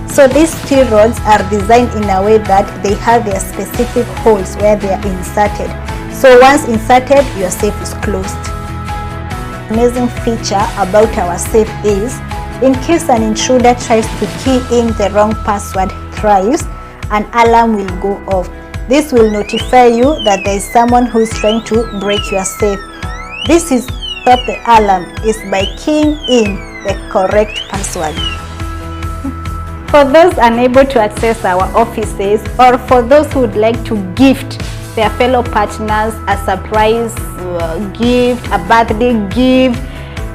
Speaker 5: So these steel rods are designed in a way that they have their specific holes where they are inserted. So once inserted, your safe is closed. Amazing feature about our safe is, in case an intruder tries to key in the wrong password thrice,
Speaker 9: an alarm will go off. This will notify you that there is someone who is trying to break your safe. This is stop the alarm is by keying in the correct password. For those unable to access our offices, or for those who would like to gift their fellow partners a surprise gift, a birthday gift,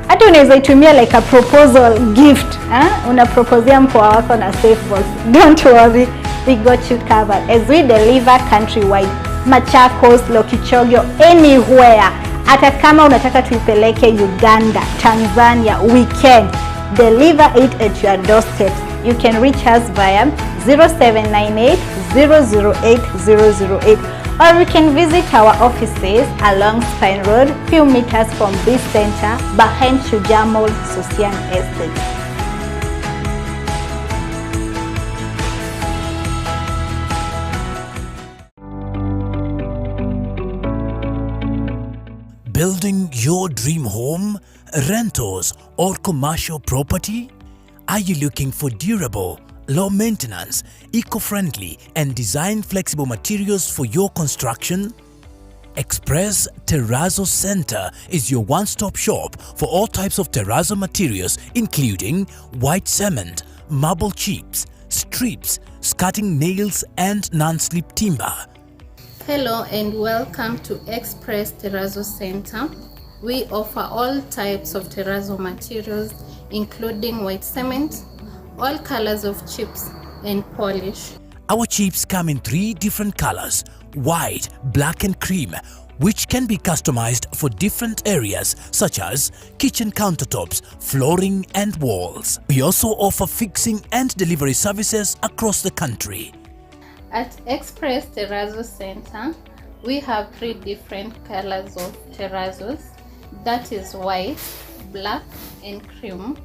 Speaker 9: hata unaweza itumia like a proposal gift, eh? Unaproposia mpoa wako na safe box. Don't worry, we got you covered as we deliver countrywide, Machakos, Lokichogio, anywhere. Hata kama unataka tuipeleke Uganda, Tanzania, we can deliver it at your doorstep. You can reach us via 0798 008 008, or you can visit our offices along Spine Road, few meters from this center, behind Shujaa Mall, Sosian Estate.
Speaker 4: Building your dream home, rentals, or commercial property? Are you looking for durable, low maintenance, eco-friendly, and design flexible materials for your construction? Express Terrazzo Center is your one-stop shop for all types of terrazzo materials, including white cement, marble chips, strips, skirting nails, and non-slip timber.
Speaker 5: Hello and welcome to Express Terrazzo Center. We offer all types of terrazzo materials, including white cement, all colors of chips, and polish.
Speaker 4: Our chips come in 3 different colors: white, black, and cream, which can be customized for different areas such as kitchen countertops, flooring, and walls. We also offer fixing and delivery services across the country.
Speaker 5: At Express Terrazzo Center, we have 3 different colors of terrazzos, that is white, black, and cream.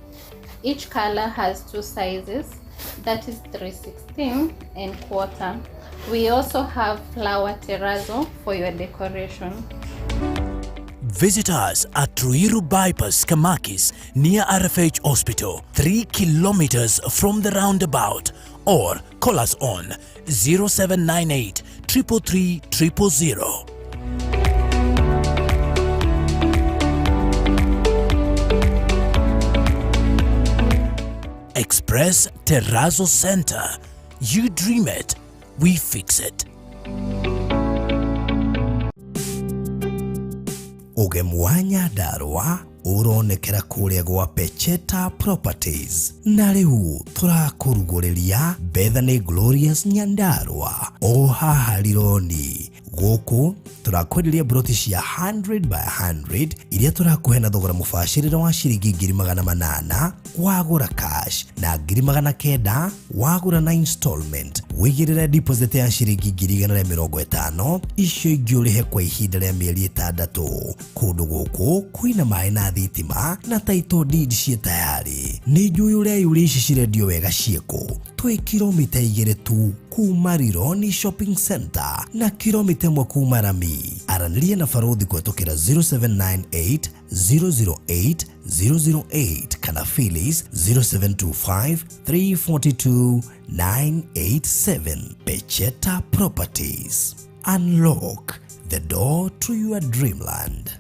Speaker 5: Each color has 2 sizes, that is 3/16 and 1/4. We also have flower terrazzo for your decoration.
Speaker 4: Visit us at Ruiru Bypass, Kamakis, near RFH Hospital, 3 kilometers from the roundabout, or call us on 0798 333 000. Express Terrazzo Center. You dream it, we fix it.
Speaker 1: Ũgemu wa Nyandarũa ũronekera kũrĩa gwa Pecheta Properties, na rĩu tũrakũrugũrĩria Bethany Glorious Nyandarũa o haha Rironi. Gũkũ tũrakwenderia broti cia 100 by 100 iria tũrakũhe na thogora mũbacĩrĩre wa ciringi 800,000 wagũra cash na 900,000 wagũra na installment. Wĩigĩrĩre deposit ya ciringi 150,000, icio ingĩ ũrĩhe kwa ihinda rĩa mĩeri 6. Kũndũ gũkũ kwĩna maĩ na thitima na title deed ciĩ tayari. Nĩ njũĩ ũreyũria ici cirendio wega ciĩkũ. Twĩ kilomita 2 tu kuma Rironi Shopping Center na kilomita 1 kuma Rami. Aranĩria na Barothi kũhetũkĩra 0798 008 008 kana Phyllis 0725 342 987. Pecheta Properties. Unlock the door to your dreamland.